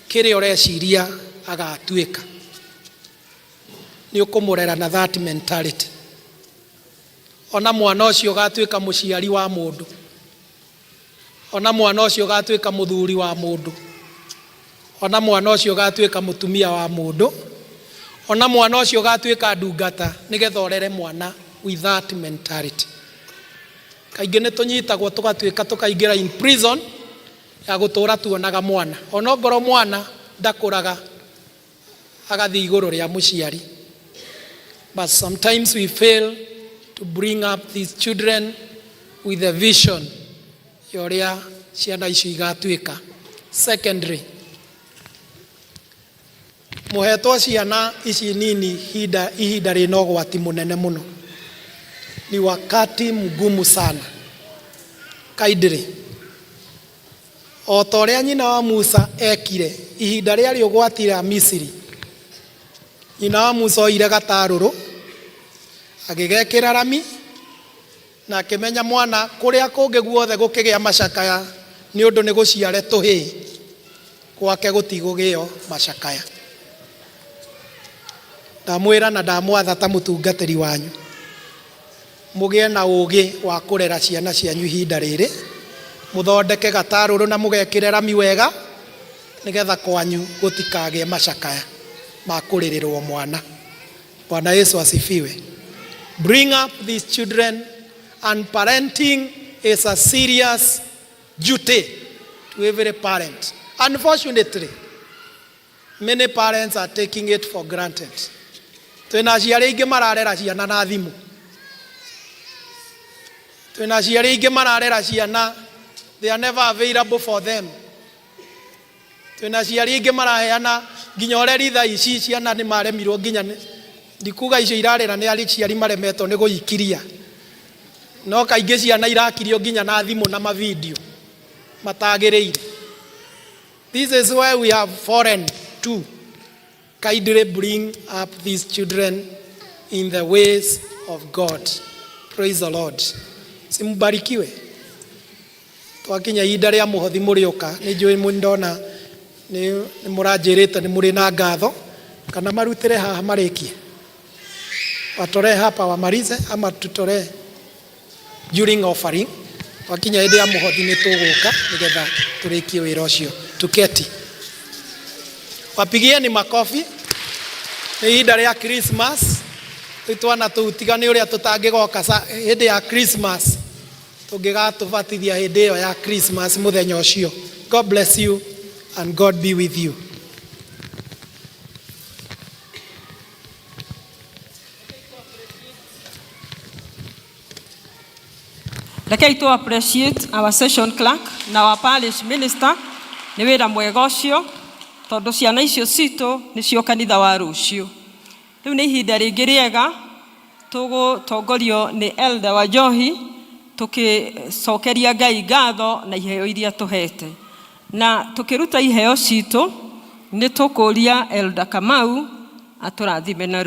kĩrĩa ũreciria agatuĩka. Nĩ ũkũmũrera na that mentality. Ona mwana ũcio ũgatuĩka mũciari wa mũndũ, ona mwana ũcio ũgatuĩka mũthuri wa mũndũ, ona mwana ũcio ũgatuĩka mũtumia wa mũndũ, ona mwana ũcio ũgatuĩka ndungata, nĩgetha ũrere mwana. with that mentality. Kaingĩ nĩ tũnyitagwo tũgatuĩka tũkaingĩra in prison ya gũtũra tuonaga mwana. Ona ongorwo mwana ndakũraga agathiĩ igũrũ rĩa mũciari. But sometimes we fail to bring up these children with a vision ya ũrĩa ciana icio igatuĩka. Secondly, mũhetwo ciana ici nini hinda, ihinda rĩna ũgwati mũnene mũno. Ni wakati mgumu sana. Kindly, o ta ũrĩa nyina wa Musa ekire ihinda rĩarĩ ũgwati rĩa Misiri, nyina wa Musa oire gatarũrũ agĩgekĩra rami na akĩmenya mwana kũrĩa kũngĩ guothe gũkĩgĩa macakaya nĩ ũndũ nĩ gũciare tũhĩĩ gwake gũtigũgĩo macakaya. Ndamwĩra na ndamwatha ta mũtungatĩri wanyu mũgĩe na ũgĩ wa kũrera ciana cianyu ihinda rĩrĩ, mũthondeke gatarũrũ na mũgekĩre rami wega nĩgetha kwanyu gũtikagĩe macakaya ma kũrĩrĩrwo mwana. Bwana Yesu asifiwe. Bring up these children, and parenting is a serious duty to every parent. Unfortunately, many parents are taking it for granted. Twĩna aciari aingĩ mararera ciana na thimũ. Twĩna aciari aingĩ mararera ciana, they are never available for them. Twĩna aciari aingĩ maraheana nginya ũreri thaa ici ciana nĩ maremirwo nginya ndikuga icio irarĩra nĩ aciari maremetwo nĩ gũikiria, no kaingĩ ciana irakirio nginya na thimũ na mavideo matagĩrĩire. This is where we have fallen to. Kindly bring up these children in the ways of God. Praise the Lord. Simbarikiwe. Twakinya ihinda rĩa mũhothi mũrĩũka, nĩ njũĩ ndona nĩ mũranjĩrĩte nĩ mũrĩ na ngatho, kana marutĩre haha marĩkie. Watolee hapa wamalize ama tutolee during offering. Twakinya hĩndĩ ya mũhothi nĩ tũgũka nĩgetha tũrĩkie wĩra ũcio. Tuketi. Wapigieni makofi. Nĩ ihinda rĩa Christmas. Rĩu twana tũu tiga nĩ ũrĩa tũtangĩgoka hĩndĩ ya Christmas, tũngĩgatũbatithia hĩndĩ ĩyo ya Christmas mũthenya ũcio. God bless you and God be with you. Rekei tu appreciate our session clerk na our parish minister nĩ wĩra mwega ũcio tondũ ciana icio citũ nĩcio kanitha wa rũciũ. Rĩu nĩ ihinda rĩngĩ rĩega tũgũtongorio nĩ Elder Wanjohi tũkĩcokeria Ngai ngatho na iheo iria tũhete. Na tũkĩruta iheo citũ nĩ tũkũria Elder Kamau atũrathime na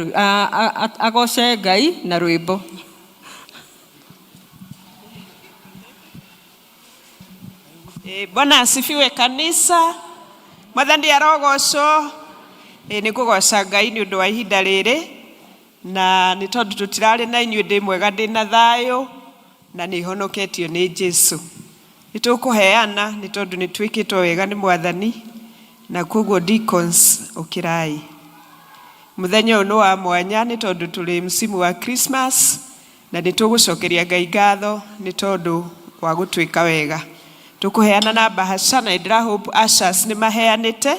agoce Ngai na rwĩmbo. Bwana asifiwe kanisa. Mwathani arogocwo. Nĩ ngũgoca Ngai nĩ ũndũ wa ihinda rĩrĩ na nĩ tondũ tũtirarĩ na inyuĩ, ndĩ mwega, ndĩ na thayũ na nĩ honoketio nĩ Jesu. Nĩ tũkũheana nĩ tondũ nĩ twĩkĩtwo wega nĩ Mwathani, na koguo deacons ũkĩrai. Mũthenya ũyũ nĩ wa mwanya nĩ tondũ tũrĩ msimu wa Christmas na nĩ tũgũcokeria Ngai ngatho nĩ tondũ wa gũtwĩka wega. Tũkũheana na bahasha na ndĩra hope ushers nĩ maheanĩte.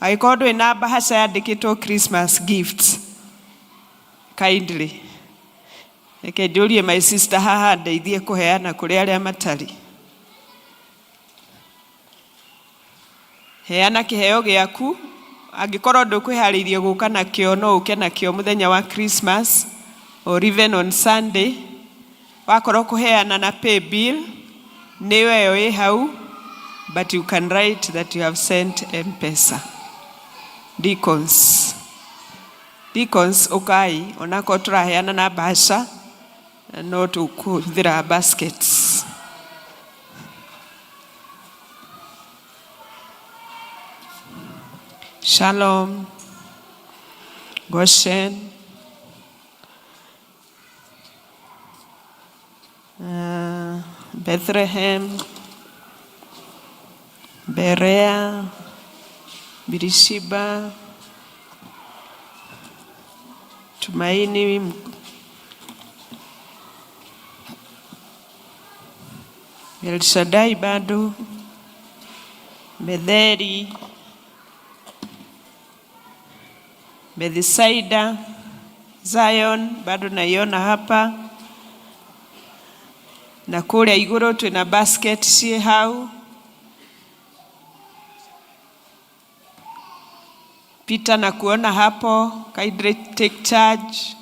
Angĩkorwo ndũrĩ na bahasha yandĩkĩtwo Christmas gifts, kindly reke njũrie my sister haha ndeithie kũheana kũrĩ arĩa matarĩ. Heana kĩheo gĩaku, angĩkorwo ndũkwĩharĩirie gũka nakĩo no ũke nakĩo mũthenya wa Christmas or even on Sunday. Wakorwo kũheana na pay bill nĩyo ĩyo ĩ hau, but you can write that you have sent M-Pesa. Deacons, deacons ũkai, onakorwo tũraheana na bahasha no tũkũhũthĩra baskets. Shalom, Goshen, Bethlehem, Berea, Beersheba, Tumaini. El Shaddai bado, Betheli, Bethisaida, Zion bado naiona hapa, na kũrĩa igũrũ twĩna basket ciĩ hau. Peter na kuona hapo, kindly take charge.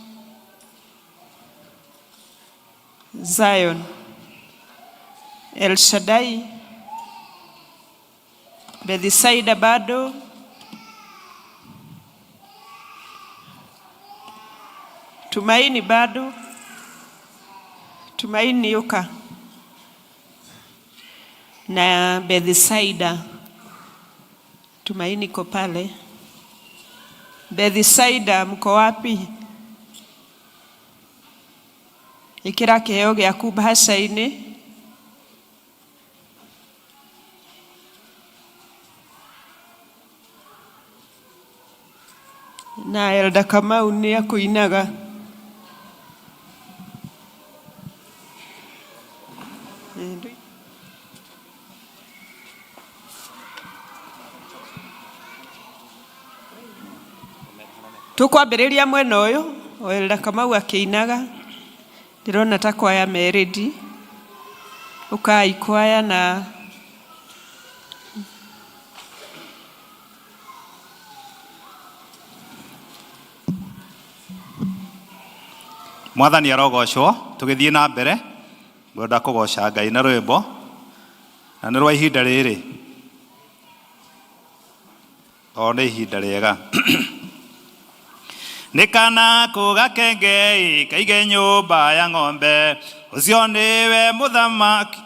Zion, El Shaddai, Bethisaida bado, Tumaini bado, Tumaini yuka na Bethisaida. Tumaini iko pale. Bethisaida mko wapi? Ikĩra kĩheo gĩaku mbahaca-inĩ. Na Elda Kamau nĩ akũinaga. Tũkwambĩrĩria mwena ũyũ o Elda Kamau akĩinaga. Ndĩrona ta kwaya me ready. Ũkai kwaya na Mwathani arogocwo. Tũgĩthiĩ na mbere, ngwenda kũgoca Ngai na rwĩmbo, na nĩ rwa ihinda rĩrĩ, tondũ nĩ ihinda rĩega. Nĩ kana kũ gakenge kaige nyũmba ya ng'ombe, ũcio nĩwe mũthamaki,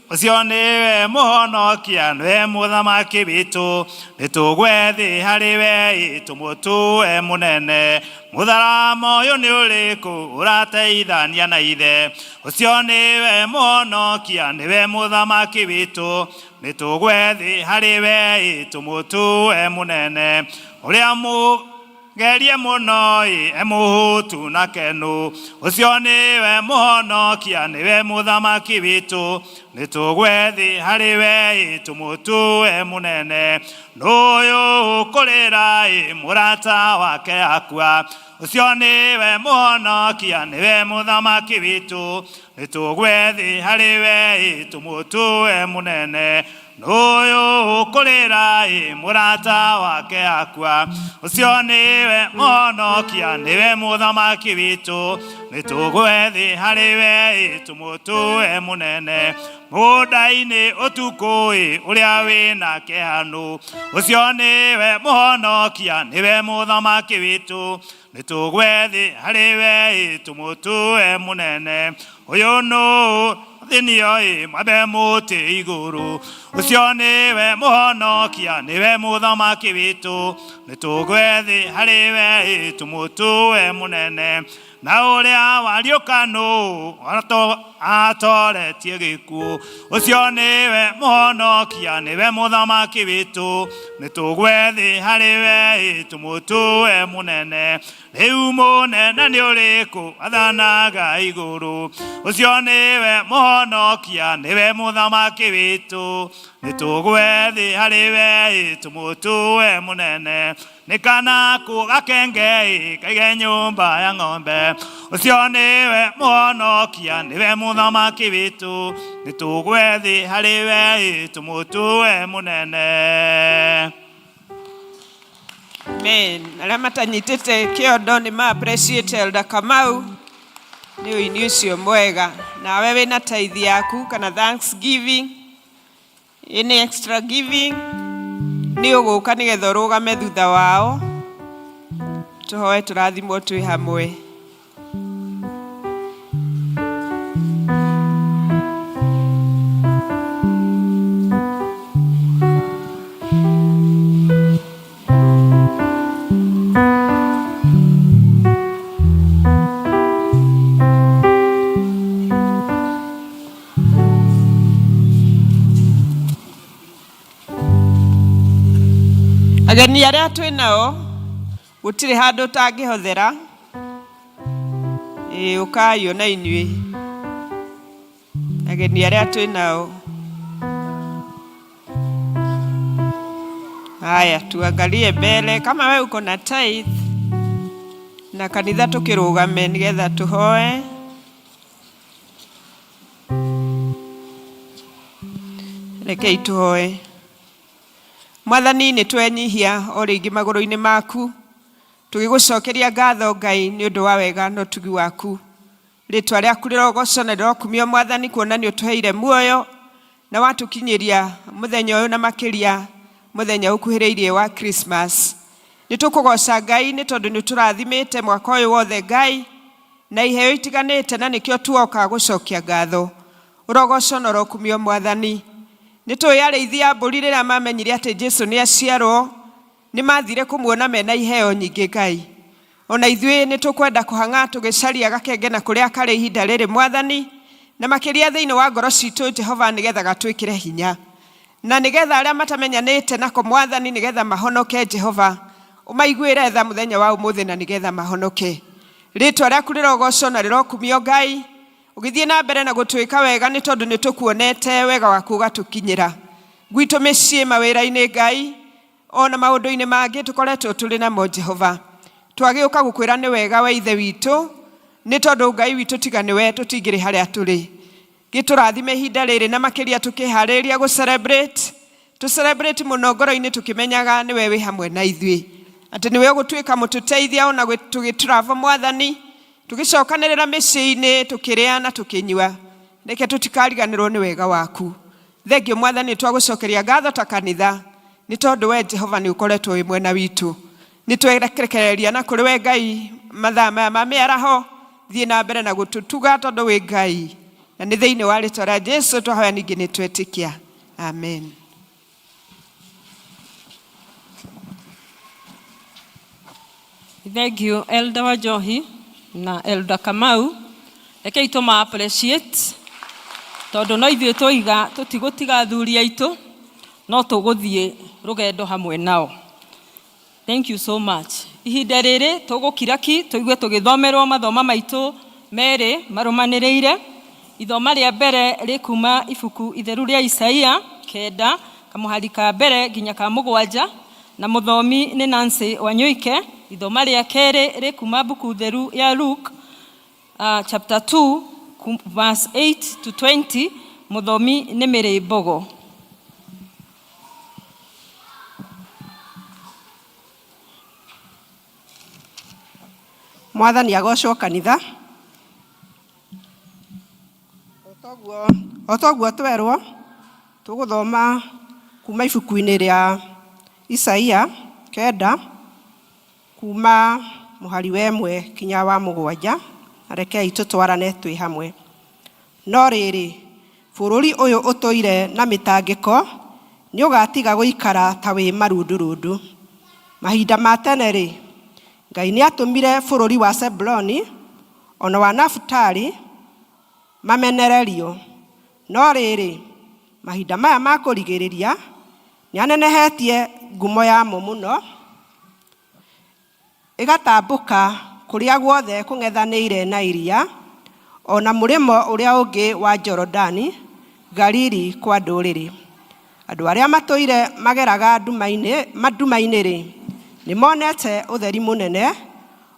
ũcio nĩwe mũhonokia, nĩwe mũthamaki witũ, nĩtũgwe thĩ harĩ we, tũmũtue mũnene. Mũtharama ũyũ nĩ ũrĩkũ ũrateithania na ithe, ũcio nĩwe mũhonokia, nĩwe mũthamaki witũ, nĩtũgwe thĩ harĩ we, tũmũtue mũnene. Ũrĩa mũgerie mũno emũhũtu na kenu, ũcio nĩwe mũhonokia, nĩwe mũthamaki witũ, nĩtũgwe thĩ harĩ we, tũmũtue mũnene. Nũyũ ũkũrĩra mũrata wake akua, ũcio nĩwe mũhonokia, nĩwe mũthamaki witũ, nĩtũgwe thĩ harĩ we, tũmũtue mũnene. Nũyũ ũkũrĩra mũrata wake akua, ũcio nĩwe mũhonokia, nĩwe mũthamaki witũ, nĩtũgwe thĩ harĩ we, tũmũtue mũnene. Mũgũnda-inĩ ũtukũ ũrĩa wĩna kĩhano, ũcio nĩwe mũhonokia, nĩwe mũthamaki witũ, nĩtũgwe thĩ harĩ we, tũmũtue mũnene. Ũyũ nũ thĩinĩ mwambe mũtĩ igũrũ, ũcio nĩwe mũhonokia, nĩwe mũthamaki witũ, nĩtũgwe thĩ harĩ we, tũmũtue mũnene. Na ũrĩa wariũka nũ atoretie gĩkuũ, ũcio nĩwe mũhonokia, nĩwe mũthamaki witũ, nĩtũgwe thĩ harĩ we, tũmũtue mũnene. Rĩu mũnene nĩ ũrĩkũ athanaga igũrũ, ũcio nĩwe mũhonokia, nĩwe mũthamaki witũ, nĩtũgwe thĩ harĩ we, tũmũtue mũnene. Nĩ kana kũ gakenge kaige nyũmba ya ng'ombe, ũcio nĩwe mũhonokia, nĩwe mũthamaki witũ, nĩtũgwe thĩ harĩ we, tũmũtue mũnene. Amen. Arĩa matanyitĩte kĩondo nĩ ma appreciate Elder Kamau nĩ ũini ũcio mwega. Nawe wĩna tithe yaku kana thanksgiving, any extra giving, nĩ ũgũka nĩgetha ũrũgame thutha wao, tũhoe tũrathimwo twĩ hamwe. Ageni arĩa twĩ nao gũtirĩ handũ ũtangĩhothera, ĩĩ ũkai ona inyuĩ. Ageni arĩa twĩ nao. Haya, tuangalie mbele kama we uko na tithe na kanitha tukirugame nigetha tuhoe. Rekei tuhoe. Mwathani nĩ twenyihia o rĩngĩ magũrũ-inĩ maku tũgĩgũcokeria ngatho Ngai nĩ ũndũ wa wega na ũtugi waku. Rĩtwa rĩaku rĩrogocwo na rĩrokumio Mwathani kuona nĩ ũtũheire muoyo na watũkinyĩria mũthenya ũyũ na makĩria mũthenya ũkuhĩrĩirie wa Christmas. Nĩ tũkũgoca Ngai nĩ tondũ nĩ ũtũrathimĩte mwaka ũyũ wothe Ngai na iheo itiganĩte na nĩkĩo tuoka gũcokia ngatho. Ũrogocwo na ũrokumio Mwathani. Nĩ tũĩ arĩithi a mbũri rĩrĩa mamenyire atĩ Jesu nĩ aciarwo nĩ mathire kũmuona mena iheo nyingĩ Ngai. Ona ithuĩ nĩ tũkwenda kũhang'a tũgĩcaria gakenge na kũrĩa karĩ ihinda rĩrĩ Mwathani, na makĩria thĩinĩ wa ngoro citũ Jehova nĩgetha gatwĩkĩre hinya. Na nĩgetha arĩa matamenyanĩte nako Mwathani nĩgetha mahonoke Jehova, ũmaiguĩre tha mũthenya wa ũmũthĩ na nĩgetha mahonoke. Rĩtwa rĩaku rĩrogocwo na rĩrokumio Ngai, ũgĩthiĩ na mbere na gũtwĩka wega nĩ tondũ nĩ tũkuonete wega waku ũgatũkinyĩra. Gwitũ mĩciĩ mawĩra-inĩ Ngai, ona maũndũ-inĩ mangĩ tũkoretwo tũrĩ namo Jehova. Twagĩũka gũkwĩra nĩ wega we ithe witũ, nĩ tondũ Ngai witũ tiga nĩwe tũtingĩrĩ harĩa tũrĩ. Gĩtũrathime ihinda rĩrĩ na makĩria tũkĩharĩrĩria gũ celebrate, tũ celebrate mũno ngoro-inĩ tũkĩmenyaga nĩwe wĩ hamwe na ithuĩ. Atĩ nĩwe ũgũtuĩka mũtũteithia ona tũgĩ travel Mwathani, tũgĩcokanĩrĩra mĩciĩ-inĩ tũkĩrĩa na tũkĩnyua. Reke tũtikariganĩrwo nĩ wega waku. Thengio Mwathani twagũcokeria ngatho ta kanitha nĩ tondũ we Jehova nĩ ũkoretwo wĩ mwena witũ. Nĩ twerekereria na kũrĩ we Ngai mathaa maya ma mĩaraho, thiĩ na mbere na gũtũtuga tondũ wĩ Ngai. Na nĩ thĩinĩ wa rĩtwa rĩa Jesu twahoya ningĩ nĩ twetĩkia. Amen. Thank you Elder Wanjohi na Elder Kamau. Rekei tũma appreciate tondũ no ithuĩ twoiga tũtigũtiga athuri aitũ no tũgũthiĩ rũgendo hamwe nao. Thank you so much. Ihinda rĩrĩ tũgũkira ki tũigue tũgĩthomerwo mathoma maitũ merĩ marũmanĩrĩire. Ithoma rĩa mbere rĩkuma ibuku itheru rĩa Isaia kenda kamũhari ka mbere nginya ka mũgwanja na mũthomi nĩ Nancy Wanyuike. Ithoma rĩa kerĩ rĩkuma mbuku theru ya Luke chapter 2 verse 8 to 20 mũthomi nĩ Mary Mbogo. Mwathani agocwo kanitha. O toguo twerwo tũgũthoma kuma ibuku-inĩ rĩa Isaia kenda kuma mũhari wa ĩmwe kinya wa mũgwanja, na rekei tũtwarane twĩ hamwe. No rĩrĩ, bũrũri ũyũ ũtũire na mĩtangĩko nĩũgatiga gũikara ta wĩ marundurundu. Mahinda ma tene-rĩ, Ngai nĩatũmire bũrũri wa Zebuloni o na wa Nafutali mamenererio. No rĩrĩ, mahinda maya ma kũrigĩrĩria nĩanenehetie ngumo yamo mũno, ĩgatambũka kũrĩa guothe kũng'ethanĩire na iria, o na mũrĩmo ũrĩa ũngĩ wa Jorodani, Galili kwa ndũrĩrĩ. Andũ arĩa matũire mageraga nduma-inĩ-rĩ, nĩmonete ũtheri mũnene,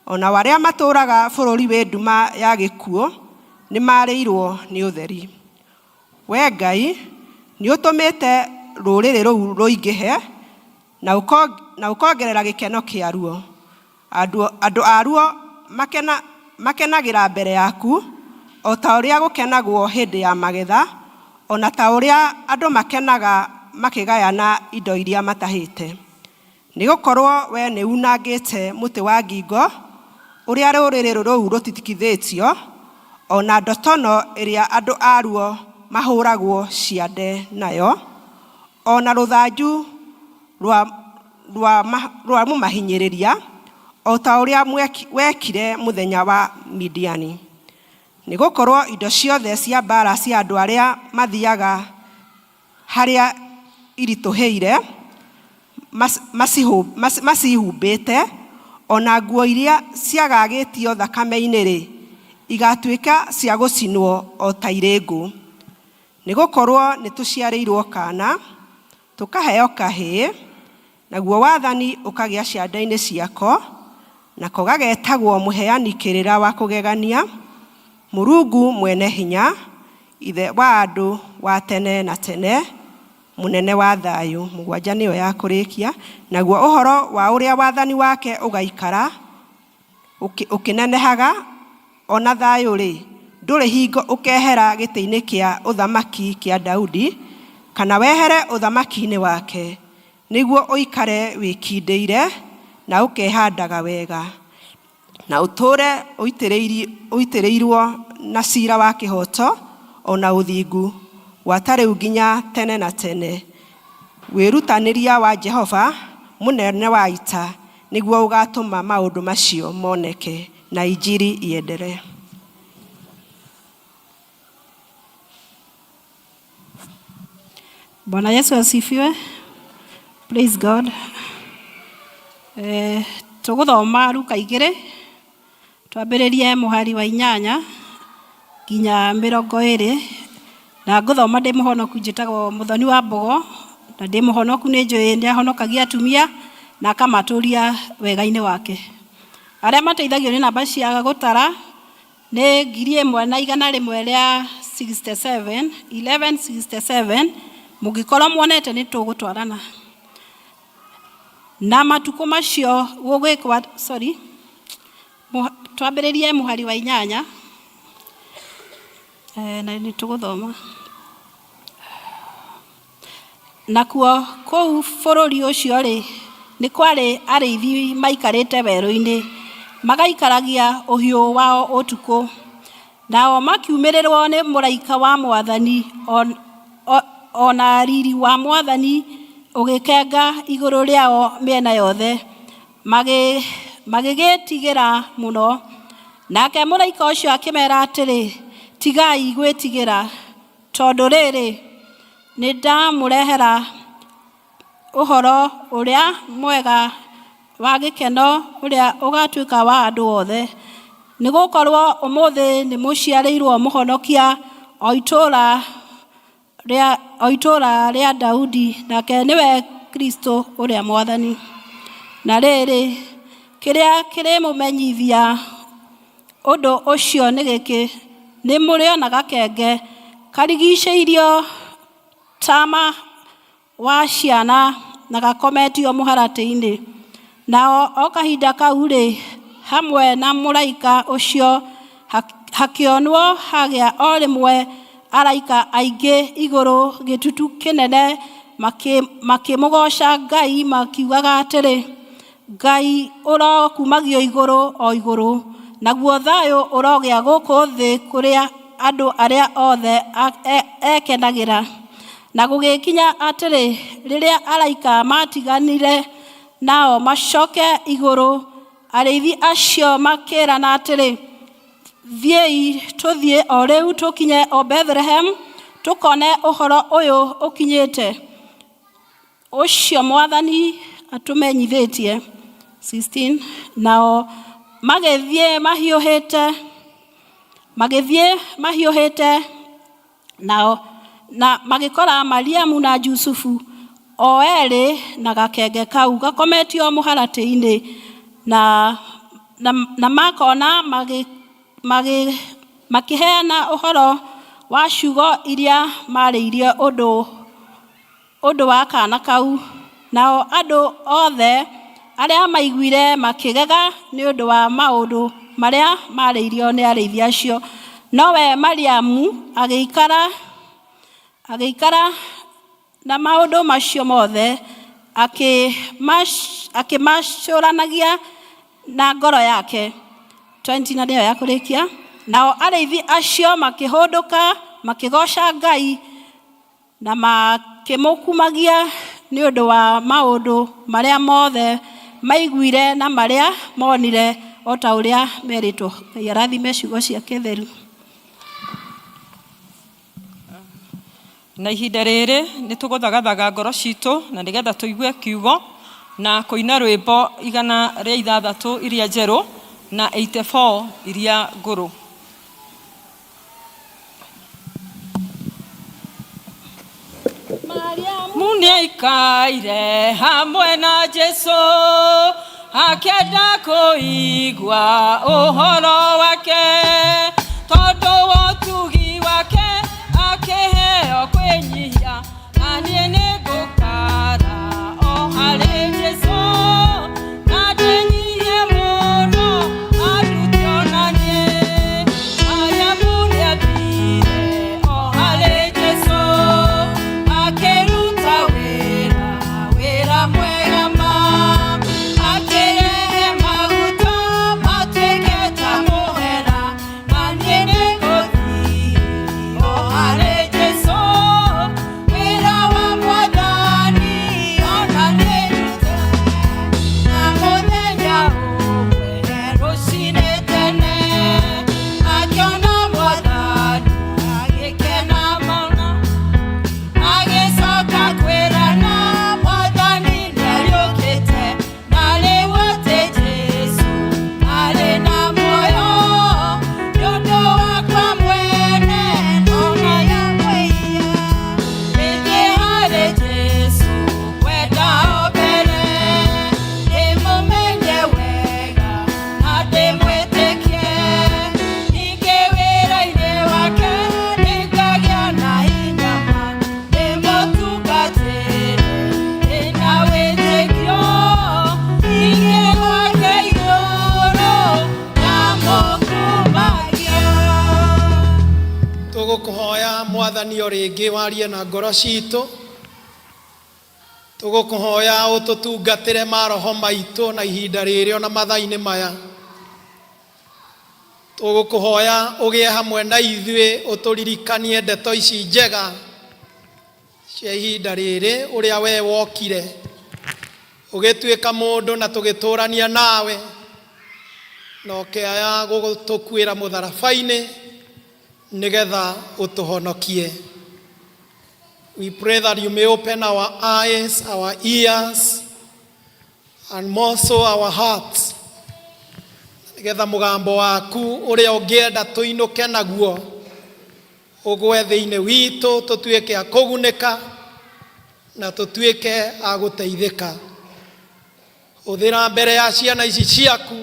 o nao arĩa matũũraga bũrũri wĩ nduma ya gĩkuũ nĩmarĩirwo nĩ ũtheri. Wee Ngai, nĩũtũmĩte rũrĩrĩ rũu rũingĩhe, na ũkongerera gĩkeno kĩaruo. Andũ aruo makenagĩra mbere yaku, o ta ũrĩa gũkenagwo hĩndĩ ya magetha, o na ta ũrĩa andũ makenaga makĩgayana indo iria matahĩte. Nĩgũkorwo wee nĩunangĩte mũtĩ wa ngingo ũrĩa rũrĩrĩ rũu rũtitikithĩtio, o na ndotono ĩrĩa andũ aruo mahũũragwo ciande nayo, o na rũthanju rwa mũmahinyĩrĩria, o ta ũrĩa wekire mũthenya wa Midiani. Nĩgũkorwo indo ciothe cia mbaara cia andũ arĩa mathiiaga harĩa iritũhĩire macihumbĩte, o na nguo iria ciagagĩtio thakame-inĩ-rĩ, igaatuĩka cia gũcinwo o ta irĩ ngũ. Nĩ gũkorwo nĩ tũciarĩirwo kaana, tũkaheo kahĩĩ, naguo wathani ũkagĩa ciande-inĩ ciako, nako gagetagwo Mũheani Kĩrĩra wa Kũgegania, Mũrungu Mwene Hinya, Ithe wa andũ wa tene na tene, Mũnene wa Thayũ. Mũgwanja nĩyo ya kũrĩkia. Naguo ũhoro wa ũrĩa wathani wake ũgaikara ũkĩnenehaga, o na thayũ-rĩ, ndũrĩ hingo ũkehera gĩtĩ-inĩ kĩa ũthamaki kĩa Daudi, kana wehere ũthamaki-inĩ wake, nĩguo ũikare wĩkindĩire na ũkehandaga wega, na ũtũũre ũitĩrĩirũo na cira wa kĩhooto o na ũthingu, gwata rĩu nginya tene na tene. Wĩrutanĩria wa Jehova mũnene wa ita nĩguo ũgaatũma maũndũ macio moneke, na injiri iendelee. Bwana Yesu asifiwe. Praise God. Eh, tũgũthoma Luka igĩrĩ twambĩrĩrie mũhari wa inyanya nginya mĩrongo ĩrĩ na ngũthoma ndĩ mũhonoku njĩtagwo Mũthoni wa Mbogo na ndĩ mũhonoku nĩ njũĩ nĩ ahonokagia atumia na akamatũria wega-inĩ wake. Arĩa mateithagio nĩ namba cia gũtara nĩ 1167, 1167 mũngĩkorwo muonete nĩ tũgũtwarana na matukũ macio gũgwĩkwa sorry twambĩrĩrie mũhari wa inyanya eh, na nĩ tũgũthoma Nakuo kũu bũrũri ũcio-rĩ, nĩkwarĩ arĩithi maikarĩte werũ-inĩ, magaikaragia ũhiũ wao ũtukũ. Nao makiumĩrĩrũo nĩ mũraika wa Mwathani, o na riri wa Mwathani ũgĩkenga igũrũ rĩao mĩena yothe, magĩgĩĩtigĩra mũno. Nake mũraika ũcio akĩmera atĩrĩ, Tigai gwĩtigĩra. Tondũ rĩrĩ, nĩndamũrehera ũhoro ũrĩa mwega wa gĩkeno ũrĩa ũgatuĩka wa andũ othe, nĩ gũkorũo ũmũthĩ nĩmũciarĩirũo Mũhonokia o itũũra rĩa Daudi, nake nĩwe Kristo ũrĩa Mwathani. Na rĩrĩ, kĩrĩa kĩrĩmũmenyithia Ũndũ ũcio nĩ gĩkĩ, nĩ mũrĩona gakenge karigicĩirio tama wa ciana na gakometio mũharatĩ-inĩ. Nao o kahinda kau-rĩ, hamwe na mũraika ũcio hakĩonwo hagĩa o rĩmwe araika aingĩ igũrũ gĩtutu kĩnene makĩmũgooca Ngai makiugaga atĩrĩ, Ngai ũrokumagio igũrũ o igũrũ, naguo thayũ ũrogĩa gũkũ thĩ kũrĩa andũ arĩa othe ekenagĩra. Na gũgĩkinya atĩrĩ, rĩrĩa araika maatiganire nao macoke igũrũ, arĩithi acio makĩĩrana atĩrĩ, Thiĩi tũthiĩ o rĩu tũkinye o Bethilehemu, tũkone ũhoro ũyũ ũkinyĩte. Ũcio Mwathani atũmenyithĩtie. 16 Nao magĩthiĩ mahiũhĩte, magĩthiĩ mahiũhĩte, nao na magĩkora Mariamu na Jusufu o erĩ na gakenge kau gakometio mũharatĩ-inĩ, na, na, na makona magĩ, magĩ, makĩheana ũhoro wa ciugo iria maarĩirie ũndũ ũndũ wa kaana kau. Nao andũ othe arĩa maiguire makĩgega nĩ ũndũ wa maũndũ marĩa maarĩirio nĩ arĩithi acio. Nowe Mariamu agĩikara, agĩikara na maũndũ macio mothe, akĩmacũranagia na ngoro yake. 20 na nĩyo ya kũrĩkia. Nao arĩithi acio makĩhũndũka makĩgooca Ngai na makĩmũkumagia nĩ ũndũ wa maũndũ marĩa mothe maiguire na marĩa monire o ta ũrĩa merĩtwo. Ngai arathime ciugo ciake theru. Na ihinda rĩrĩ nĩ tũgũthagathaga ngoro citũ na nĩgetha tũigue kiugo na kũina rwĩmbo 106 iria njerũ na 84 iria ngũrũ. Nĩaikaire hamwe na Jesũ akĩenda kũigua ũhoro wake tondũ wa ũtugi wake akĩheo kwĩnyihia na niĩ nĩngũkara o harĩ Jesũ na ndĩnyihie mũno andute ona niĩ Mariamu nĩathire o harĩ Jesũ akĩruta wĩra wĩra mwega ma akĩrehe maguta matuĩke ta mũhera na niĩ nĩngũthiĩ o harĩ Jesũ wĩra wa mwathani ona niĩ ndute na mũthenya ũmwe rũcinĩ tene akĩona mwathani agĩkena mũno agĩcoka kwĩrana mwathani nĩariũkĩte na rĩu atĩ Jesũ arĩ na muoyo nĩ ũndũ wakwa mwene ona mwĩhia rĩngĩ harĩ Jesũ kwenda o mbere ndĩmũmenye wega na ndĩmwĩtĩkie ningĩ wĩra-inĩ wake nĩngagĩa na hinya ma ndĩmũtungatĩre ndĩna wĩtĩkio ningĩ gwake igũrũ ndamũkumagia. Tũgũkũhoya mwathani o rĩngĩ warie na ngoro citũ. Tũgũkũhoya ũtũtungatĩre maroho maitũ na ihinda rĩrĩ ona mathaa-inĩ maya. Tũgũkũhoya ũgĩe hamwe na ithuĩ ũtũririkanie ndeto ici njega cia ihinda rĩrĩ ũrĩa we wokire ũgĩtuĩka mũndũ na tũgĩtũrania nawe na ũkĩaya gũtũkuĩra mũtharaba-inĩ nĩgetha ũtũhonokie. We pray that you may open our eyes, our ears, and more so our hearts nĩgetha mũgambo waku ũrĩa ũngĩenda tũinũke naguo ũgwe thĩinĩ witũ tũtuĩke a kũgunĩka na tũtuĩke a gũteithĩka. Hũthĩra mbere ya ciana ici ciaku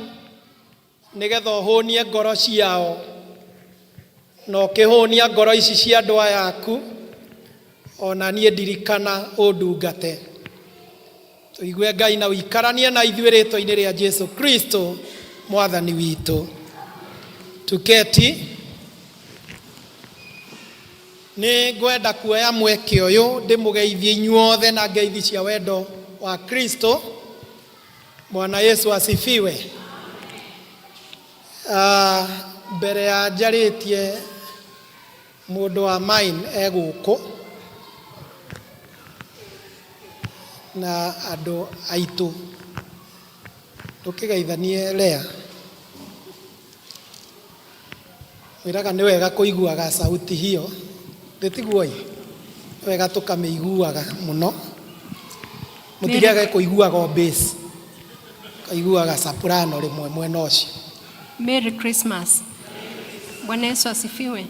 nĩgetha ũhũnie ngoro ciao na ũkĩhũnia ngoro ici cia andũ aya aku ona niĩ ndirikana ũndungate. Tũigue Ngai na ũikaranie na ithuĩ rĩtwa-inĩ rĩa Jesu Kristo mwathani witũ. Tuketi. Nĩ ngwenda kuoya mweke ũyũ ndĩmũgeithie inyuothe na ngeithi cia wendo wa Kristo. Bwana Yesu asifiwe. Mbere ya njarĩtie mũndũ wa mine e gũkũ na andũ aitũ ndũkĩgeithanie Lea wĩraga nĩ wega kũiguaga sauti hiyo ndĩtiguo ĩ nĩ wega tũkamĩiguaga mũno mũtigage kũiguaga o bass kaiguaga soprano rĩmwe mwena ũcio. Merry Christmas. Bwana Yesu asifiwe.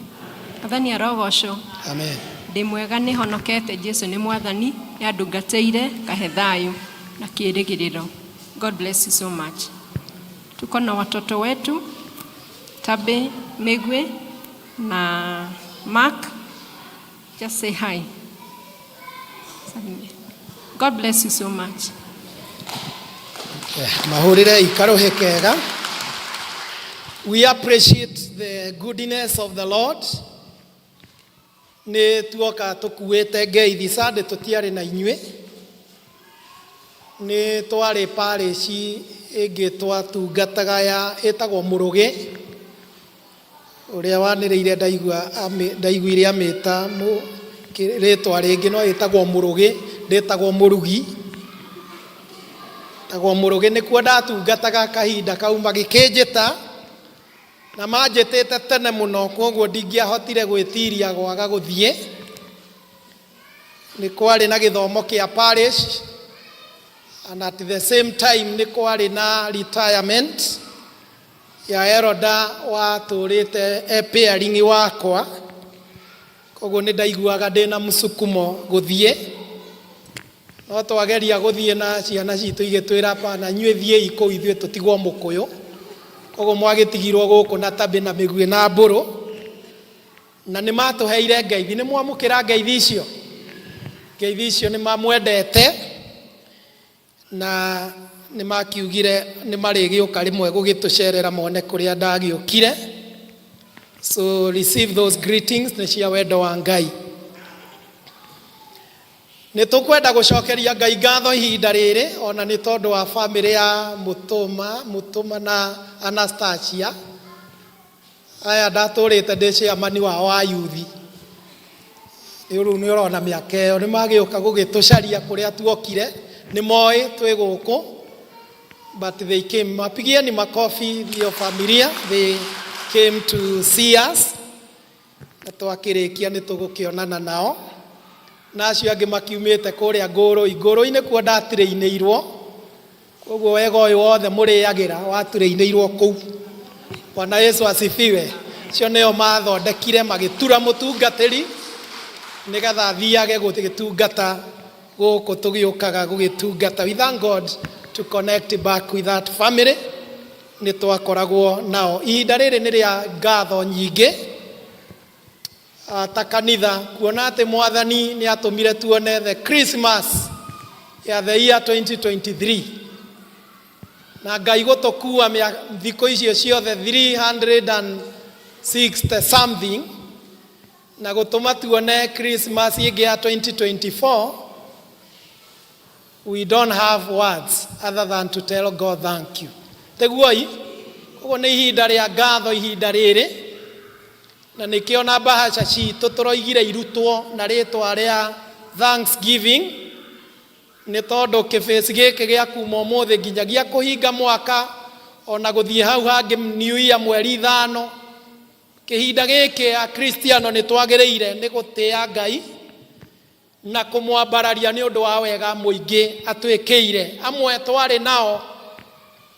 Mwathani arogocwo. Amen. Ndĩ mwega nĩ honokete Jesu nĩ mwathani nĩandungatĩire kahe thayũ na kĩĩrĩgĩrĩro. God bless you so much. Tuko na watoto wetu Tabe, Megwe na Mark. Just say hi. Salimia. God bless you so much. Mahũrĩre ikarũhĩ kega. We appreciate the goodness of the Lord. Nĩ tuoka tũkuĩte ngeithi Sunday tũtiarĩ na inyuĩ. Nĩ twarĩ parish ĩngĩ twatungataga ya ĩtagwo Mũrũgĩ ũrĩa wanĩrĩire ndaigua ndaiguire amĩta rĩtwa rĩngĩ no ĩtagwo Mũrũgĩ ndĩtagwo Mũrugi tagwo Mũrũgĩ nĩkuo ndatungataga kahinda kau magĩkĩnjĩta na manjĩtĩte tene mũno koguo ndingĩahotire gwĩtiria gwaga gũthiĩ. Nĩ kwarĩ na gĩthomo kĩa parish and at the same time nĩ kwarĩ na retirement ya elder watũrĩte e pairing wakwa koguo nĩ ndaiguaga ndĩna mũsukumo gũthiĩ. No twageria gũthiĩ na ciana citũ igĩtwĩra pana inyuĩ thiĩi kũu ithuĩ tũtigwo mũkũyũ. Koguo mwagĩtigirwo gũkũ na tabĩ na mĩguĩ na mbũrũ. Na nĩ matũheire ngeithi. Nĩ mwamũkĩra ngeithi icio? Ngeithi icio nĩ mamwendete na nĩ makiugire nĩ marĩgĩũka rĩmwe gũgĩtũcerera mone kũrĩa ndagĩũkire. So receive those greetings nĩ cia wendo wa Ngai. Nĩ tũkwenda gũcokeria Ngai ngatho ihinda rĩrĩ ona nĩ tondũ wa famĩlĩ ya Mũtũma, Mũtũma na Anastasia. Aya ndatũrĩte ndĩ chairman wao wa yuthi. Rĩu rĩu nĩ ũrona mĩaka ĩyo nĩ magĩũka gũgĩtũcaria kũrĩa tuokire, nĩ moĩ twĩ gũkũ but they came. Mapigieni makofi hiyo familia, they came to see us. Na twakĩrĩkia nĩ tũgũkĩonana nao. Na acio angĩ makiumĩte kũrĩa Ngũrũi. Ngũrũi nĩkuo ndatirĩinĩirwo. Koguo wega ũyũ wothe mũrĩagĩra waturĩinĩirwo kũu. Bwana Yesu asifiwe. Acio nĩo mathondekire magĩtura mũtungatĩri nĩgetha athiage gũgĩtungata gũkũ tũgĩũkaga gũgĩtungata. We thank God to connect back with that family. Nĩ twakoragwo nao. Ihinda rĩrĩ nĩ rĩa ngatho nyingĩ ta kanitha kuona atĩ Mwathani nĩ atũmire tuone the Christmas ya the year 2023 na Ngai gũtũkua thikũ icio ciothe 360 something na gũtũma tuone Christmas ĩngĩ ya 2024. We don't have words other than to tell God thank you. Teguoi koguo nĩ ihinda rĩa ngatho ihinda rĩrĩ, na nĩkĩo na mbahaca citũ tũroigire irutwo na rĩtwa rĩa Thanksgiving, nĩ tondũ kĩbĩci gĩkĩ gĩa kuma ũmũthĩ nginyagia kũhinga mwaka ona gũthiĩ hau hangĩ New Year mweri 5, kĩhinda gĩkĩ Akristiano nĩ twagĩrĩire nĩ gũtĩa Ngai na kũmwambararia nĩ ũndũ wa wega mũingĩ atwĩkĩire. Amwe twarĩ nao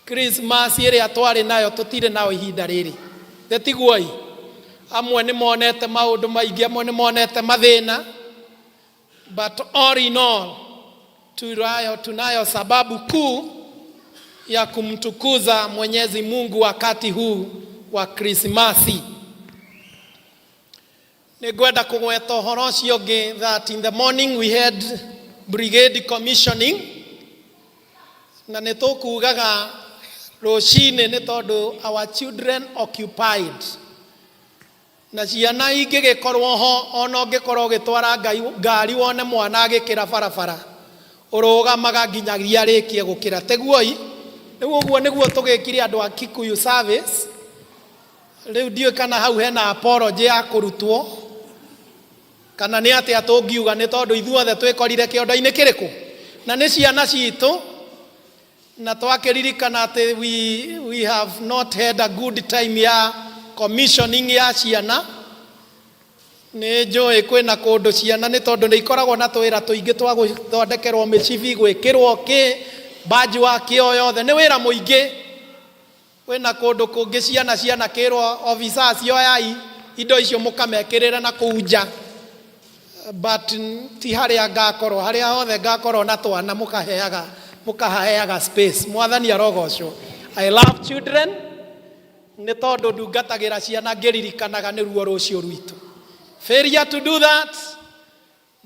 Christmas ĩrĩa twarĩ nayo tũtirĩ nao ihinda rĩrĩ, tĩtiguoi. Amwe nĩ monete maũndũ maingĩ, amwe nĩ monete mathĩna, but all in all tunayo sababu kuu ya kumtukuza Mwenyezi Mungu wakati huu wa Krismasi. Nĩ ngwenda kũgweta ũhoro ũcio ũngĩ that in the morning we had brigade commissioning, na nĩ tũkugaga rũcinĩ nĩ tondũ our children occupied na ciana ingĩgĩkorwo ho, ona ũngĩkorwo ũgĩtwara ngari wone mwana agĩkĩra barabara, ũrũgamaga nginyagia arĩkie gũkĩra. Teguoi rĩu ũguo nĩguo tũgĩkire andũ a Kikuyu service. Rĩu ndiũĩ kana hau hena apology ya kũrutwo kana nĩ atĩa tũngiuga, nĩ tondũ ithuothe twĩkorire kĩondo-inĩ kĩrĩkũ na nĩ ciana citũ, na twakĩririkana atĩ we have not had a good time ya commissioning ya ciana. Nĩ njũĩ kwĩna kũndũ ciana nĩ tondũ nĩ ikoragwo na twĩra tũingĩ twa gũthondekerwo mĩcibi, gwĩkĩrwo kĩ badge wa kĩo yothe nĩ wĩra mũingĩ. Kwĩna kũndũ kũngĩ ciana kĩrwo officers oyai indo icio mũkamekĩrĩra na kũu nja, but ti harĩa ngakorwo, harĩa hothe ngakorwo na twana mũkaheaga space. Mwathani arogocwo. I love children nĩ tondũ ndungatagĩra ciana ngĩririkanaga nĩ ruo rũciũ rwitũ. Failure to do that,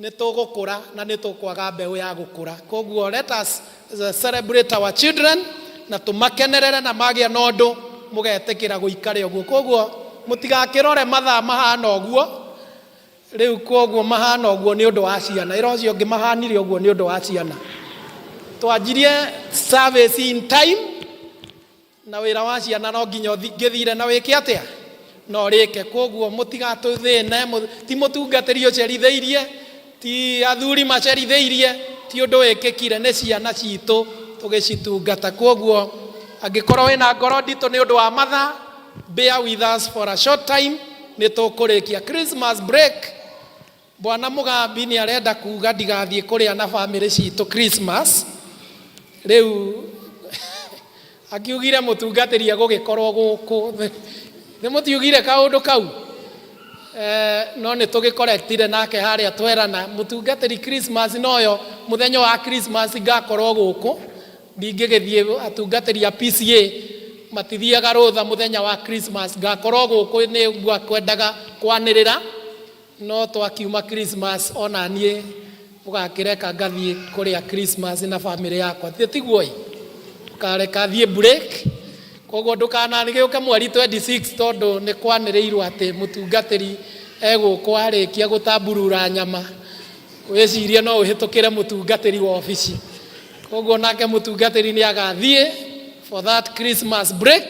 nĩ tũgũkũra na nĩ tũkwaga mbeũ ya gũkũra. Koguo let us celebrate our children na tũmakenerere, na magĩa na ũndũ mũgetĩkĩra gũikare ũguo. Koguo mũtigakĩrore mathaa mahana ũguo rĩu, koguo mahana ũguo nĩ ũndũ wa ciana. Ĩra ũcio ũngĩ mahanire ũguo nĩ ũndũ wa ciana. Twanjirie service in time na wĩra wa ciana no nginya ngĩthire na wĩke atĩa no rĩke. Koguo mũtigatũthĩne, ti mũtungatĩri ũcerithĩirie, ti athuri macerithĩirie, ti ũndũ wĩkĩkire, nĩ ciana citũ tũgĩcitungata. Koguo angĩkorwo wĩna ngoro nditũ nĩ ũndũ wa mathaa, bear with us for a short time, nĩ tũkũrĩkia Christmas break. Bwana Mugambi nĩ arenda kuga ndigathiĩ kũrĩa na famĩlĩ citũ Christmas. Rĩu akiugire mũtungatĩri egũgĩkorwo gũkũ, nĩ mũtiugire kaũndũ kau. Eh, no nĩ tũgĩkorektire nake harĩa twerana mũtungatĩri Christmas noyo mũthenya wa Christmas ngakorwo gũkũ ndingĩgĩthiĩ atungatĩri a PCA matithiaga rũtha mũthenya wa Christmas ngakorwo gũkũ nĩ ngwendaga kwanĩrĩra no twakiuma Christmas ona niĩ mũgakĩreka ngathiĩ kũrĩa Christmas na famĩlĩ yakwa Ti- tiguo ĩ ũkareka thiĩ break koguo ndũkanagĩũke mweri 26 tondũ nĩ kwanĩrĩirwo atĩ mũtungatĩri egũkũ arĩkia gũtamburura nyama wĩcirie no ũhĩtũkĩre mũtungatĩri wa obici koguo nake mũtungatĩri nĩ agathiĩ for that Christmas break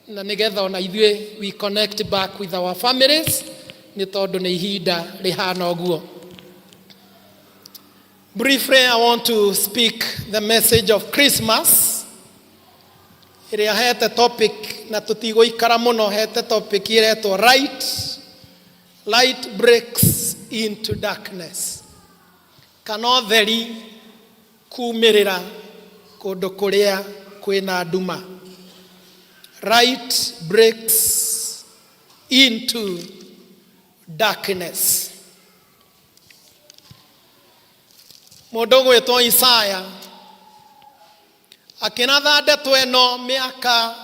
na nĩgetha ona ithuĩ we connect back with our families nĩ tondũ nĩ ihinda rĩhana ũguo. Briefly, I want to speak the message of Christmas ĩrĩa hete topic na tũtigũikara mũno hete topic ĩretwo right light breaks into darkness kana ũtheri kumĩrĩra kũndũ kũrĩa kwĩna nduma. Light breaks into darkness. Mũndũ ũgwĩtwo Isaya akĩratha ndeto ĩno mĩaka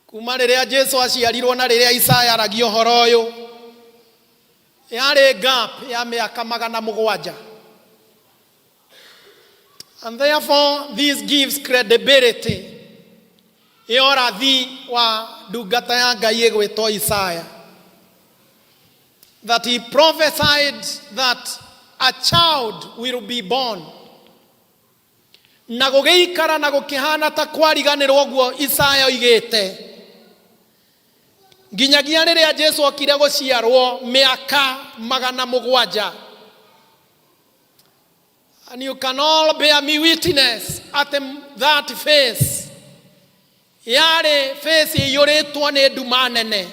kuma rĩrĩa Jesu aciarirwo na rĩrĩa Isaya aragia ũhoro ũyũ yarĩ gap ya mĩaka 700. And therefore this gives credibility ya ũrathi wa ndungata ya Ngai ĩgwĩtwo Isaya that he prophesied that a child will be born na gũgĩikara na gũkĩhana ta kwariganĩrwo ũguo Isaya oigĩte nginyagia rĩrĩa Jesu okire gũciarwo mĩaka 700. And you can all bear me witness at that face yarĩ face ĩiyũrĩtwo nĩ nduma nene.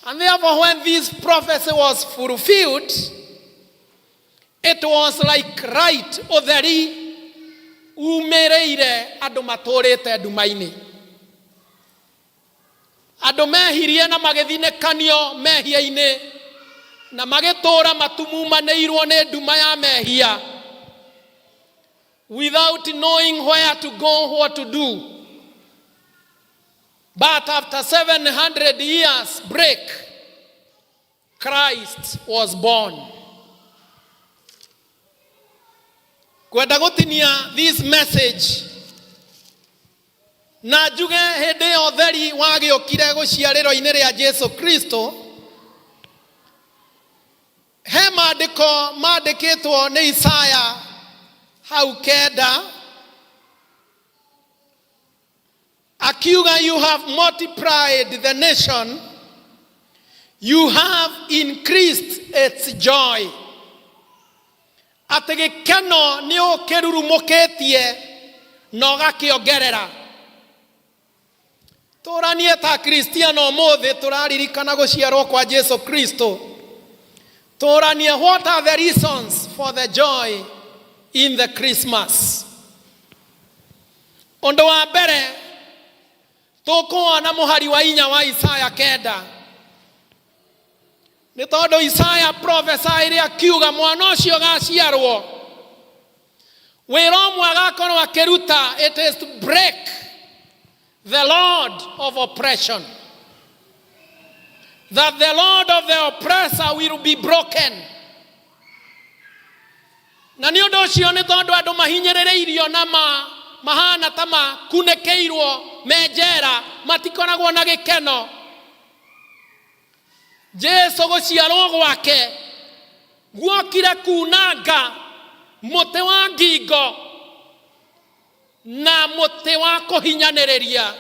And therefore when this prophecy was fulfilled, it was like right ũtheri umĩrĩire andũ matũrĩte nduma-inĩ. Andũ mehirie na magĩthinĩkanio mehia-inĩ na magĩtũũra matumumanĩirwo nĩ nduma ya mehia without knowing where to go, what to do. But after 700 years break, Christ was born. Kwenda gũtinia this message na njuge hĩndĩ ĩyo ũtheri wagĩũkire gũciarĩro-inĩ rĩa Jesu Kristo he maandĩko mandĩkĩtwo nĩ Isaya hau 9 akiuga you have multiplied the nation, you have increased its joy, atĩ gĩkeno nĩ ũkĩrurumũkĩtie na ũgakĩongerera. Tũranie ta Kristiano ũmũthĩ tũraririkana gũciarwo kwa Jesu Kristo, tũranie what are the reasons for the joy in the Christmas. Ũndũ wa mbere tũkuona mũhari wa 4 wa Isaya 9 nĩ tondũ Isaya prophesied akiuga mwana ũcio gaciarwo wĩra ũmwe agakorwo akĩruta, it is to break the lord of oppression, that the lord of the oppressor will be broken. Na nĩ ũndũ ũcio nĩ tondũ andũ mahinyĩrĩrĩirio na ma mahana ta makunĩkĩirwo me njera matikoragwo na gĩkeno. Jesu gũciarwo gwake guokire kunanga mũtĩ wa ngingo na mũtĩ wa kũhinyanĩrĩria.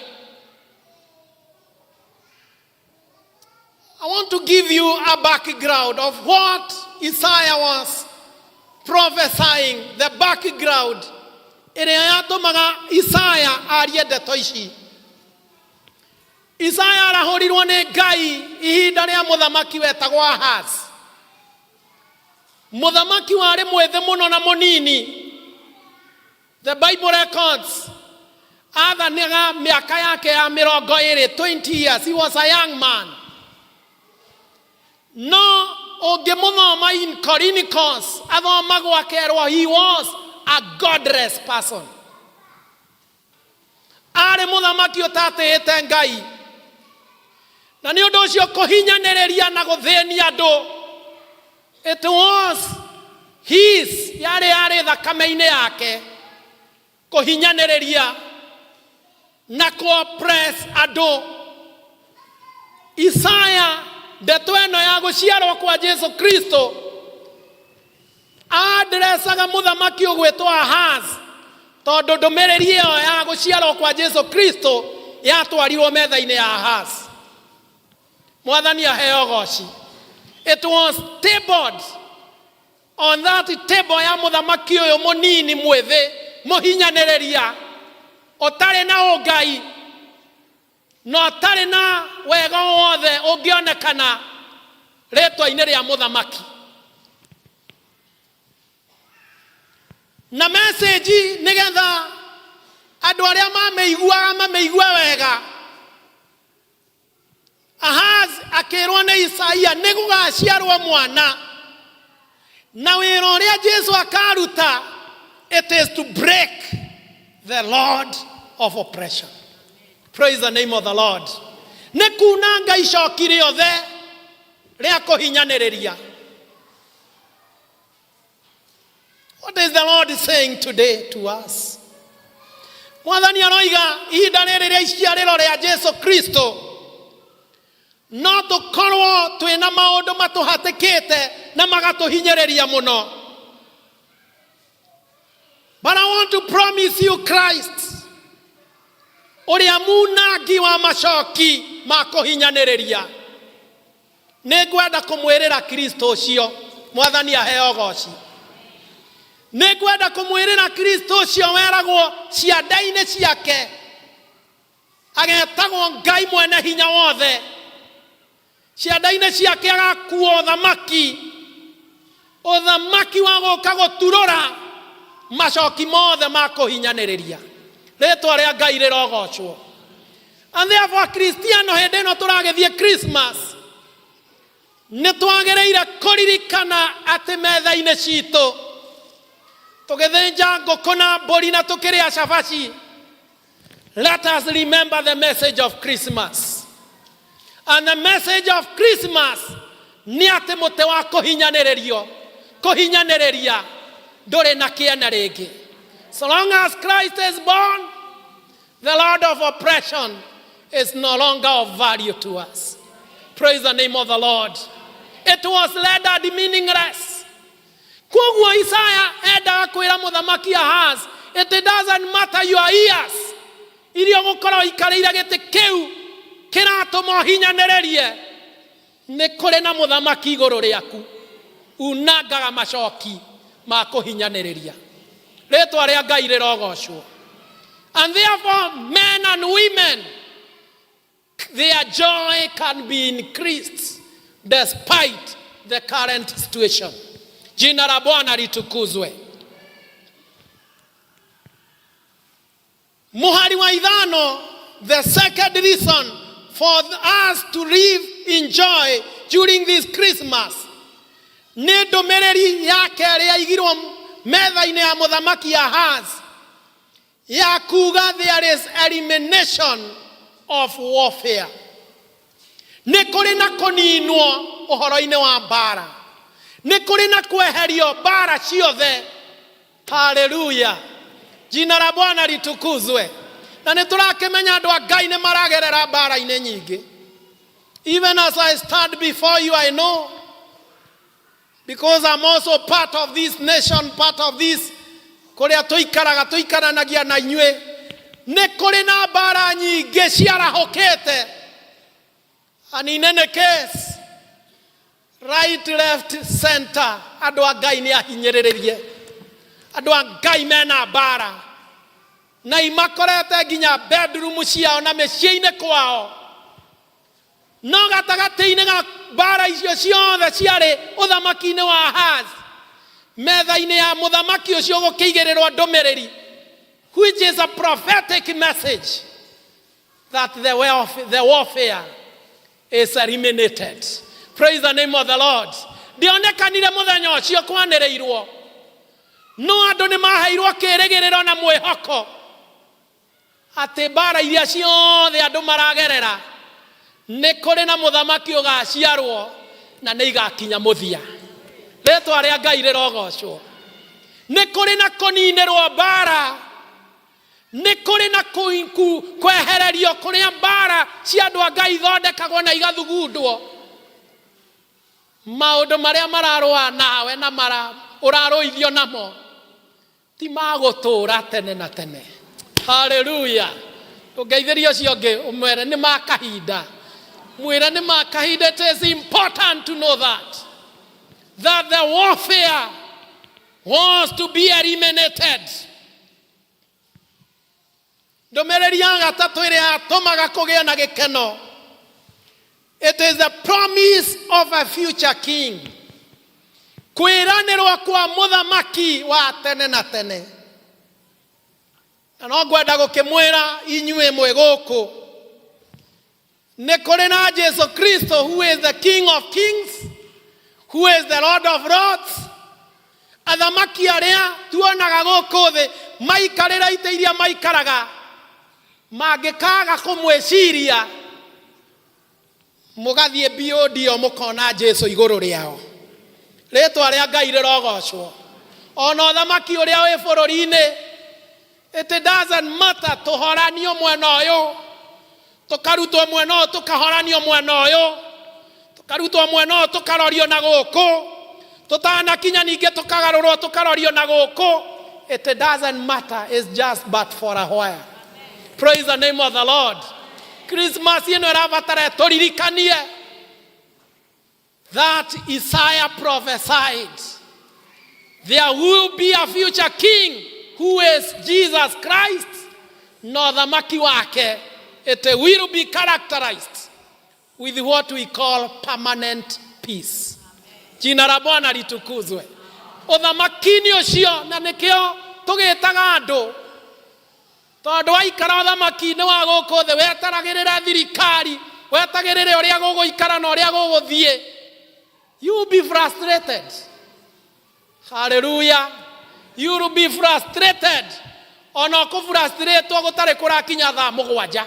I want to give you a background of what Isaiah was prophesying, the background ĩrĩa yatũmaga Isaiah arie ndeto ici. Isaiah arahũrirwo nĩ Ngai ihinda rĩa mũthamaki wetagwo Ahaz. Mũthamaki warĩ mwĩthĩ mũno na mũnini. The Bible records Athanaga mĩaka yake ya 20, 20 years. He was a young man. No ũngĩmũthoma in Chronicles, athomagwo akerwo he was a godless person. Arĩ mũthamaki ũtatĩĩte Ngai, na nĩ ũndũ ũcio kũhinyanĩrĩria na gũthĩnia andũ, it was his, yarĩ thakame-inĩ yake kũhinyanĩrĩria na kũ-oppress andũ. Isaya ndeto ĩno ya gũciarwo kwa Jesu Kristo andrecaga mũthamaki ũgwĩtwo Ahaz, tondũ ndũmĩrĩri ĩyo ya gũciarwo kwa Jesu Kristo yatwarirwo metha-inĩ ya Ahaz. Mwathani aheo goci. It was tabled on that table ya mũthamaki ũyũ mũnini mwĩthĩ mũhinyanĩrĩria, ũtarĩ na ũngai na ũtarĩ na wega wothe ũngĩonekana rĩtwa-inĩ rĩa mũthamaki. Na message nĩgetha andũ arĩa mamĩiguaga mamĩigue wega, Ahaz akĩrwo nĩ Isaia nĩ gũgaciarwo mwana, na wĩra ũrĩa Jesu akaruta, it is to break the Lord of oppression. Praise the name of the Lord. Nĩ kunanga icoki rĩothe rĩa kũhinyanĩrĩria. What is the Lord saying today to us? Mwathani aroiga ihinda rĩrĩ rĩa iciarĩro rĩa Jesu Kristo no tũkorwo twĩna maũndũ matũhatĩkĩte na magatũhinyĩrĩria mũno. But I want to promise you Christ, ũrĩa munangi wa macoki ma kũhinyanĩrĩria. Nĩ ngwenda kũmwĩrĩra Kristo ũcio, Mwathani aheo goci. Nĩ ngwenda kũmwĩrĩra Kristo ũcio weragwo cianda-inĩ ciake agetagwo Ngai mwene hinya wothe. Cianda-inĩ ciake agakuo ũthamaki, ũthamaki wa gũka gũturũra macoki mothe ma kũhinyanĩrĩria. Rĩtwa rĩa Ngai rĩrogocwo. And therefore Kristiano hĩndĩ ĩno tũragĩthiĩ Christmas nĩ twagĩrĩire kũririkana atĩ metha-inĩ citũ tũgĩthĩnja ngũkũ na mbũri na tũkĩrĩa cabaci, let us remember the message of Christmas. And the message of Christmas nĩ atĩ mũtĩ wa kũhinyanĩrĩrio, kũhinyanĩrĩria ndũrĩ na kĩene rĩngĩ. So long as Christ is born, the Lord of oppression is no longer of value to us. Praise the name of the Lord. It was rendered meaningless. Koguo Isaya endaga kwĩra mũthamaki Ahaz, it doesn't matter your years, iria ũgũkorwo ũikarĩire gĩtĩ kĩu kĩratũma ũhinyanĩrĩrie, nĩ kũrĩ na mũthamaki igũrũ rĩaku unangaga macoki ma kũhinyanĩrĩria. Rĩtwa rĩa Ngai rĩrogocwo. And therefore men and women, their joy can be increased despite the current situation. Jina la Bwana litukuzwe. Muhari wa 5, the second reason for us to live in joy during this Christmas, nĩ ndũmĩrĩri ya kerĩ yaigirwo metha-inĩ ya mũthamaki Ahaz ya kuga there is elimination of warfare. Nĩ kũrĩ na kũninwo ũhoro-inĩ wa mbara, nĩ kũrĩ na kweherio mbara ciothe. Haleluya, jina la Bwana litukuzwe. Na nĩ tũrakĩmenya andũ a Ngai nĩ maragerera mbara-inĩ nyingĩ. Even as I stand before you, I know, because I'm also part of this nation, part of this kũrĩa tũikaraga, tũikaranagia na inyuĩ, nĩ kũrĩ na mbara nyingĩ ciarahũkĩte. And in any case, right, left, center, andũ a Ngai nĩ ahinyĩrĩrĩrie, andũ a Ngai mena mbara na imakorete nginya bedroom ciao na mĩciĩ-inĩ kwao. No gatagatĩ-inĩ ga mbara icio ciothe ciarĩ ũthamaki-inĩ wa Ahaz, metha-inĩ ya mũthamaki ũcio gũkĩigĩrĩrwo ndũmĩrĩri which is a prophetic message that the, welf- the warfare is eliminated. Praise the name of the Lord. Ndionekanire mũthenya ũcio kwanĩrĩirwo no andũ nĩ maheirwo kĩĩrĩgĩrĩro na mwĩhoko atĩ mbara iria ciothe andũ maragerera nĩ kũrĩ na mũthamaki ũgaciarwo na nĩ igakinya mũthia. Rĩtwa rĩa Ngai rĩrogocwo. Nĩ kũrĩ na kũninĩrwo mbara, nĩ kũrĩ na kũ- ku- kwehererio kũrĩa mbara cia andũ a Ngai ithondekagwo na igathugundwo. Maũndũ marĩa mararũa nawe na mara ũrarũithio namo ti ma gũtũũra tene na tene. Haleluya. Ũngeithĩria ũcio ũngĩ ũmwĩre nĩ ma kahinda. Mwĩre nĩ ma kahinda. It is important to know that that the warfare was to be eliminated. Ndũmĩrĩri ya gatatũ ĩrĩa yatũmaga kũgĩe na gĩkeno. It is the promise of a future king. Kwĩranĩrwo kwa mũthamaki wa tene na tene. Na no ngwenda gũkĩmwĩra inyuĩ mwĩ gũkũ nĩ kũrĩ na Jesu Kristo who is the king of kings, who is the lord of lords. Athamaki arĩa tuonaga gũkũ thĩ maikarĩra itĩ iria maikaraga mangĩkaga kũmwĩciria mũgathiĩ beyond ĩyo mũkona Jesu igũrũ rĩao. Rĩtwa rĩa Ngai rĩrogocwo. Ona ũthamaki ũrĩa wĩ bũrũri-inĩ, it doesn't matter, tũhoranio mwena ũyũ, tũkarutwo mwena ũyũ, tũkahoranio mwena ũyũ, tũkarutwo mwena ũyũ, tũkarorio na gũkũ, tũtanakinya ningĩ tũkagarũrwo tũkarorio na gũkũ. It doesn't matter, it's just but for a while. Praise the name of the Lord. Christmas ĩno ĩrabatara tũririkanie that Isaiah prophesied there will be a future king who is Jesus Christ na ũthamaki wake it will be characterized with what we call permanent peace. Jina la Bwana litukuzwe. Ũthamaki-inĩ ũcio na nĩkĩo tũgĩtaga andũ tondũ waikara ũthamaki-inĩ wa gũkũ thĩ weteragĩrĩra thirikari, wetagĩrĩre ũrĩa gũgũikara na ũrĩa gũgũthiĩ, you will be frustrated. Hallelujah. You will be frustrated. Ona ũkũfrustratwo gũtarĩ kũrakinya thaa mũgwanja.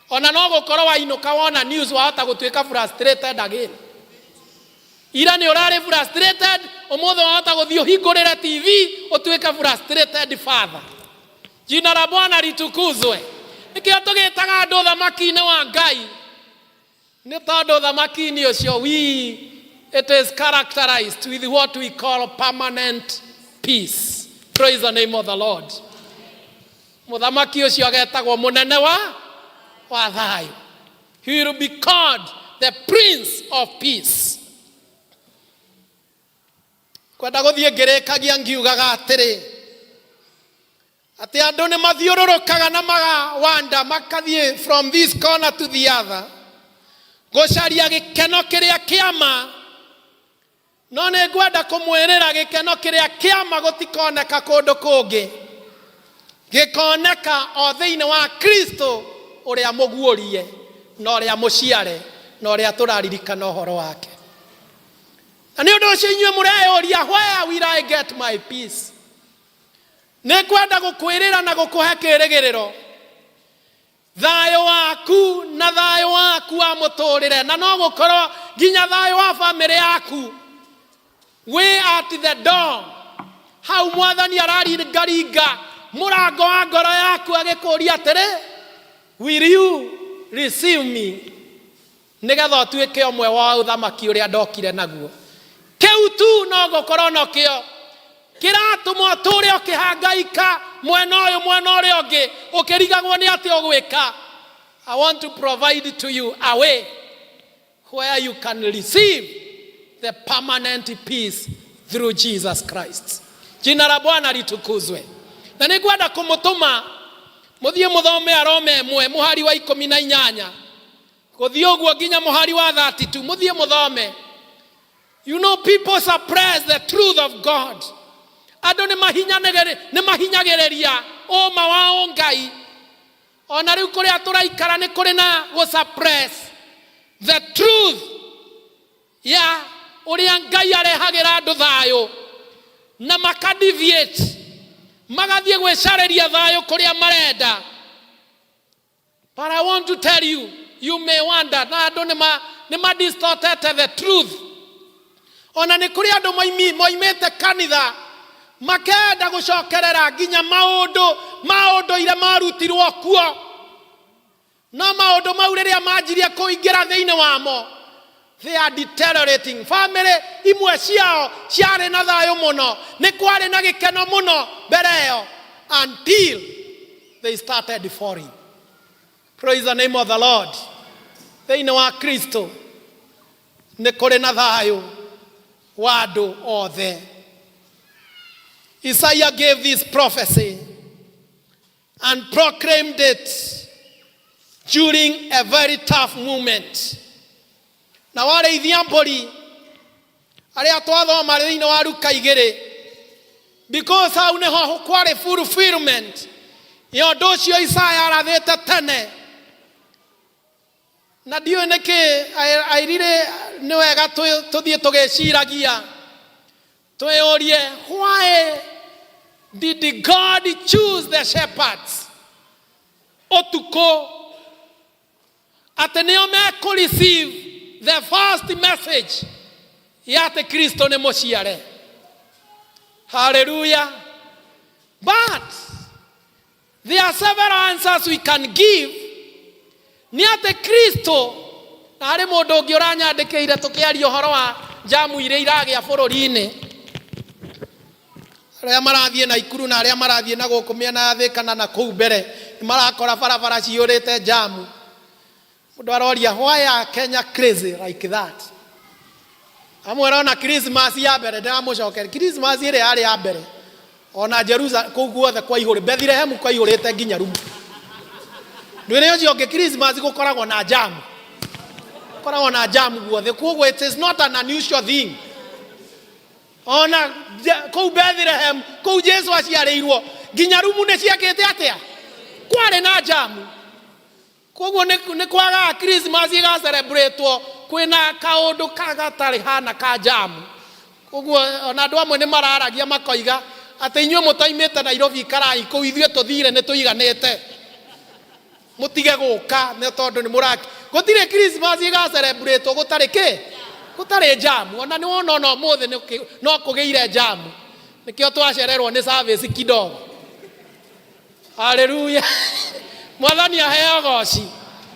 Ona no gũkorwo wainũka wona news wahota gũtuĩka frustrated again. Ira nĩ ũrarĩ frustrated, ũmũthĩ wahota gũthiĩ ũhingũrĩre TV ũtuĩke frustrated father. Jina la Bwana litukuzwe. Nĩkĩo tũgĩtaga andũ ũthamaki-inĩ wa Ngai, nĩ tondũ ũthamaki-inĩ ũcio we it is characterized with what we call permanent peace. Praise the name of the Lord. Mũthamaki ũcio agetagwo mũnene wa wa thayũ. He will be called the Prince of Peace. Kwenda gũthiĩ ngĩrĩkagia ngiugaga atĩrĩ atĩ andũ nĩ mathiũrũrũkaga na magawanda makathiĩ from this corner to the other gũcaria gĩkeno kĩrĩa kĩama. No nĩ ngwenda kũmwĩrĩra gĩkeno kĩrĩa kĩama gũtikoneka kũndũ kũngĩ, gĩkoneka o thĩinĩ wa Kristo ũrĩa mũguũrie na ũrĩa mũciare na ũrĩa tũraririkana ũhoro wake. Na nĩ ũndũ ũcio inyuĩ mũreyũria, where will I get my peace? Nĩ ngwenda gũkwĩrĩra na gũkũhe kĩĩrĩgĩrĩro thayũ waku na thayũ waku wa mũtũrĩre, na no gũkorwo nginya thayũ wa bamĩrĩ yaku wĩ at the door. Hau mwathani araringaringa mũrango wa ngoro yaku agĩkũria atĩrĩ, will you receive me, nĩgetha ũtuĩke ũmwe wa ũthamaki ũrĩa ndokire naguo. Kĩu tu no gũkorwo nokĩo kĩratũma ũtũre ũkĩhangaika mwena ũyũ mwena ũrĩa ũngĩ ũkĩrigagwo nĩ atĩa ũgwĩka. I want to provide to you a way where you can receive the permanent peace through Jesus Christ. Jina la Bwana litukuzwe. Na nĩngwenda kũmũtũma mũthiĩ mũthome Aroma 1 mũhari wa 18 gũthiĩ ũguo nginya mũhari wa 32, mũthiĩ mũthome. You know, people suppress the truth of God. Andũ nĩ mahinyagĩrĩria ũma wa ũngai. Ona rĩu kũrĩa tũraikara nĩ kũrĩ na gũ suppress the truth ya ũrĩa Ngai arehagĩra andũ thayũ, na maka deviate magathiĩ gwĩcarĩria thayũ kũrĩa marenda. But I want to tell you, you may wonder, na andũ nĩ ma distortete the truth. Ona nĩ kũrĩ andũ moimĩte kanitha makenda gũcokerera nginya maũndũ ma ũndũire marutirwo kuo, no maũndũ mau rĩrĩa manjirie kũingĩra thĩinĩ wamo, they are deteriorating. Family imwe ciao ciarĩ na thayũ mũno, nĩ kwarĩ na gĩkeno mũno mbere ĩyo, until they started falling. Praise the name of the Lord. Thĩinĩ wa Kristo nĩ kũrĩ na thayũ wa andũ othe. Isaiah gave this prophecy and proclaimed it during a very tough moment. Na warĩithia mbũri arĩa twathoma thĩinĩ wa Luka 2, because hau nĩho kwarĩ fulfillment ya ũndũ ũcio Isaya arathĩte tene. Na ndiũĩ nĩkĩ airire nĩ wega tũthiĩ tũgĩciragia, twĩyũrie, why did God choose the shepherds ũtukũ atĩ nĩo mekũ receive the first message ya atĩ Kristo nĩ mũciare? Hallelujah. But there are several answers we can give. Nĩ atĩ Kristo, na harĩ mũndũ ũngĩ ũranyandĩkĩire tũkĩaria ũhoro wa jamu iria iragĩa bũrũri-inĩ, arĩa marathiĩ na Ikuru na arĩa marathiĩ na gũkũ mĩena ya Thĩka na kũu mbere nĩ marakora barabara ciyũrĩte jamu. Mũndũ aroria, why are Kenya crazy like that? Amwe ona Christmas ya mbere ndĩramũcokeria, Christmas ĩrĩa yarĩ ya mbere, ona Jerusalem kũu guothe kwaihũrĩ, Bethlehem kwaihũrĩte nginya rumu. Ndwĩre ũcio ũngĩ, Christmas gũkoragwo na jamu, gũkoragwo na jamu guothe. Koguo it is not an unusual thing. Ona kũu Bethlehem, kũu Jesu aciarĩirwo, nginya rumu nĩ ciakĩte atĩa, kwarĩ na jamu. Koguo nĩ kwagaga Christmas ĩgacerebratwo kwĩna kaũndũ gatarĩ hana ka jamu. Koguo ona andũ amwe nĩ mararagia makoiga atĩ inyuĩ mũtoimĩte Nairobi ikarai kũu, ithuĩ tũthire nĩ tũiganĩte, mũtige gũka nĩ tondũ nĩ mũraki. Gũtirĩ Christmas ĩgacerebratwo gũtarĩ kĩ, gũtarĩ jamu. Ona nĩ wona ona ũmũthĩ no kũgĩire jamu, nĩkĩo twacererwo nĩ service kidogo. Hallelujah. Mwathani aheo goci.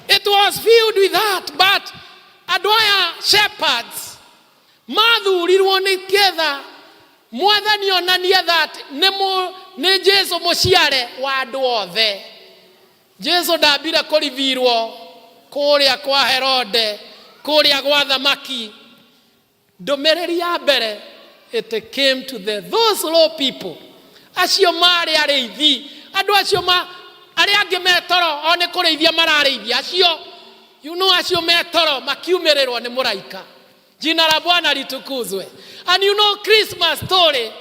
It was filled with that, but andũ aya shepherds mathurirwo nĩ ketha Mwathani onanie that nĩ Jesu mũciare wa andũ othe. Jesu ndambire kũrivirwo kũrĩa kwa Herode, kũrĩa gwa thamaki. Ndũmĩrĩri ya mbere, it came to the those low people, acio marĩ arĩithi, andũ acio ma arĩa angĩ metoro o nĩ kũrĩithia mararĩithia, acio acio metoro makiumĩrĩrwo nĩ mũraika. Jina la Bwana litukuzwe. And you know Christmas story,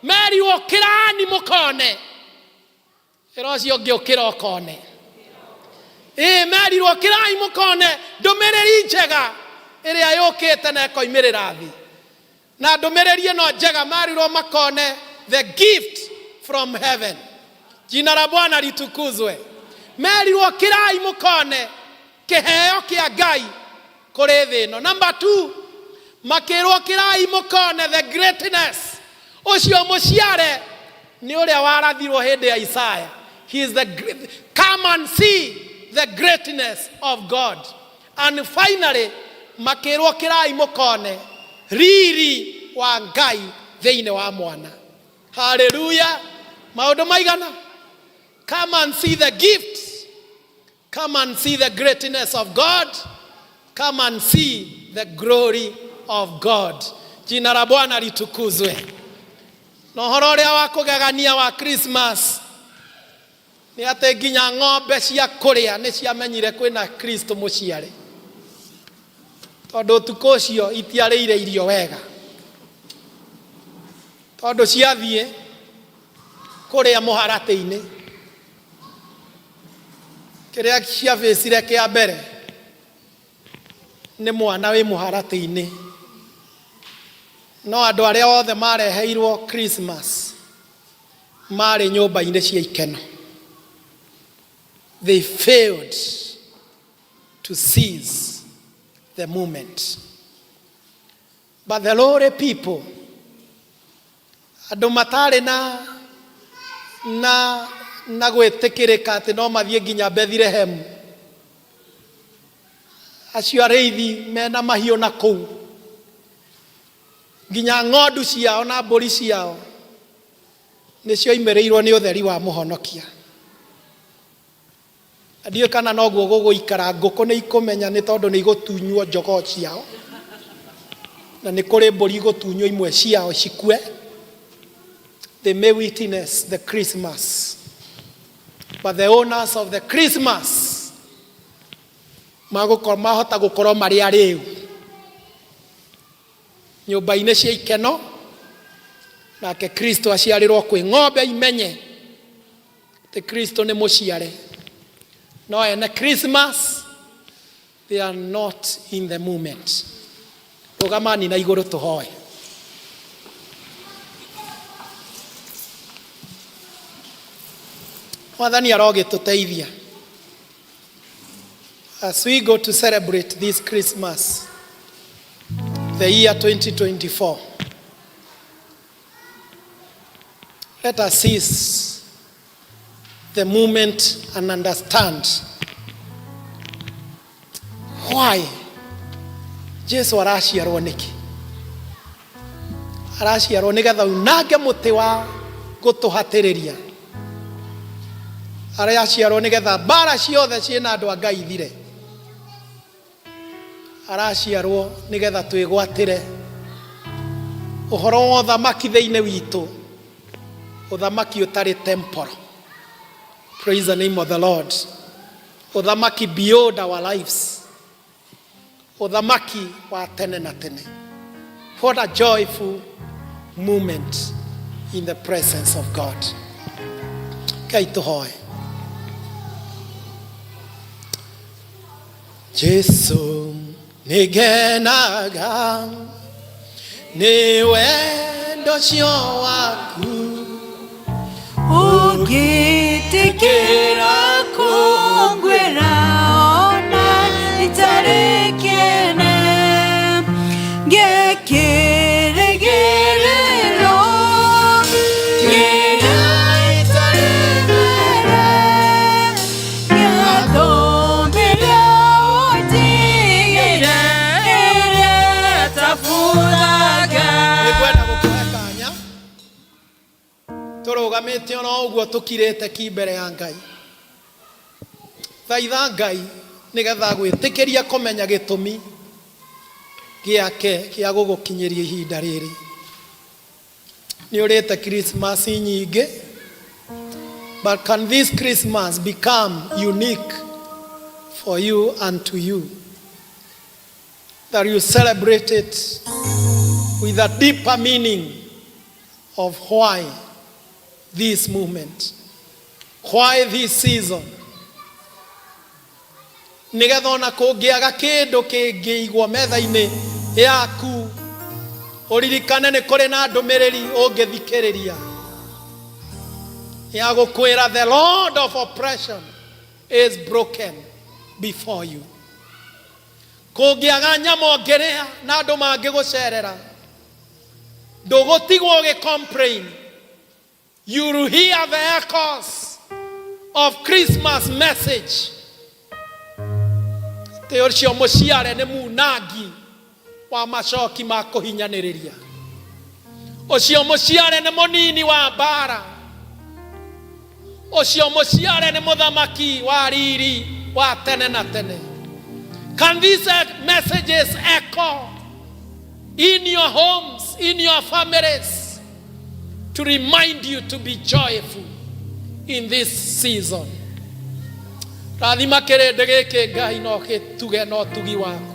merirwo kĩrani mũkone, ĩra ũcio ũngĩ ũkĩra ũkone. Ĩĩ, merirwo kĩrai mũkone ndũmĩrĩri njega ĩrĩa yũkĩte na ĩkoimĩrĩra thĩ. Na ndũmĩrĩri ĩno njega merirwo makone the gift from heaven. Jina la Bwana litukuzwe. Merirwo kĩrai mũkone kĩheo kĩa Ngai kũrĩ thĩ ĩno. Number 2, makĩrwo kĩrai mũkone the greatness, ũcio mũciare nĩ ũrĩa warathirwo hĩndĩ ya Isaya. He is the great, come and see the greatness of God. And finally makĩrwo kĩrai mũkone riri wa Ngai thĩinĩ wa mwana. Hallelujah. Maũndũ maigana? Come and see the gift. Come and see the greatness of God. Come and see the glory of God. Jina la Bwana litukuzwe. Na ũhoro ũrĩa wa kũgegania wa Christmas nĩ atĩ nginya ng'ombe cia kũrĩa nĩ ciamenyire kwĩna Kristo mũciare, tondũ ũtukũ ũcio itiarĩire irio wega, tondũ ciathiĩ Kũrĩa mũharatĩ-inĩ. Kĩrĩa ciabĩcire kĩa mbere nĩ mwana wĩ mũharatĩ-inĩ. No andũ arĩa othe mareheirwo Christmas marĩ nyũmba-inĩ cia ikeno. They failed to seize the moment. But the lowly people, andũ matarĩ na na na gwĩtĩkĩrĩka atĩ no mathiĩ nginya Bethilehemu, acio arĩithi mena mahiũ na kũu, nginya ng'ondu ciao na mbũri ciao nĩcioimĩrĩirwo nĩ ũtheri wa mũhonokia. Na ndiũĩ kana noguo gũgũikara, ngũkũ nĩ ikũmenya nĩ tondũ nĩ igũtunywo njogoo ciao, na nĩ kũrĩ mbũri igũtunywo imwe ciao cikue. They may witness the Christmas, but the owners of the Christmas magũkorwo mahota gũkorwo marĩ arĩu nyũmba-inĩ cia ikeno, nake Kristo aciarĩrwo kwĩ ng'ombe imenye atĩ Kristo nĩ mũciare. No ene Christmas they are not in the moment. Rũgamani na igũrũ tũhoe. Mwathani arogĩtũteithia as we go to celebrate this Christmas, the year 2024. Let us seize the moment and understand why Jesu araciarwo nĩkĩ. Araciarwo nĩgetha unange mũtĩ wa gũtũhatĩrĩria. Araciarwo nĩgetha mbara ciothe ciĩna andũ a Ngai ithire. Araciarwo nĩgetha twĩgwatĩre ũhoro wa ũthamaki thĩinĩ witũ, ũthamaki ũtarĩ temporal. Praise the name of the Lord. Ũthamaki beyond our lives, ũthamaki wa tene na tene. What a joyful moment in the presence of God. Ngai tũhoe. Jesu nĩngenaga nĩ wendo ũcio waku Ũngĩtĩkĩra kũngwĩra ona itarĩ kĩene ngĩkĩrĩgĩrĩro kĩrĩa itarĩ mbere Nĩngwenda gũkũhe kanya tũrũgamĩte oro ũguo tũkirĩte ki mbere ya Ngai. Thaitha Ngai nĩgetha agwĩtĩkĩrie kũmenya gĩtũmi gĩake gĩa gũgũkinyĩria ihinda rĩrĩ. Nĩ ũrĩte Christmas nyingĩ, but can this Christmas become unique for you and to you? That you celebrate it with a deeper meaning of why this movement, why this season. Nĩgetha ona kũngĩaga kĩndũ kĩngĩigwo metha-inĩ yaku, ũririkane nĩ kũrĩ na ndũmĩrĩri ũngĩthikĩrĩria ya gũkwĩra the Lord of oppression is broken before you. Kũngĩaga nyama ũngĩrĩa na andũ mangĩgũcerera, ndũgũtigwo ũgĩ complain. You will hear the echoes of Christmas message. Atĩ ũcio mũciare nĩ munangi wa macoki ma kũhinyanĩrĩria. Ũcio mũciare nĩ mũnini wa mbara. Ũcio mũciare nĩ mũthamaki wa riri wa tene na tene. Can these messages echo in your homes, in your families, to remind you to be joyful in this season? Rathima kĩrĩndĩ gĩkĩ Ngai no gĩtuge na ũtugi waku.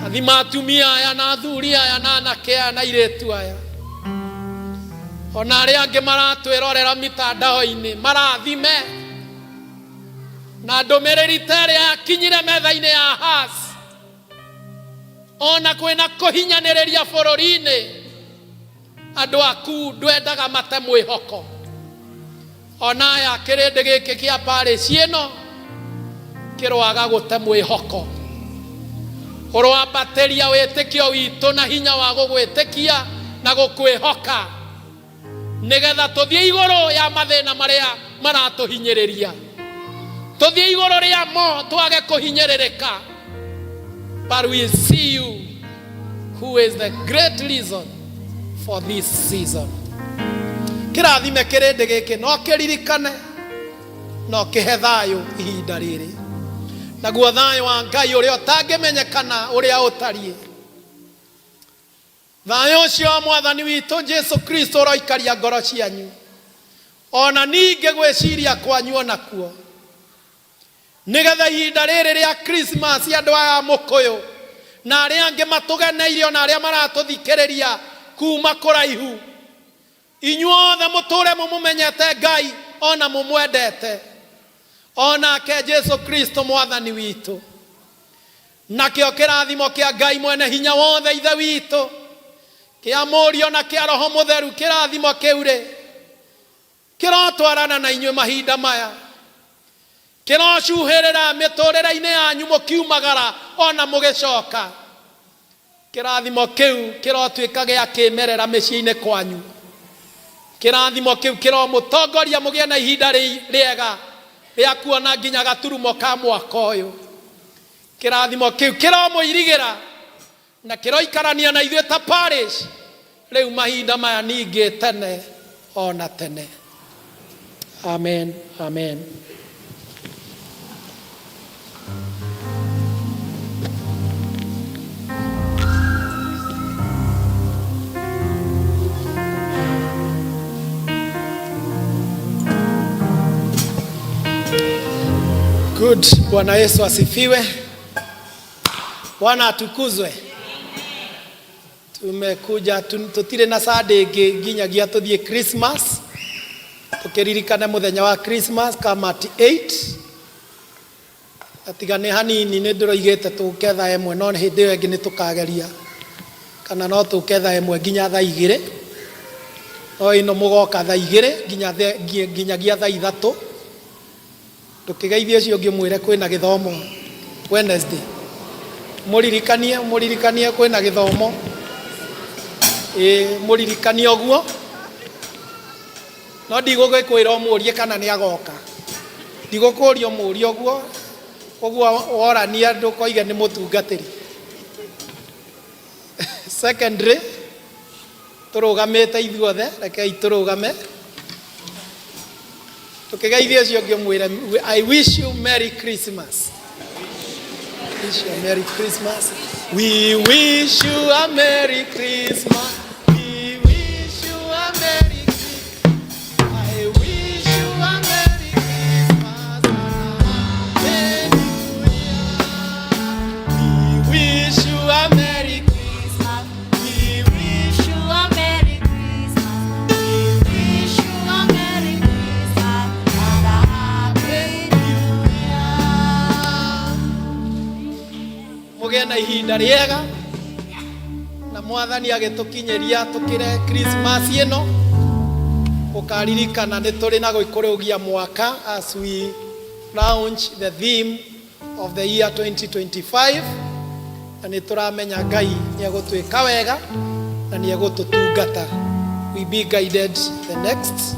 Rathima atumia aya na athuri aya na anake aya na airĩtu aya. Ona arĩa angĩ maratwĩrorera mitandao-inĩ marathime na ndũmĩrĩri ta ĩrĩa yakinyire metha-inĩ ya Ahaz. Ona kwĩna kũhinyanĩrĩria bũrũri-inĩ, andũ aku ndwendaga mate mwĩhoko. Ona aya kĩrĩndĩ gĩkĩ kĩa parish ĩno kĩroaga gũte mwĩhoko. Ũroambatĩria wĩtĩkio witũ na hinya wa gũgwĩtĩkia na gũkwĩhoka, nĩgetha tũthiĩ igũrũ ya mathĩna marĩa maratũhinyĩrĩria, tũthiĩ igũrũ rĩamo twage kũhinyĩrĩrĩka. But we see you who is the great reason for this season. Kĩrathime kĩrĩndĩ gĩkĩ no kĩririkane no kĩhe thayũ ihinda rĩrĩ, naguo thayũ wa Ngai ũrĩa ũtangĩmenyekana ũrĩa ũtariĩ, thayũ ũcio wa Mwathani witũ Jesu Kristo ũroikaria ngoro cianyu, ona ningĩ gwĩciria kwanyu onakuo, nĩgetha ihinda rĩrĩ rĩa Christmas andũ aya a Mũkũyũ na arĩa angĩ matũgeneire ona arĩa maratũthikĩrĩria kuma kũraihu, inyuothe mũtũre mũmũmenyete Ngai ona mũmwendete, onake Jesu Kristo Mwathani witũ. Nakĩo kĩrathimo kĩa Ngai mwene hinya wothe Ithe witũ, kĩa Mũriũ na kĩa Roho Mũtheru, kĩrathimo kĩu rĩ kĩrotwarana na inyuĩ mahinda maya, kĩrocuhĩrĩra mĩtũrĩre-inĩ yanyu mũkiumagara ona mũgĩcoka. Kĩrathimo kĩu kĩrotuĩka gĩa kĩmerera mĩciĩ-inĩ kwanyu. Kĩrathimo kĩu kĩromũtongoria mũgĩe na ihinda rĩega rĩa kuona nginya gaturumo ka mwaka ũyũ. Kĩrathimo kĩu kĩromũirigĩra na kĩroikarania na ithuĩ ta parish rĩu mahinda maya ningĩ tene ona tene. Amen, amen. Good. Bwana Yesu asifiwe. Bwana atukuzwe. Tumekuja tutire na Sunday ĩngĩ nginyagia tũthiĩ Christmas, tũkĩririkane mũthenya wa Christmas kamati 8. Na tiga nĩ hanini nĩ ndĩroigĩte tũke thaa ĩmwe, no hĩndĩ ĩyo ĩngĩ nĩ tũkageria kana no tũke thaa ĩmwe nginya thaa igĩrĩ, no ĩno mũgoka thaa igĩrĩ nginyagia thaa ithatũ. Ndũkĩgeithie ũcio ũngĩ ũmwĩre kwĩna gĩthomo Wednesday. Mũririkanie, mũririkanie kwĩna gĩthomo. Ĩĩ, mũririkanie ũguo. No ndigũgĩkwĩra ũmũrie kana nĩ agoka. Ndigũkũria ũmũrie ũguo, ũguo worania ndũkoige nĩ mũtungatĩri. Secondary, tũrũgamĩte ithuothe, rekei tũrũgame. Tũkĩgeithia ũcio ũngĩ ũmwĩre, I wish you Merry Christmas. Wish you a Merry Christmas. We wish you a Merry Christmas. We wish you a Merry Christmas. I wish you a Merry Christmas and a Happy New Year. We wish you a Merry Christmas. We wish you a Merry Christmas. We wish you a Merry Christmas and a Happy New Year. Mũgĩe na ihinda rĩega na Mwathani agĩtũkinyĩria tũkĩre Christmas ĩno, ũkaririkana nĩ tũrĩ na gũikũrũgia mwaka as we launch the theme of the year 2025, na nĩ tũramenya Ngai nĩ egũtwĩka wega na nĩ egũtũtungata. We be guided the next.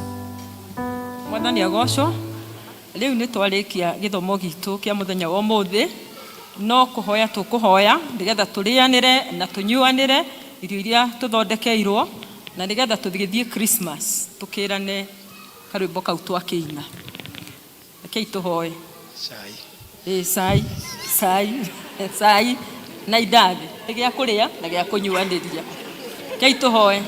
Mwathani agocwo. Rĩu nĩ twarĩkia gĩthomo gitũ kĩa mũthenya wa ũmũthĩ, no kũhoya tũkũhoya nĩgetha tũrĩanĩre na tũnyuanĩre irio iria tũthondekeirwo, na nĩgetha tũgĩthiĩ Christmas tũkĩrane karwĩmbo kau twakĩina. Rekei tũhoe. Cai. Ĩĩ, cai, cai, cai na indathi, nĩ gĩa kũrĩa na gĩa kũnyuanĩria. Rekei tũhoe.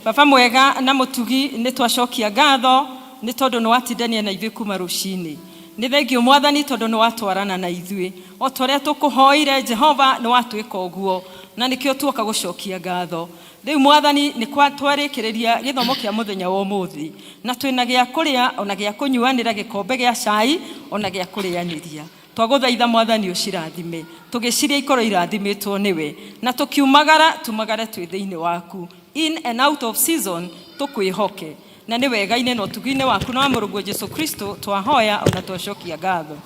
Baba mwega na mũtugi, nĩ twacokia ngatho nĩ tondũ nĩ watindania na ithuĩ kuma rũcinĩ. Nĩ thengiũ Mwathani tondũ nĩ watwarana na ithuĩ. O ta ũrĩa tũkũhoire Jehova, nĩ watwĩka ũguo, na nĩkĩo tuoka gũcokia ngatho. Rĩu Mwathani nĩ kwa twarĩkĩrĩria gĩthomo kĩa mũthenya wa ũmũthĩ, na twĩna gĩa kũrĩa ona gĩa kũnyuanĩra, gĩkombe gĩa cai ona gĩa kũrĩanĩria. Twagũthaitha Mwathani ũcirathime, tũgĩciria ikorwo irathimĩtwo nĩwe, na tũkiumagara tumagare twĩ thĩinĩ waku, in and out of season tũkwĩhoke, na nĩ wega-inĩ na ũtugi-inĩ waku na wa mũrũguo Jesu Kristo twahoya ona twacokia ngatho.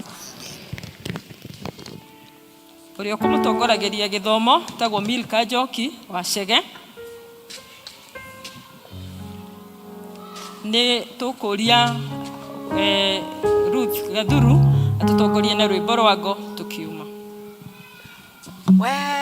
Ũrĩa ũkũmũtongoragĩria gĩthomo tagwo Milka Njoki wa Chege. Nĩ tũkũria Ruth Gathuru atũtongorie na rwĩmbo rwa ngo tũkiuma. We